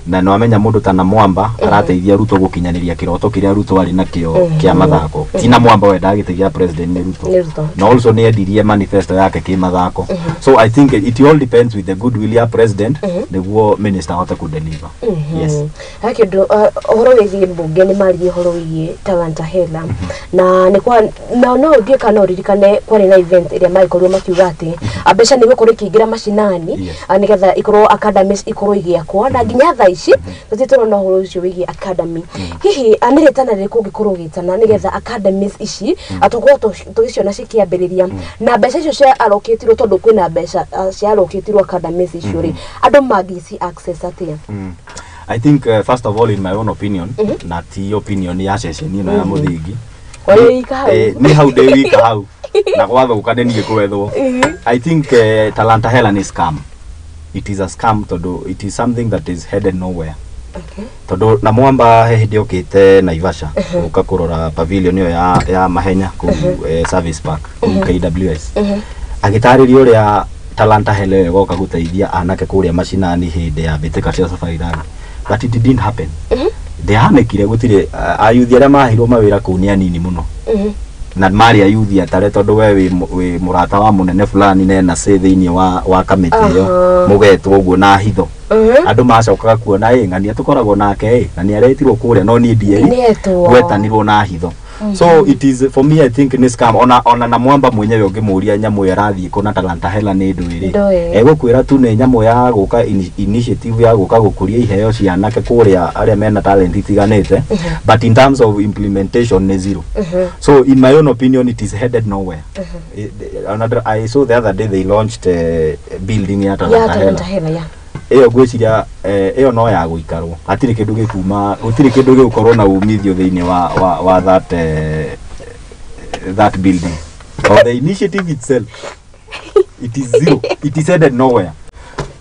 Na no amenya mũndũ ta Namwamba arateithia Ruto gũkinyanĩria kĩroto kĩrĩa Ruto arĩ nakĩo kĩa mathako. Ti Namwamba we ndagĩteithia president, nĩ Ruto. Nĩ Ruto. Na also nĩ endirie manifesto yake kĩ mathako. So I think it all depends with the goodwill ya president nĩguo minister ahote kudeliver. Yes. He kĩndũ ũhoro wĩgiĩ mbunge, nĩ maririe ũhoro wĩgiĩ Talanta Hela, na nĩ kwa na no ndiĩ kana no ũririkane kwarĩ na event ĩrĩa magĩkorirwo makiuga atĩ mbeca nĩ igũkorwo ikĩingĩra macinani, nĩgetha ikorwo academies ikorwo igĩakwo, na nginya thaa ici tũtirĩ tũrona ũhoro ũcio wĩgiĩ academy. Hihi nĩ rĩtana rĩrĩkũ ũngĩkorwo ũgĩtana nĩgetha academies ici tũkorwo tũgĩciona cikĩambĩrĩria, na mbeca icio cia allocate-irwo, tondũ kwĩna mbeca cia allocate-irwo academies icio rĩ, andũ mangĩci access atĩa? I think first of all, in my own opinion, na ti opinion ya ceceni ĩno ya mũthingi. Wĩ wika hau. Nĩ hau ndĩ wika hau na gwathũka nĩ niĩ kwethwo. I think Talanta Hela nĩ scam. It is a scam tondũ it is something that is headed nowhere, tondũ na Mwamba he hĩndĩ okĩte Naivasha gũka kũrora pavilion ĩyo ya mahenya kũu Service Park kũu KWS, agĩtarĩria ũrĩa Talanta Hela ĩyo ĩgoka gũteithia anake kũrĩa macinani hĩndĩ ya mbĩtĩka cia Safari Rally, but it didn't happen. Ndĩahanĩkire. Gũtirĩ ayuthi arĩa maheirwo mawĩra kũu nĩ anini mũno, na marĩ ayuthi atare, tondũ we wĩ mũrata wa mũnene fulani na ena say thĩinĩ wa kamĩtĩ ĩyo. Mũgetwo ũguo na hitho. Andũ macokaga kuona ĩ ng'ania tũkoragwo nake ĩ na nĩ aretirwo kũrĩa, no niĩ ndieri. Nĩetwo. Gwetanirwo na hitho. So it is, for me, I think nĩ scam. Ona na Mwamba mwenyewe ũngĩmũria nyamũ ĩyo ĩrathiĩ kũ na Talanta Hela nĩ ndũ ĩrĩ, Ndũĩ. Egũkwĩra tu nĩ nyamũ ya gũka initiative ya gũka gũkũria iheo cia anake kũrĩa arĩa mena talent itiganĩte, but in terms of implementation nĩ zero. So in my own opinion, it is headed nowhere. I saw the other day they launched building ya Ya Talanta Talanta Hela. Hela ya. Ĩyo ngwĩciria ĩyo no ya gũikarwo, hatirĩ kĩndũ gĩkuma, gũtirĩ kĩndũ gĩgũkorwo na umithio thĩinĩ wa that building or the initiative itself. It is zero, it is headed nowhere.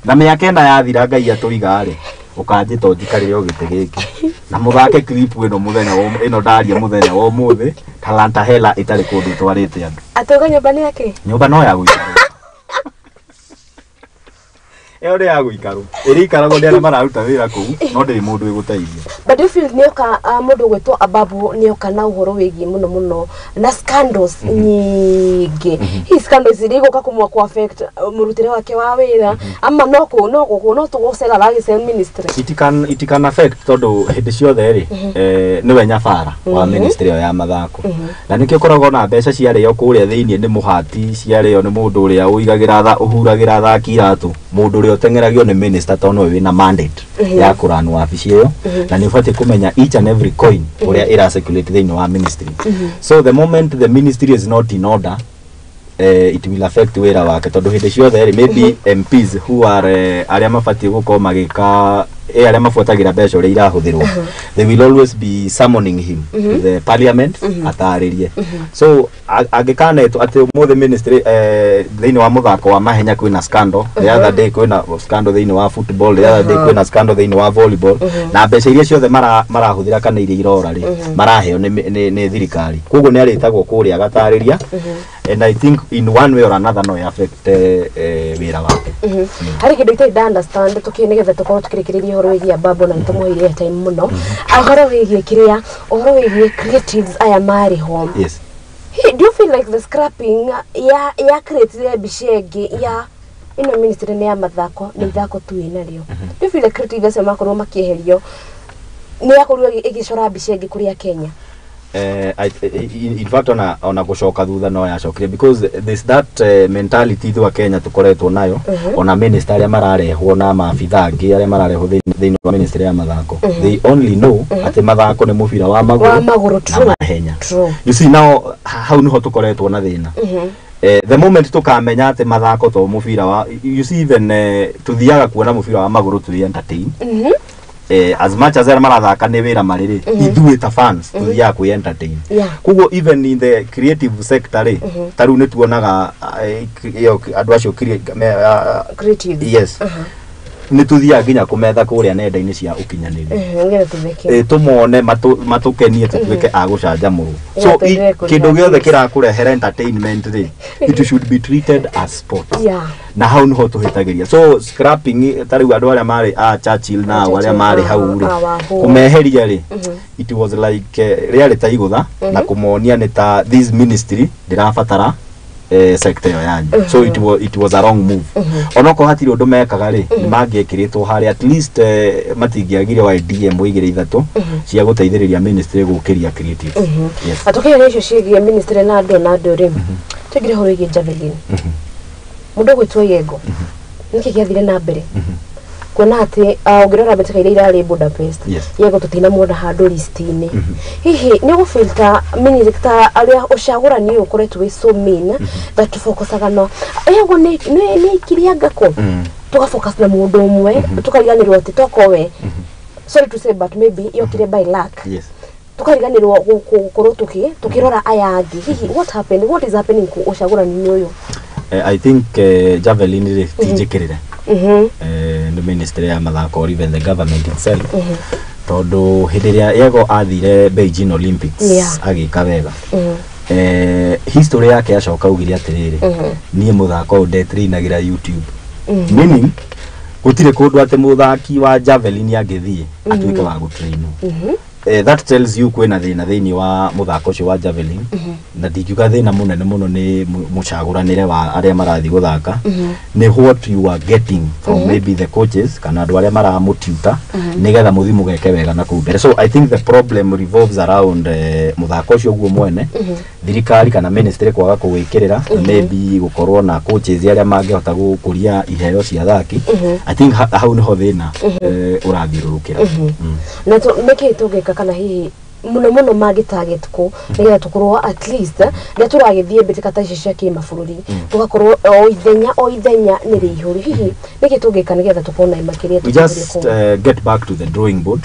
Na mĩaka 4 yathira Ngai atũiga rĩ, ũkanjĩta ũnjikarĩre o gĩtĩ gĩkĩ na mũthake clip ĩno mũthenya wa ĩno ndaria mũthenya wa ũmũthĩ, Talanta Hela ĩtarĩ kũndũ ĩtwarĩte andũ. Atauga nyũmba nĩ yake. Nyũmba no ya gũikarwo, ĩyo nĩ ya gũikarwo, ĩrĩikaragwo nĩ arĩa mararuta wĩra kũu, no ndĩrĩ mũndũ ĩgũteithia. But do you feel nĩoka mũndũ ũgwĩtwo Ababu nĩoka na ũhoro wĩgiĩ mũno mũno na scandals nyingĩ, hihi scandals iria igũka kũmwa ku affect mũrutĩre wake wa wĩra, ama no kũ no gũkũ no tũgũcera aragĩcera ministry? It can affect, tondũ hĩndĩ ciothe rĩ, nĩwe nyabara wa ministry ĩyo ya mathako, na nĩkĩo ũkoragwo na mbeca ciarĩo kũrĩa thĩiniĩ nĩ mũhati, ciarĩo nĩ mũndũ ũrĩa ũigagĩra ũhuragĩra athaki iratũ, mũndũ ũrĩa ũteng'eragio nĩ minister, tondũ nĩwe wĩna mandate ya kũrun wabici ĩyo, na nĩ ũbatiĩ kũmenya each and every coin ũrĩa ĩra circulate thĩinĩ wa ministry. So the moment the ministry is not in order, it will affect wĩra wake, tondũ hĩndĩ ciothe rĩ, maybe MPs who are arĩa mabatiĩ gũkorwo magĩka arĩa mabuatagĩra mbeca ũrĩa irahũthĩrwo, they will always be summoning him to the parliament atarĩrie. So angĩkanetwo atĩ ũmũthĩ ministry thĩinĩ wa mũthako wa mahenya kwĩna scandal, the other day kwĩna scandal thĩinĩ wa football, the other day kwĩna scandal thĩinĩ wa volleyball, na mbeca iria ciothe marahũthĩra kana iria irora rĩ, maraheo nĩ thirikari, koguo nĩ arĩtagwo kũrĩa agatarĩria, and I think in one way or another no affect wĩra wake. Harĩ kĩndũ itarĩ nda understand tũkĩ nĩgetha tũkorwo tũkĩrĩkĩrĩria ũhoro wĩgiĩ Ababu, na nĩtũmũheire airtime mũno, ũhoro wĩgiĩ kĩrĩa, ũhoro wĩgiĩ creatives aya marĩ ho. Hey, do you feel like the scrapping ya create mbica ĩngĩ ya ĩno ministry nĩ ya mathako, nĩ ithako tu ĩnarĩo? Do you feel like creatives acio makorwo makĩeherio nĩ yakorirwo ĩgĩcora mbica ĩngĩ kũrĩa Kenya? In fact, ona gucoka thutha no yacokire, because there's that mentality ithuĩ Kenya tukoretwo nayo, ona minister arĩa mararehwo na maabitha angĩ arĩa mararehwo thĩinĩ wa ministry ya mathako, they only know atĩ mathako nĩ mũbira wa wa magũrũ magũrũ na mahenya. You see, now hau niho tukoretwo na thĩna. The moment tukamenya atĩ mathako to mũbira wa, you see, even tuthiaga kuona mũbira wa magũrũ tũrĩ entertain, as much as arĩa marathaka nĩ wĩra marĩ rĩ, ithuĩ ta fans tuthiaga kwĩ entertain. Koguo even in the creative sector rĩ, ta rĩu nĩ tuonaga ĩyo andũ acio creatives. Yes, nĩ tuthiaga nginya kũmetha kũrĩa nenda-inĩ cia ũkinyanĩria, Nĩgetha tũtheke. Tũmone matũkenie, tũtuĩke a gũcanjamũrwo. So tuendelee kũrĩha kĩndũ gĩothe bills. Kĩrakũrehera entertainment rĩ, it should be treated as sport, na hau niho tũhĩtagĩria. So scrapping, ta rĩu andũ arĩa marĩ a Churchill na arĩa Churchill, marĩ hau rĩ, a Wahu. kũmeheria rĩ, it was like rĩarĩ ta igũtha na kũmonia nĩ ta this ministry ndĩrabatara sector ĩyo yanyu. So it was a wrong move. Onokorwo hatirĩ ũndũ mekaga rĩ, nĩ mangĩekĩrĩtwo harĩa at least matingĩagire wa DM igĩrĩ ithatũ cia gũteithĩrĩria ministry gũkĩria creative. Yes. Atukĩria icio ciĩgiĩ ministry na andũ rĩ, tũingĩre ũhoro wĩgiĩ javelin. Mũndũ ũgwĩtwo Yego, nĩkĩ gĩathire na mbere kuona atĩ ũngĩrora mbĩtĩka iria irarĩ Budapest, Yego tũtinamuona handũ list-inĩ? Hihi nĩ ũgũfeel minister arĩa ũcagũrani ũyũ ũkoretwo wĩ so mean that tũfocusaga no Yego nĩ aikirie ngakũ, tũgafocus na mũndũ ũmwe, tũkariganĩrwo atĩ tokowe, sorry to say, but maybe yokire by luck, tukariganĩrwo gũkorwo tukĩrora aya angĩ? Hihi what happened, what is happening ku ũcagũrani-inĩ ũyũ? I think javelin rĩ, ti njĩkĩrĩre nĩ ministry ya mathako or even the government itself, tondũ hĩndĩ ĩrĩa Yego athire Beijing Olympics, agĩka wega. History yake acoka augire atĩrĩrĩ, niĩ mũthako ũyũ ndetrainagĩra YouTube, meaning gũtirĩ kũndũ atĩ mũthaki wa javelin angĩthiĩ atuĩke wa gũtrainwo. That tells you kwĩna thĩna thĩinĩ wa mũthako ũcio wa javelin, na ndingiuga thĩna mũnene mũno nĩ mũcagũranĩre wa arĩa marathiĩ gũthaka, nĩ what you are getting from maybe the coaches kana andũ arĩa maramũtuta nĩgetha mũthiĩ mũgeke wega na kũu mbere. So I think the problem revolves around mũthako ũcio guo mwene, thirikari kana ministry kwaga kũwĩkĩrĩra, na maybe gũkorwo na coaches arĩa mangĩhota gũkũria iheo cia athaki. I think hau nĩho thĩna ũrathiũrũrũkĩra. Na nĩkĩ tũngĩka, kana hihi mũno mũno mangĩ target kũ, nĩgetha tũkorwo at least rĩrĩa tũragĩthiĩ mbĩtĩka ta ici cia kĩmabũrũri, tũgakorwo o ithenya nĩ rĩihũru? Hihi nĩkĩ tũngĩka nĩgetha tũkorwo na makĩria? We just get back to the drawing board,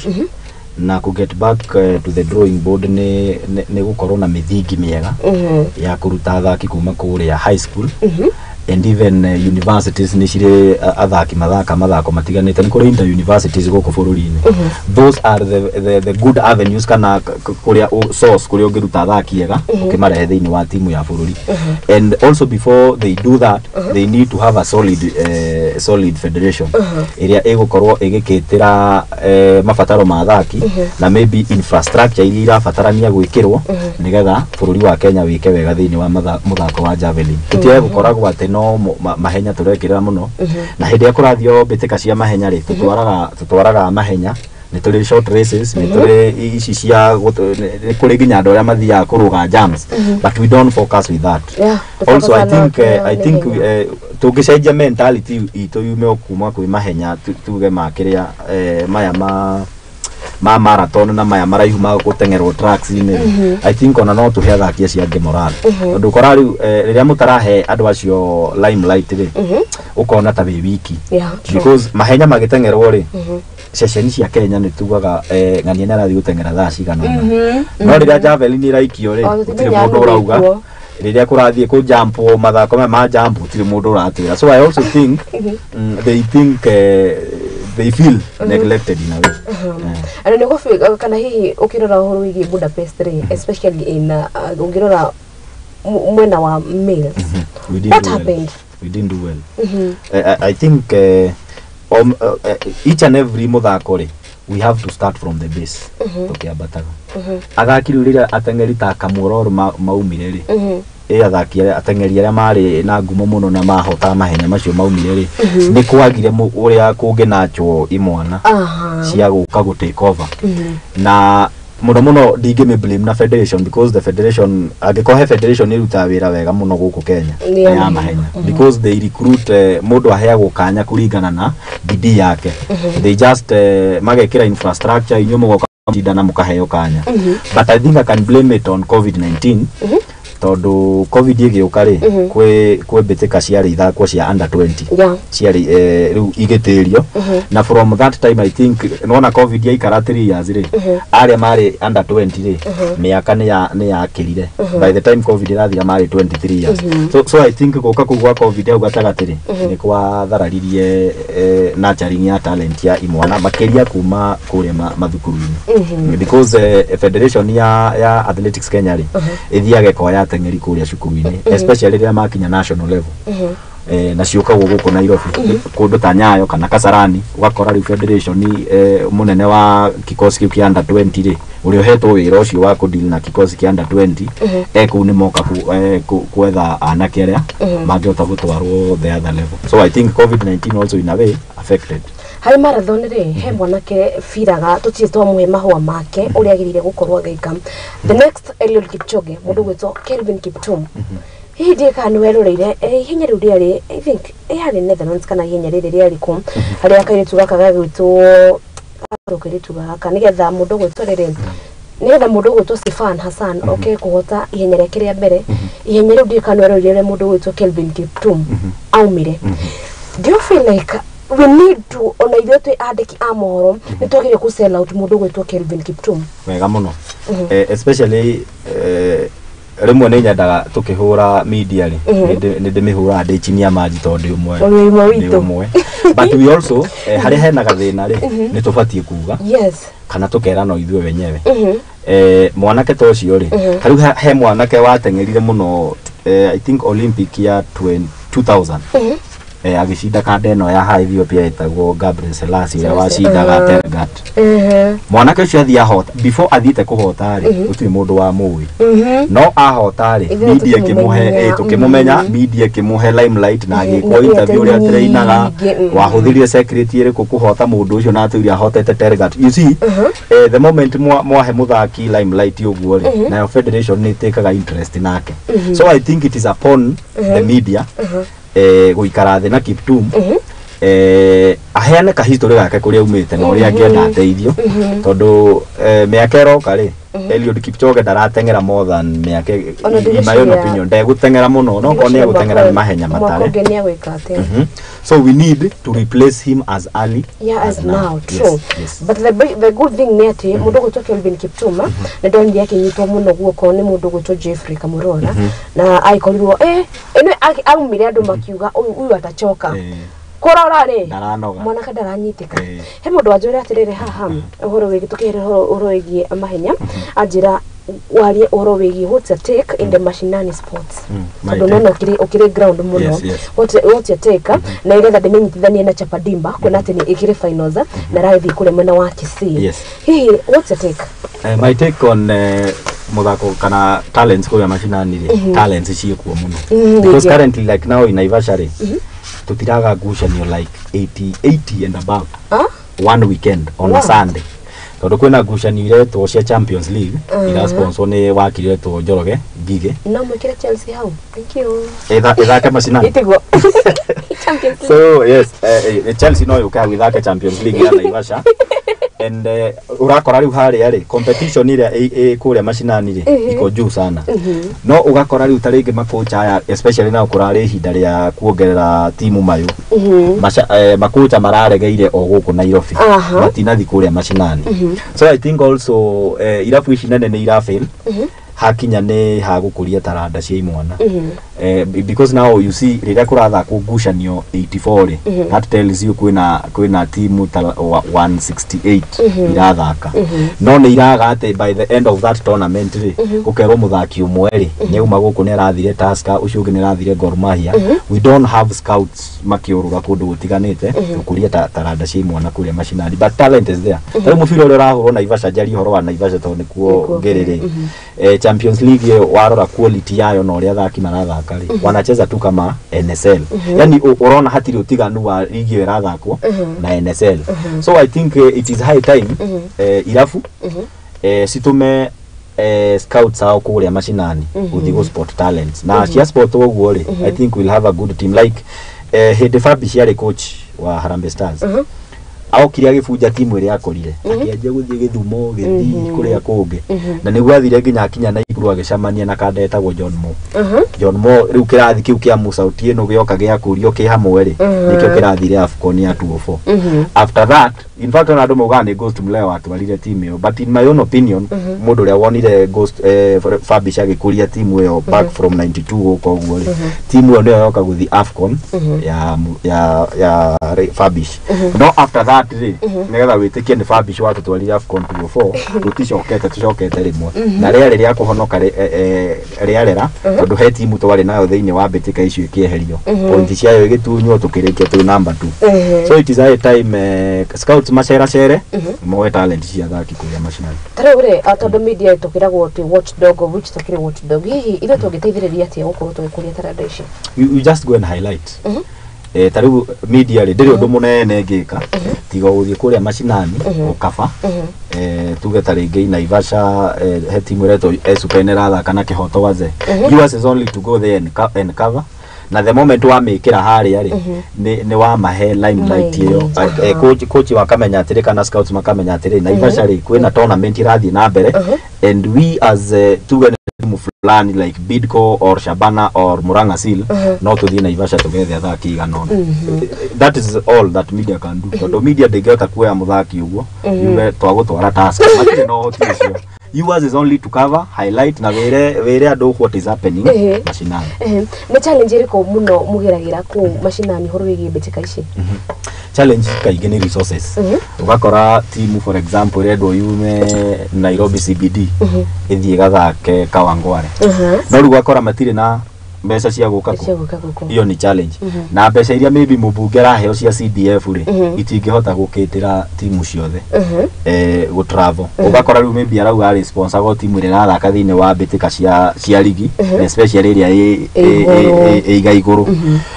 na ku get back to the drawing board nĩ gũkorwo na mĩthingi mĩega ya kũruta athaki kuma kũrĩa high school. And even universities nĩ cirĩ athaki mathaka mathako matiganĩte, nĩ kũrĩ inter universities gũkũ bũrũri-inĩ. Those are the good avenues kana kũrĩa source kũrĩa ũngĩruta athaki ega ũkĩmarehe thĩinĩ wa timu ya bũrũri. And also, before they do that, they need to have a solid federation ĩrĩa ĩgũkorwo ĩgĩkĩtĩra mabataro ma athaki na maybe infrastructure iria irabatarania gwĩkĩrwo nĩgetha bũrũri wa Kenya wĩke wega thĩinĩ wa mũthako wa javelin. Tũtiage gũkoragwo atĩ no mahenya tũrekĩrĩra mũno, na hĩndĩ ĩrĩa kũrathiĩ mbĩtĩka cia mahenya rĩ, tũtwaraga mahenya, nĩ tũrĩ short races, nĩ tũrĩ ici cia nĩ kũrĩ nginya andũ arĩa mathiaga kũrũga jumps, but we don't focus with that. Also, I think I think tũngĩcenjia mentality itũ yume o kuma kwĩ mahenya tuge ma kĩrĩa maya ma marathon na maya maraihu ma gũteng'erwo tracks-inĩ rĩ, I think ona no tũhe athaki acio angĩ morale, tondũ ũkora rĩu rĩrĩa mũtarahe andũ acio limelight rĩ, ũkona ta wĩ wiki Yeah, true. because mahenya magĩteng'erwo rĩ, ceceni cia Kenya nĩ tugaga ng'ania nĩ arathiĩ gũteng'era thaa cigana ũna, no rĩrĩa javelin ĩraikio rĩ, O, gũtirĩ tũtimenyaga mũndũ ũrauga. gũgĩkwo. Rĩrĩa kũrathiĩ kũ jump, mathako maya ma jump, gũtirĩ mũndũ ũratwĩra. So I also think they think they feel neglected in a way. Ana nĩ gũbĩ kana hihi ũkĩrora ũhoro wĩgiĩ Budapest rĩ, especially in ũngĩrora mwena wa males, We didn't what do well. happened? We didn't do well. I think each and every mũthako rĩ, we have to start from the base tũkĩambataga. Athaki rĩu rĩrĩa ateng'eri ta Kamworor maumire rĩ, ĩ athaki arĩa ateng'eri arĩa marĩ na ngumo mũno na mahotaga mahenya macio maumire rĩ, nĩ kwagire ũrĩa kũngĩnachwo imwana cia gũka gũ take over. Na mũno mũno ndingĩmĩ blame na federation, because the federation, angĩkorwo he federation ĩrutaga wĩra wega mũno gũkũ Kenya, Nĩ ya nĩ ya mahenya. mahenya, because they recruit mũndũ aheagwo kanya kũringana na bidii yake. They just magekĩra infrastructure, inyuĩ mũgoka cindana mũkaheo kanya. But I think I can blame it on COVID-19, tondũ COVID ĩgĩũka rĩ, kwĩ mbĩtĩka ciarĩ ithakwo cia under 20 ciarĩ rĩu igĩtĩrio, na from that time, I think nona COVID yaikara 3 years rĩ, arĩa marĩ under 20 rĩ, mĩaka nĩ yakĩrire. By the time COVID ĩrathira marĩ 23 years. So I think gũka kũu gwa COVID hau gatagatĩ rĩ, nĩ kwathararirie nurturing ya talent ya imwana makĩria kuma kũrĩa mathukuru-inĩ, because federation ya Athletics Kenya rĩ, ĩthiaga ĩkoya ateng'eri kũrĩa cukuru-inĩ, especially rĩrĩa makinya national level, na ciũkagwo gũkũ Nairobi, kũndũ ta Nyayo kana Kasarani. Ũgakora rĩu federation mũnene wa kikosi kĩu kĩa under 20 rĩ, ũrĩa ũhetwo wĩra ũcio wa kũdeal na kikosi kĩa under 20, kũu nĩ moka gwetha anake arĩa mangĩhota gũtwarwo the other level. So I think COVID-19 also in a way affected. Harĩ marathon rĩ, he mwanake biraga tũtirĩ twamũhe mahũa make ũrĩa agĩrĩire gũkorwo agĩka, the next Eliud Kipchoge, mũndũ gwĩtwo Kelvin Kiptum. Hihi ndiĩ kana nĩ weroreire ihenya rĩu rĩarĩ, I think yarĩ Netherlands, kana ihenya rĩrĩ rĩarĩ kũ, harĩa kairĩtu gaka gagwĩtwo kairĩtu gaka, nĩgetha mũndũ gwĩtwo rĩrĩ, nĩgetha mũndũ gwĩtwo Sifan Hassan oke kũhota ihenya rĩake rĩa mbere. Ihenya rĩu ndiĩ kana nĩ weroreire ũrĩa mũndũ gwĩtwo Kelvin Kiptum aumire. Do you feel like we need to, ona ithuĩ twĩ andĩki a mohoro, nĩ twagĩrĩire kũ sell out mũndũ gwĩtwo Kelvin Kiptum? Wega mũno. Especially rĩmwe nĩ nyendaga tũkĩhũra media rĩ, nĩ ndĩmĩhũraga ndĩ chini ya maji tondũ ndĩ ũmwe. Ũrĩ ũmwe Ndĩ witũ. ũmwe, but we also harĩa hena gathĩna rĩ, nĩ tũbatiĩ kuga kana tũkera no ithuĩ wenyewe. Mwanake ta ũcio rĩ, tarĩu he mwanake wateng'erire mũno, I think Olympic ya 20 2000, agĩcinda kanda ĩno ya ha Ethiopia ĩtagwo Gabriel Selassie, ũrĩa wacindaga Tergat. Mwanake ũcio athiĩ ahota, before athiĩte kũhota rĩ, gũtirĩ mũndũ wamũĩ, no ahota rĩ, Ithuĩ media ĩkĩmũhe tũkĩmũmenya, tũkĩmũmenya, media ĩkĩmũhe limelight na agĩkwo Na interview ũrĩa trainaga, nyingĩ, wahũthĩrire secret ĩrĩkũ kũhota mũndũ ũcio na atũire ahotete Tergat. You see, the moment mwahe mũthaki limelight ũguo rĩ, nayo federation nĩ ĩtĩkaga interest nake. So I think it is upon the media gũikara thĩ na Kiptum, aheane kahistory gake kũrĩa aumĩte na ũrĩa angĩenda ateithio, tondũ mĩaka ĩroka rĩ, Eliud Kipchoge ndarateng'era more than mĩaka, in my own opinion, ndegũteng'era mũno, no korwo nĩ egũteng'era nĩ mahenya matare. Mwaka ũngĩ nĩ egwĩka atĩa? So we need to replace him as early as now. True. Yes. But the good thing nĩ atĩ mũndũ ũgwĩtwo Kelvin Kiptuma nĩ ndonire akĩnyitwo mũno guoko nĩ mũndũ ũgwĩtwo Jeffrey Kamurora na aikorirwo ĩno aumire andũ makiuga huyu atachoka kũrora rĩ. Ndaranoga. Mwanake ndaranyitĩka. He mũndũ wanjũria atĩrĩrĩ haha ũhoro wĩgiĩ tũkĩhĩrĩra ũhoro wĩgiĩ mahenya, anjĩra warie ũhoro wĩgiĩ what's your take in the mashinani sports, my tondũ take. nona ũkĩrĩ ground mũno. Yes. What's your take na igetha ndĩmĩnyitithanie na Chapadimba kuona atĩ nĩ ĩkĩrĩ finals na ĩrathiĩ kũrĩa mwena wa Kisii? Hihi what's your take? My take on muthako kana talents kũrĩa macinani rĩ, talents ciĩkuo mũno because currently, like now in Naivasha rĩ, tutiraga ngucanio like 80 80 and above one weekend on a Sunday, tondũ kwĩna ngucanio iretwo cia Champions League ira sponsor nĩ wakiri iretwo Njoroge Ngige. No mwĩkĩre Chelsea hau, thank you. Ĩthake macinani. Ĩtiguo Champions League. So yes, Chelsea no yũke hau ĩthake Champions League ya Naivasha and ũrakora rĩu harĩa rĩ, competition ĩrĩa ĩ kũrĩa macinani rĩ iko juu sana. No ũgakora rĩu ta rĩngĩ makocha aya, especially now kũrarĩ ihinda rĩa kuongerera timu mayũ, makocha mararegeire o gũkũ Nairobi, matinathi kũrĩa macinani. So I think also irabu ici nene nĩ irafail hakinya nĩ hagũkũria taranda cia imwana, because now you see rĩrĩa kũrathakwo ngucanio 84 rĩ, that tells you kwĩna timu ta 168 irathaka. No nĩ iraga atĩ by the end of that tournament rĩ, gũkerwo mũthaki ũmwe rĩ nĩ auma gũkũ nĩ arathire Tusker, ũcio ũngĩ nĩ arathire Gor Mahia. We don't have scouts makĩũrũra kũndũ gũtiganĩte gũkũria taranda cia imwana kũrĩa macinani, but talent is there. Ta rĩu mũbira ũrĩa ũrahũrwo Naivasha, njarie ũhoro wa Naivasha tondũ nĩkuo Nĩkuo ngĩrĩ rĩ, Champions League ĩyo warora quality yayo na ũrĩa athaki marathaka rĩ, wanacheza tu kama NSL. Yani ũrona hatirĩ ũtiganu wa ligi ĩyo ĩrathakwo na NSL. So I think it is high time irabu citume scouts ao kũrĩa macinani gũthiĩ gũ spot talents na cia spot ũguo rĩ, I think we'll have a good team. Like hĩndĩ Fabish yarĩ coach wa Harambee Stars, aokire agĩbunja timu ĩrĩa akorire, akĩanjia gũthiĩ Gĩthumo, Gĩthii, kũrĩa kũngĩ, na nĩguo athire nginya akinya Naikuru agĩcemania na kanda etagwo John Mo. John Mo rĩu kĩrathi kĩu kĩa Musa Otieno gĩoka gĩakũrio kĩ hamwe rĩ, nĩkĩo kĩrathire AFCON ya 2004. After that, in fact, ona andũ maugaga nĩ Ghost Mulee watwarire timu ĩyo, but in my own opinion, mũndũ ũrĩa wonire Ghost Fabish agĩkũria timu ĩyo back from 92 gũka ũguo rĩ, timu ĩyo nĩyo yoka gũthiĩ AFCON ya Fabish. No after that rĩ, nĩgetha wĩtĩkie nĩ Fabish watũtwarire AFCON 2004, tũticokete, tũcokete rĩmwe na rĩarĩ rĩa kũhonoka rĩarera, tondũ he timu twarĩ nayo thĩinĩ wa mbĩtĩka icio ĩkĩeherio, pointi ciayo ĩgĩtunywo, tũkĩrĩkia twĩ number 2. So it is high time scouts maceracere moe talent cia athaki kũrĩa macinani. Ta rĩu rĩ, tondũ media tũkĩragwo twĩ watchdog, of which tũkĩrĩ watchdog, hihi ithuĩ tũngĩteithĩrĩria atĩa gũkorwo tũgĩkũria taranda ici? You just go and highlight. Ta rĩu media rĩ, ndĩrĩ ũndũ mũnene ngĩka tiga gũthiĩ kũrĩa macinani gũkaba, tuge ta rĩngĩ Naivasha, he timu ĩretwo Esupen ĩrathaka na Kĩhoto Wazee. Yours is only to go there and cover, na the moment wamĩkĩra harĩa rĩ, nĩ wamahe limelight ĩyo. Limelight, Coach makamenya atĩrĩ kana scouts makamenya atĩrĩ Naivasha rĩ, kwĩna tournament ĩrathiĩ na mbere, and we as tuge nĩ timu fulani like Bidco or Shabana or Murang'a Seal, no tũthiĩ Naivasha tũgethe athaki igana ũna. That is all that media can do, tondũ media ndĩngĩhota kuoya mũthaki ũguo yuge twagũtwara Tusker, matirĩ na ũhoti ũcio. Yours is only to cover, highlight na wĩre andũ what is happening macinani. Nĩ challenge ĩrĩkũ mũno mũgeragĩra kũu macinani ũhoro wĩgiĩ mbĩtĩka ici? Challenge kaingĩ nĩ resources. Ũgakora timu, for example, ĩrendwo yume Nairobi CBD ĩthiĩ ĩgathake Kawangware, no rĩu ũgakora matirĩ na mbeca cia gũka kũ Cia gũka gũkũ. Iyo nĩ challenge. Na mbeca iria maybe mũmbunge araheo cia CDF rĩ, itingĩhota gũkĩtĩra timu ciothe gũ travel. Ũgakora rĩu maybe arauga arĩ sponsor timu ĩrĩa ĩrathaka thĩinĩ wa mbĩtĩka cia ligi, especially ĩrĩa Ĩ igũrũ. ĩ iga igũrũ.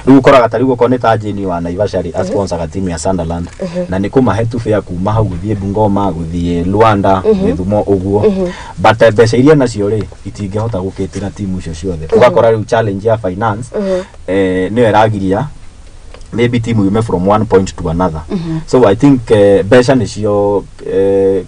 Rĩu ũkoraga ta rĩu okorwo nĩ ta Jane wa Naivasha rĩ, asponsoraga timu ya Sunderland na nĩ kũmahe tu fare kuma hau gũthiĩ Bungoma, gũthiĩ Luanda, Gĩthumo ũguo, but mbeca iria nacio rĩ, itingĩhota gũkĩtĩra timu icio ciothe. Ũgakora rĩu challenge ya finance nĩyo ĩragiria Maybe team yume from one point to another. So I think mbeca nĩcio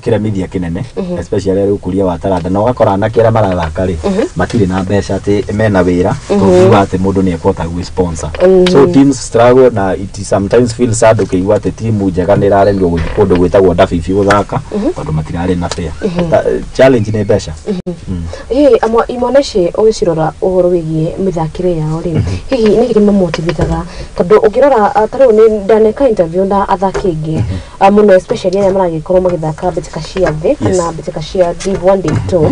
kĩremithia kĩnene, especially rĩu ũkũria wa taranda, na ũgakora anake arĩa marathaka rĩ, matirĩ na mbeca atĩ mena wĩra tũngiuga atĩ mũndũ nĩ ekũhota gwĩ sponsor. So teams struggle, na it sometimes feel sad ũkĩigua atĩ timu njega nĩ ĩraremirwo gũthiĩ kũndũ gwĩtagwo Ndabibi gũthaka tondũ matirarĩ na fare. Challenge nĩ mbeca. Hihi imwana ici ũgĩcirora ũhoro wĩgiĩ mĩthakĩre yao rĩ, hihi nĩkĩ kĩmamotivĩtaga? Tondũ ũngĩrora, ta rĩu nĩ ndaneka interview na athaki aingĩ, mũno especially arĩa maragĩkorwo magĩthaka mbĩtĩka cia thĩ kana mbĩtĩka cia Div 1, Div 2,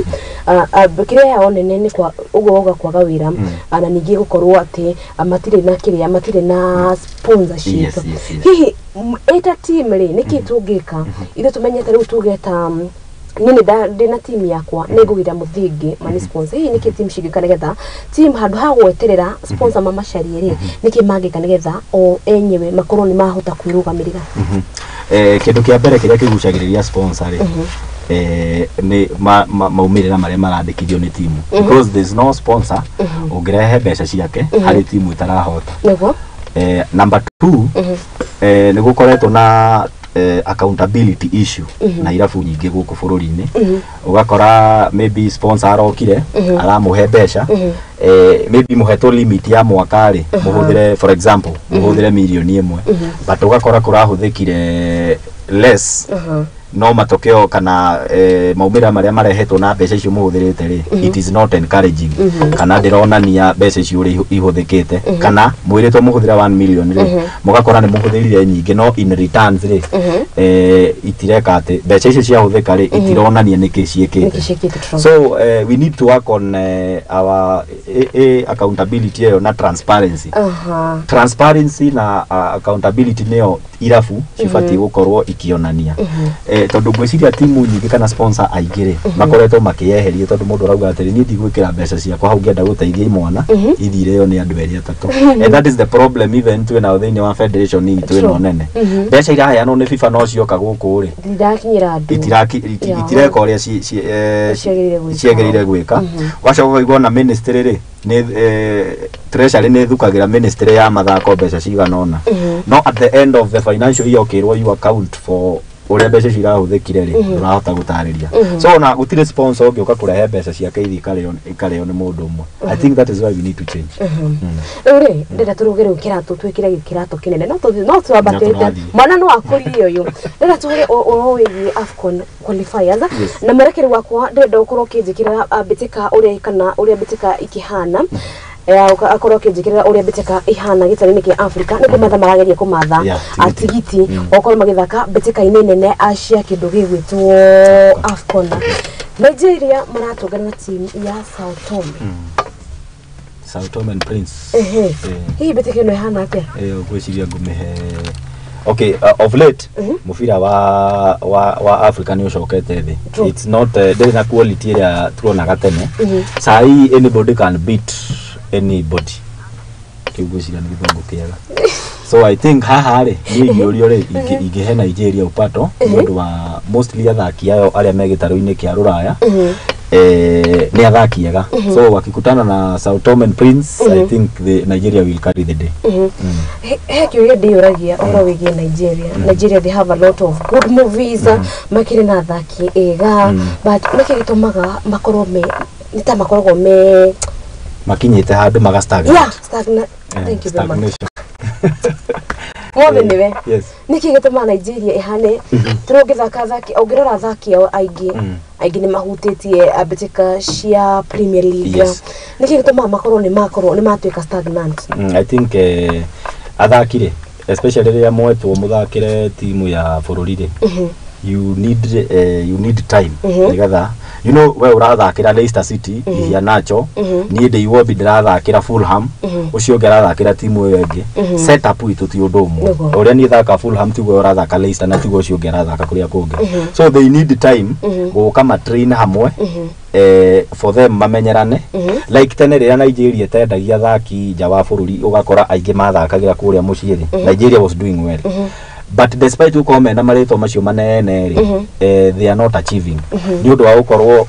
kĩrĩa yao nene nĩ kwa ũguo wauga, kwaga wĩra, na ningĩ gũkorwo atĩ matirĩ na kĩrĩa, matirĩ na sponsorship. Hihi ĩta team rĩ, nĩkĩ tũngĩka ithuĩ tũmenyete rĩu tuge ta niĩ nĩ ndĩna team yakwa, nĩ ngũgĩra mũthingi mani sponsor? Hihi nĩkĩ team cingĩka nĩgetha team handũ ha gweterera sponsor mamacarie rĩ, nĩkĩ mangĩka nĩgetha o enyewe makorwo nĩ mahota kwĩrũgamĩrĩra? Kĩndũ kĩa mbere kĩrĩa kĩgucagĩrĩria sponsor rĩ, nĩ maumĩrĩra marĩa marandĩkithio nĩ timu, because there's no sponsor ũngĩrehe mbeca ciake harĩ timu ĩtarahota. Number two, nĩ gũkoretwo na accountability issue na irabu nyingĩ gũkũ bũrũri-inĩ. Ũgakora maybe sponsor arokire, aramũhe mbeca, maybe mũhetwo limit ya mwaka rĩ, mũhũthĩre, for example, mũhũthĩre mirioni 1, but ũgakora kũrahũthĩkire less, no matokeo kana maumĩrĩra marĩa marehetwo na mbeca icio mũhũthĩrĩte rĩ, it is not encouraging, kana ndĩronania mbeca icio ũrĩa ihũthĩkĩte, kana mwĩrĩtwo mũhũthĩre 1 million rĩ, mũgakora nĩ mũhũthĩrire nyingĩ, no in returns rĩ, itireka atĩ mbeca icio ciahũthĩka rĩ, itironania nĩkĩ ciĩkĩte. Nĩkĩ ciĩkĩte, true. So we need to work on our accountability ĩyo na transparency. Transparency na accountability nĩyo irabu cibatiĩ gũkorwo ikionania, tondũ ngwĩciria timu nyingĩ kana sponsor aingĩ rĩ, makoretwo makĩyeheria, tondũ mũndũ arauga atĩrĩ, niĩ ndigwĩkĩra mbeca ciakwa hau ngĩenda gũteithia imwana ithire ĩyo nĩ andũ erĩ atatũ. And that is the problem even twĩ nao thĩinĩ wa federation itũ ĩno nene. Mbeca iraheanwo nĩ FIFA, no cioka gũkũ rĩ, Ndirakinyĩra andũ. Itireka ũrĩa ciagĩrĩire gwĩka. Ciagĩrĩire gwĩka. Ũgacoka ũkaigua ona ministry rĩ, nĩ treasury nĩ ĩthukagĩra ministry ya mathako mbeca cigana ũna, no at the end of the financial year ũkĩrwo you account for ũrĩa mbeca icio irahũthĩkire rĩ, ndũrahota gũtarĩria. So ona gũtirĩ sponsor ũngĩũka kũrehe mbeca ciake ithi ikarĩo nĩ mũndũ ũmwe. I think that is why we need to change. Rĩu rĩ, ndĩrenda tũrũge rĩu kĩratũ, twĩkĩre kĩratũ kĩnene, no tũthiĩ no twambatĩte. Tũrathiĩ. Mwana no akũrie ũyũ. Ndĩrenda tũhe ũhoro wĩgiĩ AFCON qualifiers, na mwerekeri wakwa ndĩrenda ũkorwo ũkĩnjĩkĩrĩra mbĩtĩka ũrĩa kana ũrĩa mbĩtĩka ikĩhana. Akorwo akĩnjĩkĩrĩra ũrĩa mbĩtĩka ihana gĩtarũ-inĩ kĩa Africa, nĩ kũmatha marageria kũmatha Yeah, tigiti okorwo magĩthaka mbĩtĩka-inĩ nene cia kĩndũ gĩgwĩtwo AFCON. Nigeria maratũngana na timu ya Sao Tome. Sao Tome and Prince. Hihi mbĩtĩka ĩno ĩhana atĩa? Ngwĩciria ngũmĩhe okay, of late mũbira wa Africa nĩ ũcokete thĩ. It's not ndĩrĩ na quality ĩrĩa tuonaga tene. Sahi anybody can beat anybody, kĩu ngwĩciria nĩ gĩthũngũ kĩega. So I think haha rĩ, niĩ ingĩũrio rĩ, ingĩhe Nigeria upato nĩ ũndũ wa mostly athaki ayo arĩa me gĩtarũ-inĩ kĩa rũraya, nĩ athaki ega. So wakikutana na Sao Tome and Prince, I think the Nigeria will carry the day. He kĩũria ndĩyũragia ũhoro wĩgiĩ Nigeria. Nigeria, they have a lot of good movies, makĩrĩ na athaki ega, but nĩkĩ gĩtũmaga makorwo me nĩ ta makoragwo me makinyĩte handũ maga stagnate. Yeah, stagnant. Thank you very much. Stagnation. Mothe nĩwe. Yes. Nĩkĩ gĩtũmaga Nigeria ĩhane tũrĩ ũngĩthaka athaki, ũngĩrora athaki ao aingĩ, aingĩ nĩ mahutĩtie mbĩtĩka cia Premier League? Nĩkĩ gĩtũmaga makorwo nĩ makorwo nĩ matuĩka stagnant? I think athaki rĩ, especially rĩrĩa mwetwo mũthakĩre timu ya bũrũri rĩ, you need time nĩgetha we ũrathakĩra Leicester City, Iheanacho, niĩ ndĩ Iwobi ndĩrathakĩra Fulham, ũcio ũngĩ arathakĩra timu ĩyo ĩngĩ, setup itũ ti ũndũ ũmwe. Ũrĩa niĩ thaka Fulham tiguo ũrathaka Leicester, na tiguo ũcio ũngĩ arathaka kũrĩa kũngĩ. So they need time gũka matrain hamwe, for them mamenyerane. Like tene rĩrĩa Nigeria ĩtendagia athaki nja wa bũrũri, ũgakora aingĩ mathakagĩra kũrĩa mũciĩ rĩ, Nigeria was doing well. But despite gũkorwo mena marĩtwa macio manene rĩ, they are not achieving nĩ ũndũ wa gũkorwo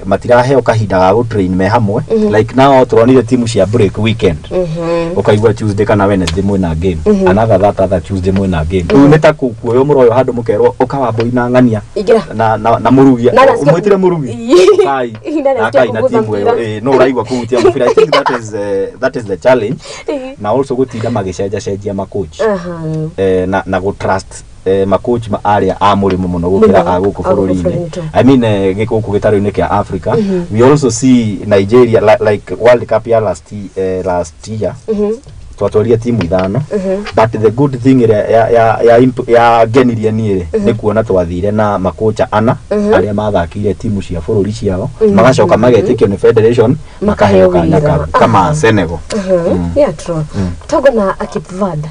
Matiraheo kahinda ga gũtrain me hamwe. Like now turonire timu cia break weekend, ukaigua Tuesday kana Wednesday mwina game, another that other Tuesday mwina game. Rĩu nĩ ta kuoywo mũroyo handũ mũkerwo ũkawambũi na ng'ania Ingĩra. na mũrugi. Na nasikia Ũmwĩtire mũrugi. Kai Na nasikia na kai na kuguza timu ĩyo mpira. No ũraigua kũhutia mũbira. I think that is the challenge, na also gũtinda magĩcenjacenjia macoach, na gũ trust macoach ma arĩa a mũrĩmo mũno gũkĩra Mũno, a gũkũ a gũkũ bũrũri-inĩ. bũrũri-inĩ. I mean, gũkũ gĩtarũ-inĩ kĩa Africa, we also see Nigeria, like World Cup ya last year, twatwarire timu ithano, but the good thing ĩrĩa ya ngenirie niĩ rĩ, nĩ kuona twathire na makocha ana arĩa mathakire timu cia bũrũri ciao, magacoka magetĩkio nĩ federation, makaheo kanya wĩra. Kau kama Senegal. Yeah, true. Togo na Cape Verde.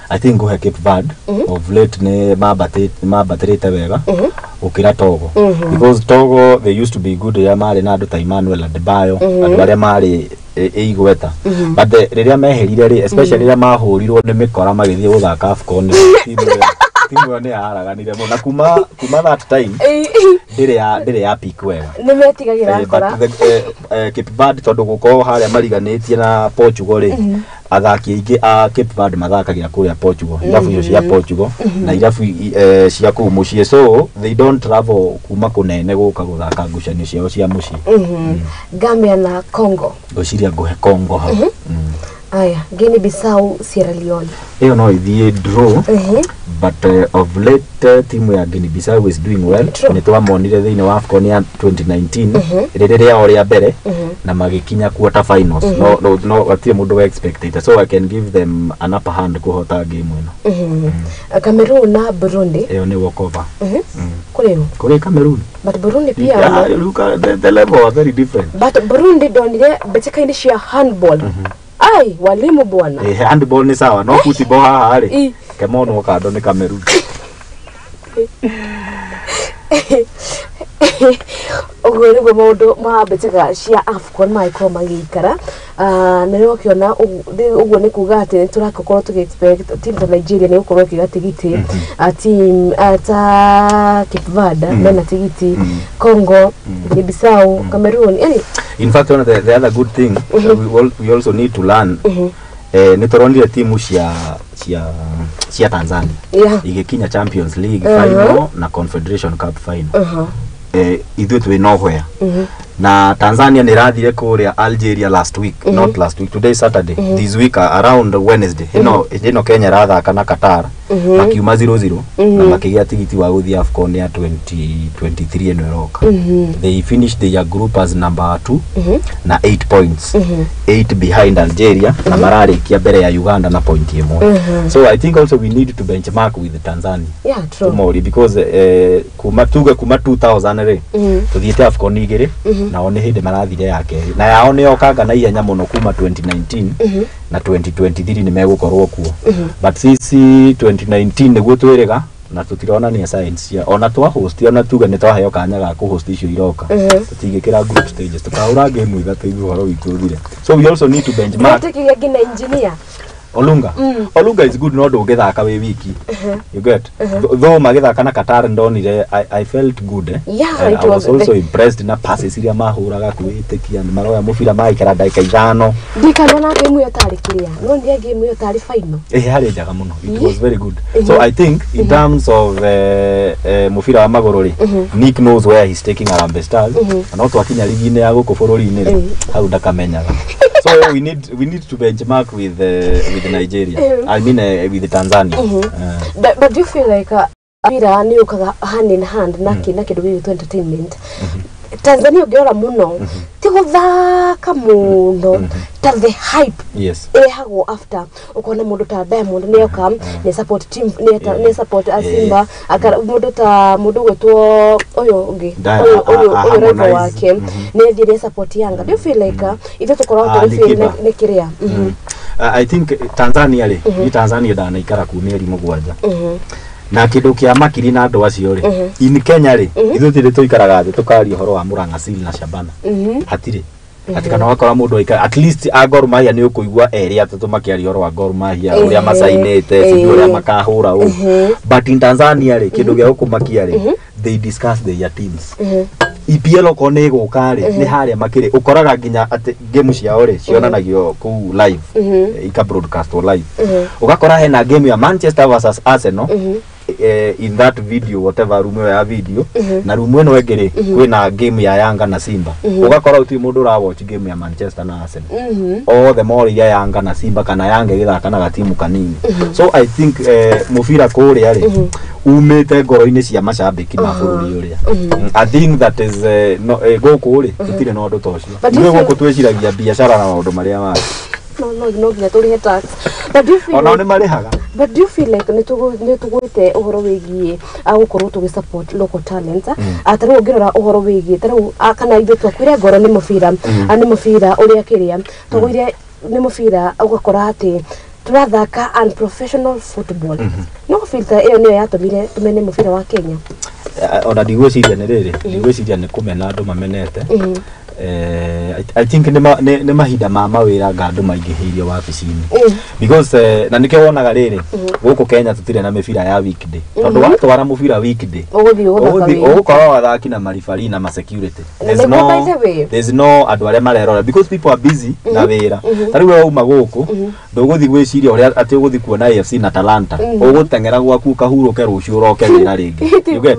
I think nguhe Cape Verde. Of late nĩ mambatĩrĩte wega gũkĩra Togo, because Togo, they used to be good rĩrĩa marĩ na andũ ta Emmanuel Adebayo, andũ arĩa marĩ igweta, but rĩrĩa meherire rĩ, especially rĩrĩa mahũrirwo nĩ mĩkora magĩthiĩ gũthaka AFCON, timu ĩyo nĩ yaharaganire mũno, na kuma that time ndĩrĩ ya peak wega. Nĩ metigagĩra But ngora. Cape Verde, tondũ gũkorwo harĩa mariganĩtie na Portugal rĩ, athaki aingĩ a Cape Verde mathakagĩra kũrĩa Portugal, irabu icio cia Portugal na irabu cia kũu mũciĩ, so they don't travel kuma kũnene gũka gũthaka ngucanio ciao cia mũciĩ. Gambia na Congo. Ngwĩciria ngũhe Congo hau. Aya, Guinea Bissau, Sierra Leone. Ĩyo no ĩthiĩ draw, but of late timu ya Guinea Bissau is doing well. Nĩ twamonire thĩinĩ wa AFCON ya 2019, rĩrĩ rĩao rĩa mbere, na magĩkinya quarter finals. No hatirĩ mũndũ wa expected, so I can give them an upper hand kũhota game ĩno. Cameroon na Burundi. Ĩyo nĩ walkover. Kũrĩ ũ? Kũrĩ Cameroon. But Burundi pia Yeah, look at the level are very different. But Burundi ndonire mbĩtĩka-inĩ cia handball. Ai, walimu bwana. Handball nĩ sawa, no football haha rĩ, kemonwo kando nĩ Cameroon. Ũguo nĩguo maũndũ ma mbĩtĩka cia AFCON magĩkorwo magĩikara. Na rĩu ũkĩona ũguo nĩ kuga atĩ nĩ tũrakorwo tũgĩ expect team ta Nigeria nĩ gũkorwo ĩkĩiga tigiti, team ta Cape Verde mena tigiti, Congo, Guinea Bissau, Cameroon, yani. In fact, one of the other good thing we also need to learn, nĩ tũronire timu cia Tanzania igĩkinya Champions League final na Confederation Cup final. Ithuĩ twĩ nowhere, na Tanzania nĩ ĩrathire kũrĩa Algeria last week, not last week, today is Saturday, this week, around Wednesday ĩno Kenya ĩrathaka na Qatar, makiuma 0-0 na makĩgĩa tigiti wa gũthiĩ AFCON ya 2023 ĩno ĩroka. They finished their group as number 2 na 8 points, 8 behind Algeria, na mararĩkia mbere ya Uganda na point ĩmwe. So I think also we need to benchmark with Tanzania. Yeah, true. Tumori, because kuma tuge kuma 2000 rĩ, tuthiĩte AFCON igĩrĩ, nao nĩ hĩndĩ marathire ya kerĩ, na yao nĩ yokanga na ihenya mũno kuma 2019 na 2023 nĩ megũkorwo kuo, but sisi 2019 nĩguo twĩrĩga na tũtironania signs cia ona twa host, ona tuge nĩ twaheo kanya ga kũ host icio iroka, tũtingĩkĩra group stages, tũkahũra game ithatũ ithuĩ ũhoro witũ ũthire. So we also need to benchmark. Ndĩretĩkirie nginya engineer. Olunga. Olunga is good, no ndũngĩthaka wĩ wiki, you get? Though magĩthaka na Qatar ndonire, I felt good, eh? Yeah, And it I was was also impressed na passes iria mahũraga, kwĩĩtĩkia nĩ maroya mũbira magaikara ndagĩka 5. Ndikanona game ĩyo tarĩ kĩrĩa no ndie game ĩyo tarĩ final. Yarĩ njega mũno, it was very good. So I think in terms of mũbira wa magũrũ rĩ, Nick knows where he's taking Harambee Stars, na no twakinya ligi-inĩ ya gũkũ bũrũri-inĩ rĩ, hau ndakamenyaga. So we need to benchmark with Nigeria, I mean, with Tanzania. But do you feel like mpira nĩ ũkaga hand in hand na kĩndũ gĩgwĩtwo entertainment? Tanzania ũngĩrora mũno ti gũthaka mũno ta the hype ĩrehagwo after, ũkona mũndũ ta Diamond nĩ oka nĩ support team, nĩ support a Simba, akara mũndũ ta mũndũ gwĩtwo ũyũ ũngĩ, ũyũ ũyũ rival Harmonize. Wake nĩ athiĩ support Yanga. Do you feel like ithuĩ tũkoragwo Ah, tũgĩ feel Alikiba. nĩ kĩrĩa? I think Tanzania rĩ, ni Tanzania ndanaikara kuu mĩeri 7, na kĩndũ kĩa makiri na andũ acio rĩ, in Kenya rĩ, ithuĩ tirĩ tũikaraga thĩ tũkaria ũhoro wa Murang'a Seal na Shabana, hatirĩ atĩ kana wakora mũndũ aikara at least a Gor Mahia nĩ ũkũigua erĩ atatũ makĩaria ũhoro wa Gor Mahia, ũrĩa macainĩte, sijui ũrĩa makahũra ũũ, but in Tanzania rĩ, kĩndũ gĩa gũkũmakia rĩ, they discuss their teams. EPL okorwo nĩ ĩgũka rĩ, nĩ harĩa makĩrĩ ũkoraga nginya atĩ game ciao rĩ cionanagio kũu live, ika broadcast live. Ũgakora hena game ya Manchester versus Arsenal in that video, whatever room ĩyo ya video, na room ĩno ĩngĩ rĩ, kwĩna game ya Yanga na Simba. Ũgakora gũtirĩ mũndũ ũra watch game ya Manchester na Arsenal, othe morĩire Yanga na Simba kana Yanga ĩgĩthaka na gatimu kanini. So I think mũbira kũrĩa rĩ umĩte ngoro-inĩ cia macambĩki ma bũrũri ũrĩa. I think that is no, gũkũ rĩ tũtirĩ na ũndũ ta ũcio. But do you Ithuĩ feel- gũkũ twĩciragia biacara na maũndũ marĩa mangĩ. No nginya tũrĩhe tax, but do you feel Onao like, nĩ marĩhaga. But do you feel like nĩ tũgwĩte ũhoro wĩgiĩ gũkorwo tũgĩ support local talent? Ta rĩu ũngĩrora ũhoro wĩgiĩ ta rĩu kana ithuĩ twakuire ngoro nĩ mũbira, nĩ mũbira ũrĩa kĩrĩa tũgũire nĩ mũbira, ũgakora atĩ tũrathaka unprofessional football. No feel ta ĩyo nĩyo yatũmire tũmene mũbira wa Kenya? Ona ndigwĩciria nĩ rĩrĩ, ndigwĩciria nĩ kũmena andũ mamenete. I think nĩ mahinda ma mawĩra nga andũ maingĩhĩirio wabici-inĩ, because na nĩkĩo wonaga rĩrĩ gũkũ Kenya tũtirĩ na mĩbira ya weekday, tondũ watwara mũbira weekday ũgũthiĩ ũgũthaka ũgũthiĩ wĩra. Ũgũkorwo athaki na maribari na ma security. There's Nĩguo, no by the way. There's no andũ arĩa marerora because people are busy na wĩra. Ta rĩu we wauma gũkũ ndũgũthiĩ gwĩciria ũrĩa atĩ ũgũthiĩ kuona AFC na Talanta, ũgũteng'era gwaku ũkahurũke, rũciũ ũroke wĩra rĩngĩ, you get?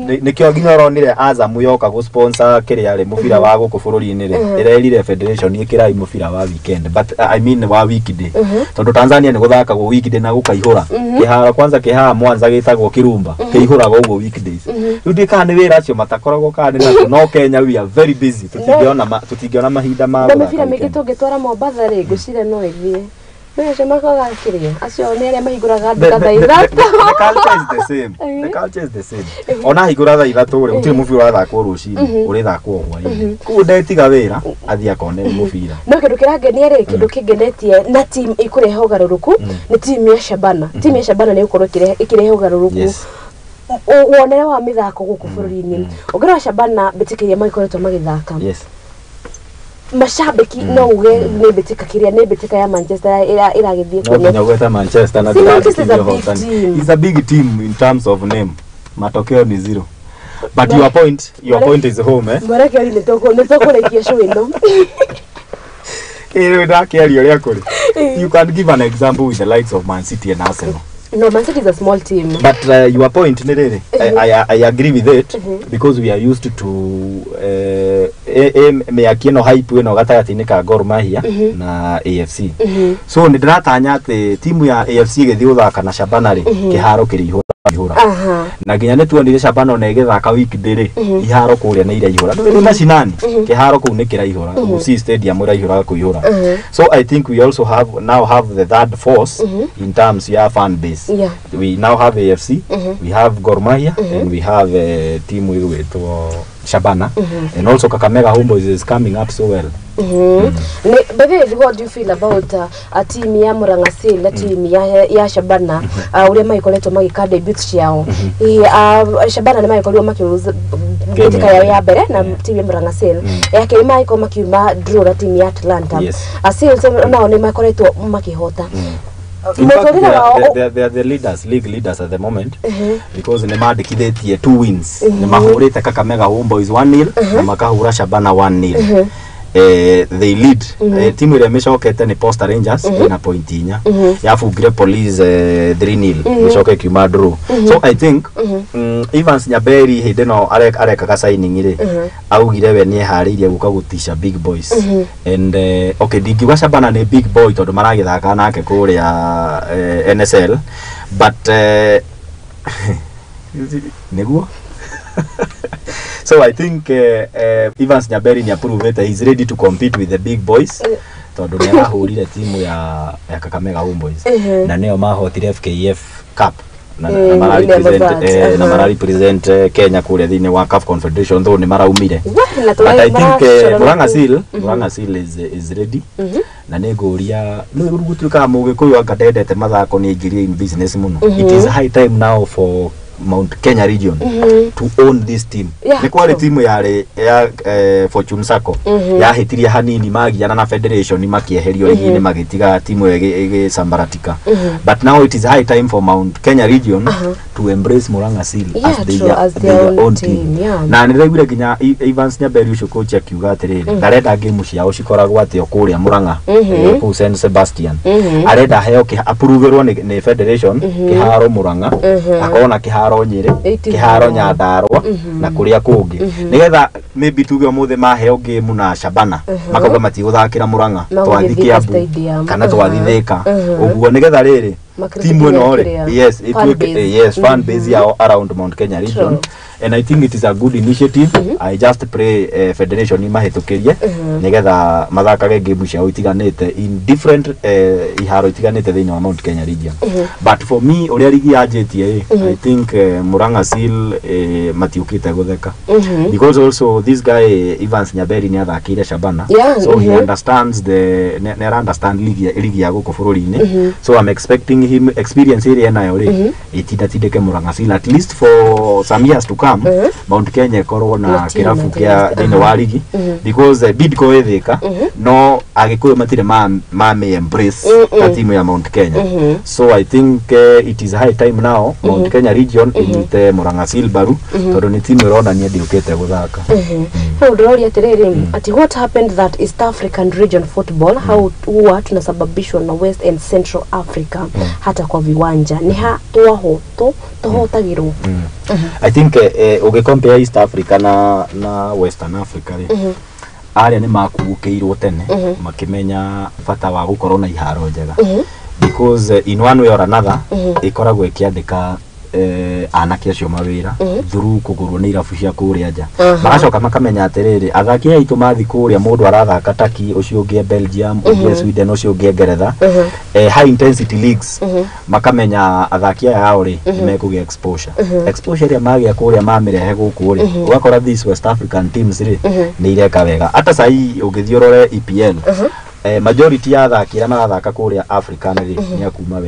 Nĩkĩo nginya ũronire Azam yoka gũ-sponsor kĩrĩa rĩ, mũbira wa gũkũ bũrũri-inĩ rĩ, ĩrerire federation ĩkĩrai mũbira wa weekend, but I mean wa weekday, tondũ Tanzania nĩ gũthakagwo weekday na gũkaihũra kĩharo. Kwanza kĩhaha Mwanza gĩtagwo Kirumba, kĩihũraga ũguo weekdays. Rĩu ndiũĩ kana nĩ wĩra acio matakoragwo kana nĩ nakũ, no Kenya we are very busy, tũtingĩona mahinda ma Na gũthaka mĩbira mĩingĩ weekend. Tũngĩtwara Mombatha rĩ, ngwĩciria no ĩthiĩ. No acio makoga kĩrĩa acio nĩ arĩa mahingũraga nduka thaa 3. The culture is the same. The culture is the same. Ona hingũra thaa 3 rĩ, gũtirĩ mũbira ũrathakwo rũcinĩ, ũrĩthakwo hwaĩ-inĩ. Koguo ndetiga wĩra athiĩ akone mũbira. No kĩndũ kĩrangenia rĩ, kĩndũ kĩngenetie na team ĩkũrehe ũgarũrũku nĩ team ya Shabana. Team ya Shabana nĩ ĩgũkorwo ĩkĩrehe ũgarũrũku wonere wa mĩthako gũkũ bũrũri-inĩ. Ũngĩrora Shabana, mbĩtĩka iria magĩkoretwo magĩthaka, macambĩki no uge nĩ mbĩtĩka kĩrĩa nĩ mbĩtĩka ya Manchester ĩragĩthiĩ No nginya ũgwete Manchester na Si Manchester is a ndĩrandĩkithia big ũhotani. team. It's a big team in terms of name. Matokeo ni zero. But your point is home, eh? Mwerekeri, nĩ tũkũrĩkia show ĩno. Ĩĩ, ndakĩaria ũrĩa kũrĩ. You can give an example with the likes of Man City and Arsenal. No, Man City is a small team. But your point nĩ rĩrĩ, I agree with it because we are used to mĩaki ĩno, hype ĩno gatagatĩ-inĩ ka Gor Mahia na AFC. So nĩ ndĩratanya atĩ timu ya AFC ĩgĩthiĩ gũthaka na Shabana rĩ, kĩharo kĩrĩihũra ihũra. Na nginya nĩ tuonire Shabana ona ĩgĩthaka weekday rĩ, iharo kũrĩa nĩ iraihũra. Ndũĩ mashinani, kĩharo kũu nĩ kĩraihũra. Gusii Stadium ĩraihũra kũihũra. So I think we also have now have the third force in terms ya fan base. We now have AFC, we have Gor Mahia, and we have team ĩgwĩtwo Shabana, and also Kakamega Homeboys is coming up so well. By the way, what do you feel about a team ya Murang'a Seal na team ya Shabana, ũrĩa magĩkoretwo magĩka debut ciao? Ĩ, Shabana nĩ magĩkorirwo makĩlose mbĩtĩka yao ya mbere na team ya Murang'a Seal. Ya kerĩ magĩkorwo makiuma draw na team ya Atlanta. Seals nao nĩ makoretwo makĩhota. In fact, Mũtũrĩre wao they are the leaders, league leaders at the moment, because nĩ mandĩkithĩtie two wins. Nĩ mahũrĩte Kakamega Homeboys 1-0 na makahũra Shabana 1-0. They lead. Timu ĩrĩa ĩmĩcokete nĩ Posta Rangers, ĩna point 4. Yabungire Police 3-0, ĩgĩcoka ĩkiuma draw. So I think Evans Nyaberi hĩndĩ ĩno arekaga signing rĩ, augire we nĩ eharĩirie gũka gũtisha big boys. And okay, ndingiuga Shabana nĩ big boy tondũ maragĩthaka nake kũrĩa NSL, but nĩguo. So I think Evans Nyaberi nĩ approve he's ready to compete with the big boys, tondũ nĩ arahũrire timu ya Kakamega Homeboys na nĩo mahotire FKF Cup na, na mara in the represent Moffat, na mara represent Kenya kũrĩa thĩinĩ wa CAF Confederation, though nĩ maraumire. Wah, na But I think Murang'a Seal Murang'a Seal is ready. Na nĩ ngũria nĩ gũtuĩkaga Mũgĩkũyũ anga ndendete mathako nĩ aingĩrie in business mũno. It is high time now for Mount Kenya region to own this team. Nĩ kwarĩ timu yarĩ ya Fortune Sacco yahĩtirie hanini, magiana na federation, makĩeherio rigi-inĩ, magĩtiga timu ĩyo ĩgĩcambaratika. But now it is high time for Mount Kenya region to embrace Murang'a Seal as as their their own own team, team. Na nĩ ndĩraiguire nginya Evans Nyaberi ũcio coach akiuga atĩrĩrĩ, ndarenda game ciao cikoragwo atĩ o kũrĩa Murang'a, kũu St Sebastian. Arenda heo approverwo nĩ federation kĩharo Murang'a, akorwo na kĩharo Nyĩrĩ, Ĩti kĩharo Nyandarua na kũrĩa kũngĩ, nĩgetha maybe tuge ũmũthĩ maheo game na Shabana, makauga matigũthakĩra Murang'a, Magũthiĩ twathi Thika Kiambu Stadium. kana twathi Thika ũguo, nĩgetha rĩrĩ Makĩrĩte timu ĩno rĩ kĩrĩa, yes, fan ĩtuĩke base. Yes, fan base yao around Mount Kenya region. And I think it is a good initiative. I just pray federation imahĩtũkĩrie nĩgetha mathakage game ciao itiganĩte in different iharo itiganĩte thĩinĩ wa Mount Kenya region. But for me, ũrĩa rigi yanjĩtie ĩ, I think Murang'a Seal matiũkĩte gũtheka, because also this guy Evans Nyaberi nĩ athakĩire Shabana, so he understands the nĩ ara understand ligi ya gũkũ bũrũri-inĩ. So I'm expecting him, experience ĩrĩa enayo rĩ, ĩtindatindĩke Murang'a Seal at least for some years to come. Mount Kenya ĩkorwo na Na team kĩrabu at kĩa least. thĩinĩ wa ligi, because Bidco ĩ Thika, no Agĩkũyũ matirĩ ma mĩ embrace ta timu ya Mount Kenya. So I think it is high time now Mount Kenya region ĩnyite Murang'a Seal mbaru, tondũ nĩ timu ĩronania ndĩũkĩte gũthaka. Hau ndĩroria atĩrĩrĩ, ati what happened that East African region football how huwa tunasababishwa na West and Central Africa hata kwa viwanja nĩ ha twahotwo tũhotagĩrwo? I think ũgĩcompare East Africa na Western Africa rĩ, arĩa nĩ makuũkĩirwo tene, makĩmenya bata wa gũkorwo na iharo njega, because in one way or another ĩkoragwo ĩkĩandĩka anake acio mawĩra through kũgũrwo nĩ irabu cia kũrĩa nja. Magacoka makamenya atĩrĩrĩ, athaki aya aitũ mathi kũrĩa, mũndũ arathaka Turkey, ũcio ũngĩ e Belgium, ũngĩ e Sweden, ũcio ũngĩ e Ngeretha, high intensity leagues, makamenya athaki aya ao rĩ, nĩ mekũgĩa exposure. Exposure ĩrĩa magĩa kũrĩa mamĩrehe gũkũ rĩ, ũgakora these West African teams rĩ, nĩ ireka wega. Hata sahii ũngĩthiĩ ũrore EPL, majority ya athaki arĩa marathaka kũrĩa Africa rĩ, nĩ akuma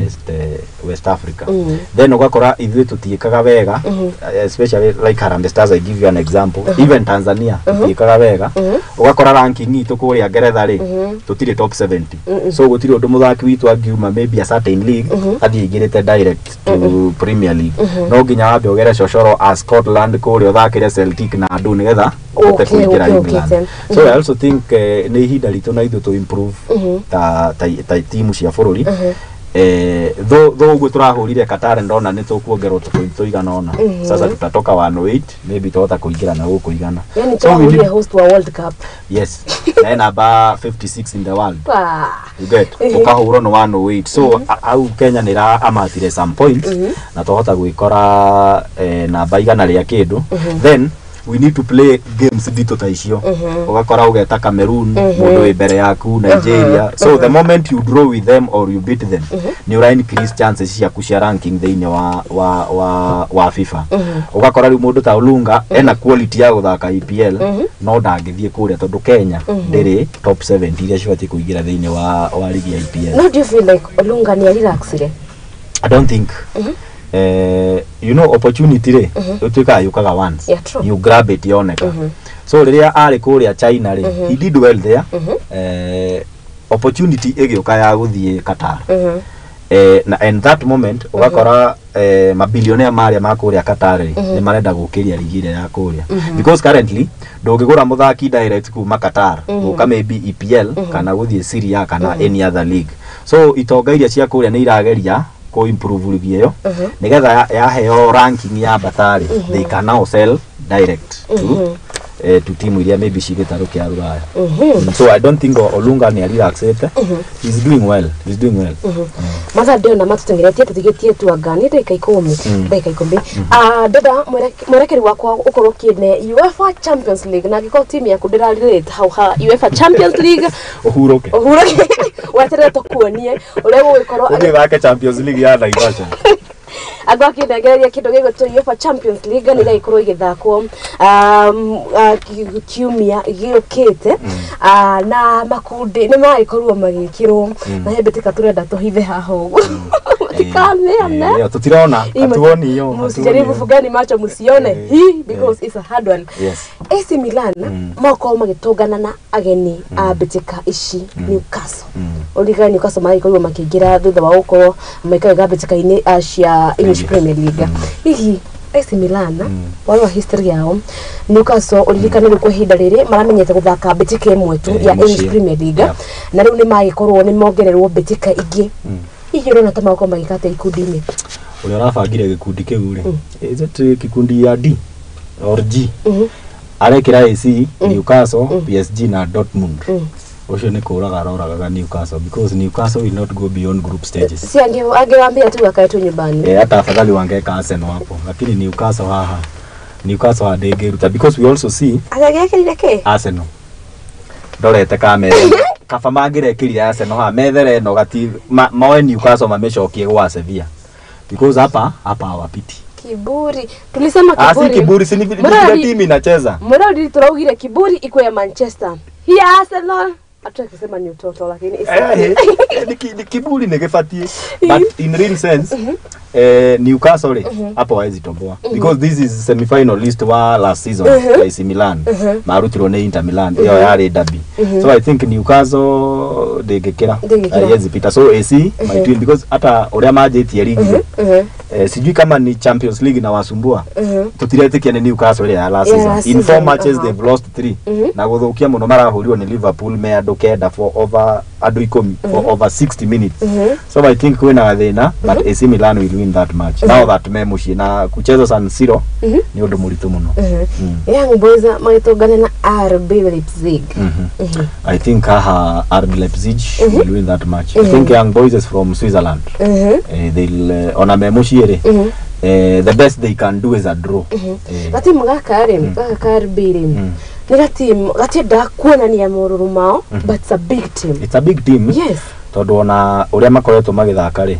West Africa. Then ũgakora ithuĩ tũtiĩkaga wega, especially like Harambee Stars, I give you an example, even Tanzania tũtiĩkaga wega. Ũgakora ranking itũ kũrĩa Ngeretha rĩ, tũtirĩ top 70. So gũtirĩ ũndũ mũthaki witũ angiuma maybe a certain league athiĩ aingĩrĩte direct to Premier League. No nginya wambe ũgere cocoro a Scotland kũrĩa, ũthakĩre Celtic na andũ nĩgetha ũhote kũingĩra ũkĩte. England. So I also think nĩ ihinda ritũ na ithuĩ to improve ta timu cia bũrũri. Though ũguo tũrahũrire Qatar, ndona nĩ tũkuongerwo tũpoint tũigana ũna. Sasa tutatoka 108, maybe twahota kũingĩra na gũkũ 100. Yani So we twahũrire need, host wa World Cup. Yes, na namba 56 in the world. You get ũkahũrwo nĩ 108. So au Kenya nĩ ra amatire some points na twahota gwĩkora namba 100 rĩa kĩndũ. Then we need to play games nditũ ta icio, ũgakora ũgeta Cameroon, mũndũ wĩ mbere yaku Nigeria. So the moment you draw with them or you beat them, nĩ ũra increase chances ciaku cia ranking thĩinĩ wa FIFA. Ũgakora rĩu mũndũ ta Olunga ena quality ya gũthaka EPL, no ndangĩthiĩ kũrĩa tondũ Kenya ndĩrĩ top 70 iria cibatiĩ kũingĩra thĩinĩ wa ligi ya EPL. No, do you feel like Olunga nĩ arelaxire? I don't think. You know, opportunity rĩ, ĩtuĩkaga yũkaga once. Yeah, true. You grab it yoneka. So rĩrĩa arĩ kũrĩa China rĩ, he did well there. Opportunity ĩgĩũka ya gũthiĩ Qatar, na and that moment ũgakora mabilionea marĩa ma kũrĩa Qatar rĩ, nĩ marenda gũkĩria ligi ĩrĩa ya kũrĩa, because currently ndũngĩgũra mũthaki direct kuma Qatar gũka maybe EPL kana gũthiĩ Syria kana any other league. So itonga iria cia kũrĩa nĩ irageria kũ improve ligi ĩyo, nĩgetha yaheo ranking ya mbatarĩ, they can now sell direct to timu iria maybe ci gĩtarũ kĩa Rũraya. So I don't think Olunga nĩ arelaxĩte. He's doing well, he's doing well. Mathaa ndĩona matũteng'eretie, tũtigĩtie tuanga nĩ ndagĩka 10, ndagĩka 10. Ah, ndĩrenda mwerekeri wakwa ũkorwo ũkĩne UEFA Champions League, na angĩkorwo timu yaku ndĩrarelate hau ha UEFA Champions League, ũhurũke. Ũhurũke, weterere tũkuonie ũrĩa gũgĩkorwo. Ũthiĩ thake Champions League ya Naivasha. Andũ akĩnengereria kĩndũ gĩgwĩtwo UEFA Champions League nĩ ĩgagĩkorwo ĩgĩthakwo kiumia gĩũkĩte. Ah, na makundi nĩ magĩkorwo magĩkĩrwo, na he mbĩtĩka tũrenda tũhithe haha ũguo. Mutikameane. Ĩyo tũtirona, hatuoni hiyo. Msijaribu, fungani macho msione hii, because it's a hard one. Yes. AC Milan makorwo magĩtũngana na ageni a mbĩtĩka ici, Newcastle. Ũririkane Newcastle magĩkorirwo makĩingĩra thutha wa gũkorwo maikaraga mbĩtĩka-inĩ cia English Premier League. Hihi AC Milan, warora history yao, Newcastle, ũririkane rĩu kwa ihinda rĩrĩ maramenyete gũthaka mbĩtĩka ĩmwe tu ya English mũciĩ. Premier League, na rĩu nĩ magĩkorwo nĩ mongererwo mbĩtĩka ingĩ. Hihi ũrona ta magũkorwo magĩka atĩa ikundi-inĩ? Ũrĩa ũrabangire gĩkundi kĩu rĩ, is it kikundi ya D or G? Arekĩra AC, Newcastle, PSG na Dortmund. Ũcio nĩ kũraga aroragaga Newcastle, because Newcastle will not go beyond group stages. Si angewaambia tu wakae tu nyumbani. Eh, hata afadhali wangeka Arsenal hapo, lakini Newcastle haha, Newcastle handĩngĩruta, because we also see Agagĩkĩrire kĩ? Arsenal ndorete kamera kaba mangĩrekĩrire Arsenal haha methere ĩno gati moe Newcastle mamĩcokie gwa Sevilla, because hapa hapa hawapiti. Kiburi. Tulisema Ah, si kiburi. kiburi, si ni vile timu inacheza. Mradi turaugire kiburi iko ya Manchester. Hii ya Arsenal hata kusema ni utoto, lakini it's okay. Ni kiburi nĩ gĩbatiĩ, but in real sense, Newcastle rĩ, hapo hawezi toboa, because this is semi-final list wa last season. AC Milan marutirwo nĩ Inter Milan, ĩyo yarĩ derby. So I think Newcastle ndĩngĩkĩra. Ndĩngĩkĩra. Haiwezi pita. So AC might win, because hata ũrĩa manjĩtie ligi, sijui kama ni Champions League na wasumbua. Tutiretĩkia nĩ Newcastle ĩrĩa ya last Yeah, season. last In four season, matches they've lost three, na gũthũkia mũno marahũrirwo nĩ Liverpool me andũ 9 for over andũ 10 for over 60 minutes. So I think kwĩna gathĩna, but AC Milan will win that match now that me mũciĩ, na kucheza San Siro nĩ ũndũ mũritũ mũno. Young Boys magĩtũngana na RB Leipzig. I think haha RB Leipzig will win that match. I think Young Boys is from Switzerland. They'll ona me mũciĩ rĩ, the best they can do is a draw. Gatimu gaka rĩ, gaka ka RB rĩ, nĩ gatimu gatiendaga kuonania morũrũ mao, but it's a big team. It's a big team. Yes. Tondũ ona ũrĩa makoretwo magĩthaka rĩ,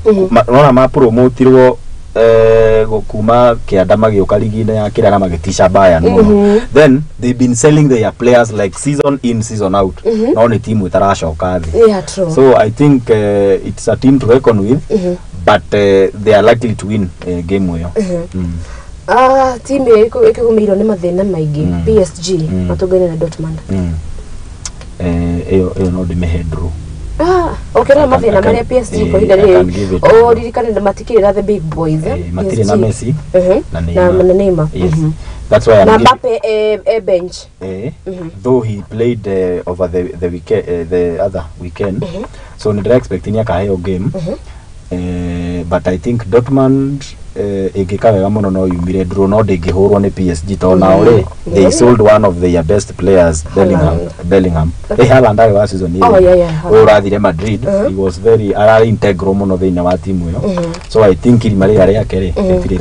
ona mapromotirwo kuma kĩanda magĩũka ligi-inĩ ya kĩrĩa na magĩtisha Bayern mũno. Then they've been selling their players like season in, season out, no nĩ timu ĩtaracoka thĩ. Yeah, true. So I think it's a team to reckon with, but they are likely to win game ĩyo. Ah, timu ĩyo ĩkĩgũmĩirwo nĩ mathĩna maingĩ, PSG matũngane na Dortmund. Ĩyo no ndĩmĩhe draw. Ah, ũkĩrora mathĩna marĩa PSG kwa ihinda I can rĩrĩ, give it. ũririkane matikĩrĩ na the big boys, eh? Matirĩ na PSG. Messi na Na Neymar. na Neymar. Yes. That's why I'm Na giving Mbappe e bench. Though he played over the weekend, the other weekend, so nĩ expect nĩ akaheo game. But I think Dortmund ĩngĩka wega mũno no yumire draw, no ndĩngĩhũrwo nĩ PSG tondũ nao rĩ, they sold one of their best players, Bellingham. Bellingham, Haaland arĩ wa season Oh, ĩyo. yeah, Ũyũ ũrathire Madrid, he was very ararĩ integral mũno thĩinĩ wa timu ĩyo. So I think irima rĩrĩa rĩake rĩ, rĩtirĩ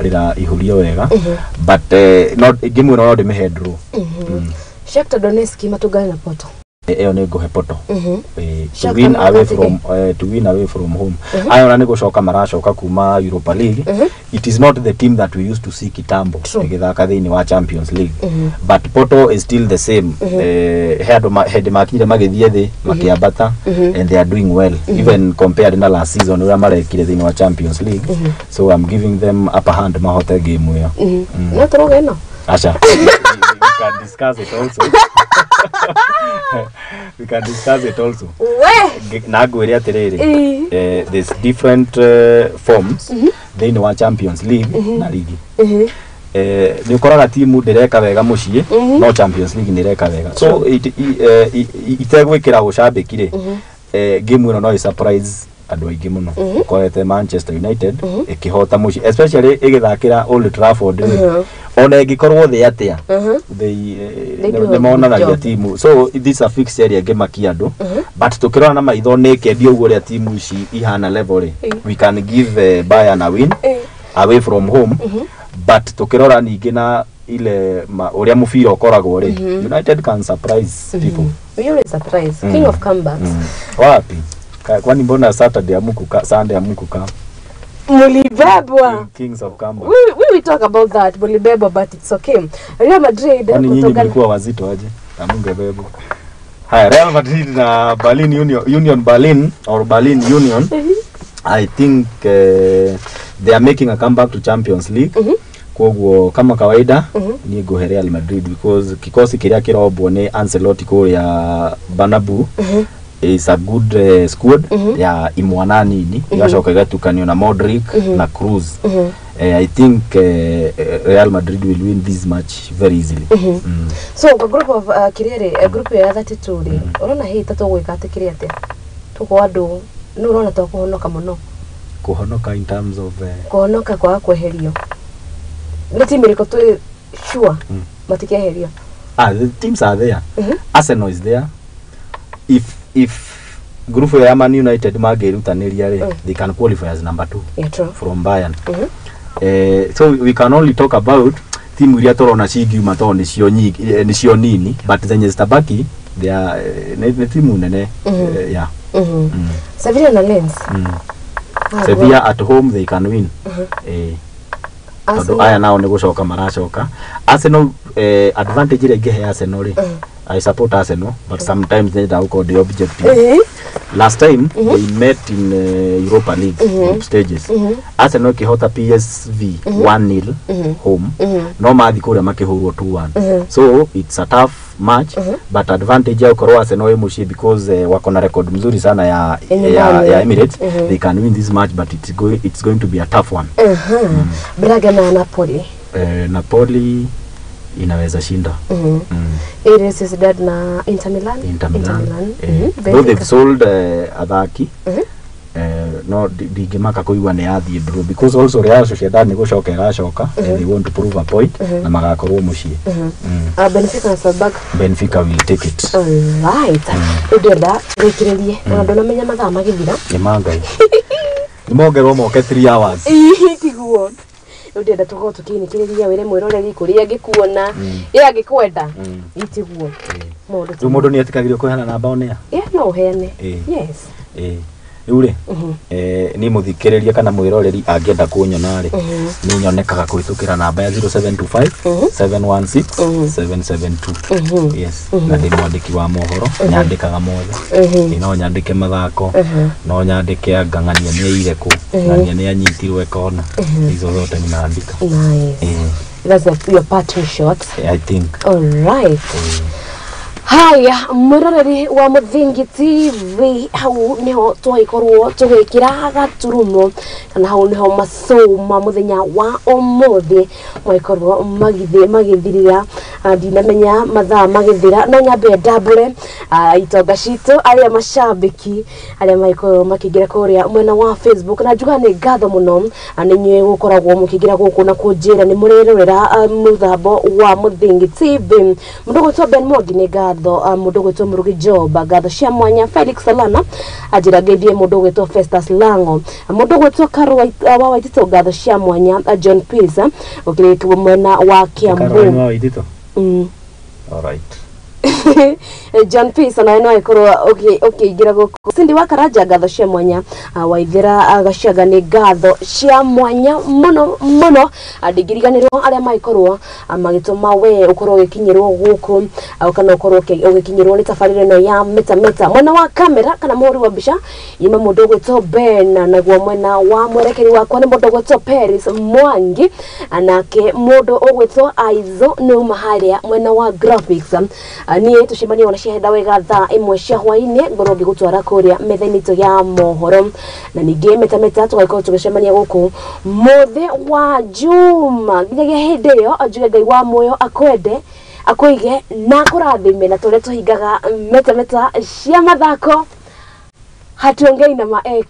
rĩra ihũrio wega, but no ngĩmwĩra no ndĩmĩhe draw. Shakhtar Donetsk matũngane na Porto. Ĩyo nĩ ngũhe Porto to Shakhtar win away Donetsk. from to win away from home. Aya ona nĩ gũcoka maracoka kuma Europa League. It is not the team that we used to see kitambo ĩgĩthaka thĩinĩ wa Champions League, but Porto is still the same. He andũ hĩndĩ makinyire magĩthiĩ thĩ makĩambata, and they are doing well even compared na last season ũrĩa marekire thĩinĩ wa Champions League. So I'm giving them upper hand mahote game ĩyo. No tũrauga ĩno. Asha, we can discuss it also. We can discuss it also. We Na ngwĩre atĩrĩrĩ, there's different forms thĩinĩ wa Champions League na ligi. Nĩ ũkoraga timu ndĩreka wega mũciĩ, no Champions League nĩ ĩreka wega. So itegwĩkĩra ũcambĩki rĩ, game ĩno no ĩ surprise andũ aingĩ mũno. Ũkorete Manchester United ĩkĩhota mũciĩ, especially ĩgĩthakĩra Old Trafford rĩ, ona ĩngĩkorwo thĩ atĩa, they They do a nĩ good monanagia job. timu. So this a fixture ĩrĩa ĩngĩmakia andũ, but tũkĩrora na maitho nĩ ĩkendio ũguo ũrĩa timu ici ihana level rĩ, we can give Bayern a win away from home, but tũkĩrora ningĩ na ile ũrĩa mũbira ũkoragwo rĩ, United can surprise people. We always surprise. King of comebacks. Wapi? Kwani mbona Saturday amukuka, Sunday amukuka? Mulibebwa. Kings of comeback. We will talk about that. Mulibebwa, but it's okay. Real Madrid Kwani nyinyi mlikuwa wazito aje? Amungebebwa. Haya, Real Madrid na Berlin Union, Union Berlin or Berlin Union. I think they are making a comeback to Champions League. Koguo kama kawaida niĩ ngũhe Real Madrid because kikosi kĩrĩa kĩrombwo nĩ Ancelotti kũrĩa Bernabeu is a good squad ya imwana nini, igacoka igatukanio na Modric na Kroos. I think Real Madrid will win this match very easily. So kwa group of kĩrĩa rĩ, group ya 32 rĩ, ũrona hĩ tatũgwĩka atĩ kĩrĩa atĩa tũkũ andũ nĩ ũrona ta kũhonoka mũno? Kuhonoka in terms of kũhonoka kwaga kweherio nĩ timu ĩrĩkũ twĩ sure matikeherio? Ah, the teams are there. Arsenal is there. If group ya Man United mangĩrutanĩria rĩ, they can qualify as number 2 Yeah, true. from Bayern. So we can only talk about timu iria tũrona cingiuma tondũ nĩcio nyingĩ, nĩcio nini, but zenye zitabaki they are nĩ timu nene. Yeah. Sevilla na Lens. Ah, Sevilla at home, they can win. Tondũ Arsenal. Aya nao nĩ gũcoka maracoka. Arsenal, advantage ĩrĩa ingĩhe Arsenal rĩ, I support Arsenal, but sometimes nyendaga gũkorwo ndĩ objective. Last time they met in Europa League group stages, Arsenal ĩkĩhota PSV 1-0 home, no mathi kũrĩa makĩhũrwo 2-1. So it's a tough match, but advantage ya gũkorwo Arsenal ĩ mũciĩ, because wako na record mzuri sana Ya ya, nyumbani. Ya Emirates, they can win this match, but it's going to be a tough one. Braga na Napoli. Napoli inaweza shinda. Real Sociedad na Inter Milan. Inter Milan. Benfica. Though they've sold athaki, no ndingĩmaka kũigua nĩ yathiĩ draw, because also Real Sociedad nĩ gũcoka ĩracoka and they want to prove a point na magakorwo mũciĩ. Benfica na Salzburg. Benfica will take it. Alright. Rĩu ndĩrenda tũrĩkĩrĩrie ona ndũnamenya mathaa magĩthira. Nĩ ma Ngai nĩ mongerwo moke 3 hours. Ĩĩ, tiguo rĩu ndĩrenda tũkorwo tũkĩinĩkĩrĩria wĩre mwĩroreri kũrĩa angĩkuona ĩ angĩkwenda ĩ tiguo maũndũ. Rĩu mũndũ nĩ etĩkagĩrio kũheana namba onea? Yeah, no ũheane. Yes. Ĩĩ, rĩu rĩ, niĩ mũthikĩrĩria kana mwĩroreri angĩenda kũnyona rĩ, nĩ nyonekaga kũhĩtũkĩra namba ya 0725 716 772. Yes. Na ndĩ mwandĩki wa mohoro, nyandĩkaga mothe. Ĩ, no nyandĩke mathako, no nyandĩke anga ng'ania nĩ aire kũ, ng'ania nĩ anyitirwo ekona, hizo zote ninaandika. Nice. That's your parting shot. I think. Alright. Haya, mwĩroreri wa Mũthingi TV, hau niho twagĩkorwo tũgĩkĩra gaturumo kana hau niho macũũ ma mũthenya wa ũmũthĩ magĩkorwo magĩthĩ magĩthirĩra. Ndinamenya mathaa magĩthira, no nyambe ndambũre itonga citũ arĩa macambĩki arĩa magĩkorwo makĩingĩra kũrĩa mwena wa Facebook, na njuga nĩ ngatho mũno. Nĩ inyuĩ gũkoragwo mũkĩingĩra gũkũ na kũnjĩra nĩ mũrerorera mũthambo wa Mũthingi TV. Mũndũ gwĩtwo Ben Mwangi, nĩ ngatho. Mũndũ gwĩtwo Mũrugi Job, ngatho cia mwanya. Felix Salana anjĩra ngeithie mũndũ gwĩtwo Festus Lango, mũndũ gwĩtwo Karo wa Waititũ, ngatho cia mwanya. John Pisa ũkĩrĩkwo mwena wa Caroline Kiambu. Wa Waititũ. Alright. John Peace nawe no ĩkorwo ũkĩingĩra gũkũ. Cindy wa Karanja, ngatho cia mwanya. Waithĩra Gaciaga, nĩ ngatho cia mwanya mũno mũno. Ndingĩriganĩrwo arĩa magĩkorwo magĩtũma we ũkorwo ũgĩkinyĩrwo gũkũ, kana ũkorwo ũgĩkinyĩrwo nĩ tabarĩra ĩno ya Meta Meta. Mwena wa kamera kana mũhũri wa mbica ima mũndũ ũgwĩtwo Ben, naguo mwena wa mwerekeri wakwa nĩ mũndũ ũgwĩtwo Paris Mwangi, nake mũndũ ũgwĩtwo Aizo nĩ uma harĩa mwena wa graphics. Niĩ tũcemanie ona ciahenda wega thaa 1 cia hwainĩ, ngorwo ngĩgũtwara kũrĩa metha-inĩ itũ ya mohoro, na ningĩ Meta Meta tũgagĩkorwo tũgĩcemania gũkũ mũthĩ wa Juma. Nginyagia hĩndĩ ĩyo, njuge Ngai wa muoyo akwende, akũige na akũrathime, na tũrĩa tũhingaga Meta Meta cia mathako, hatuongei na ma ex.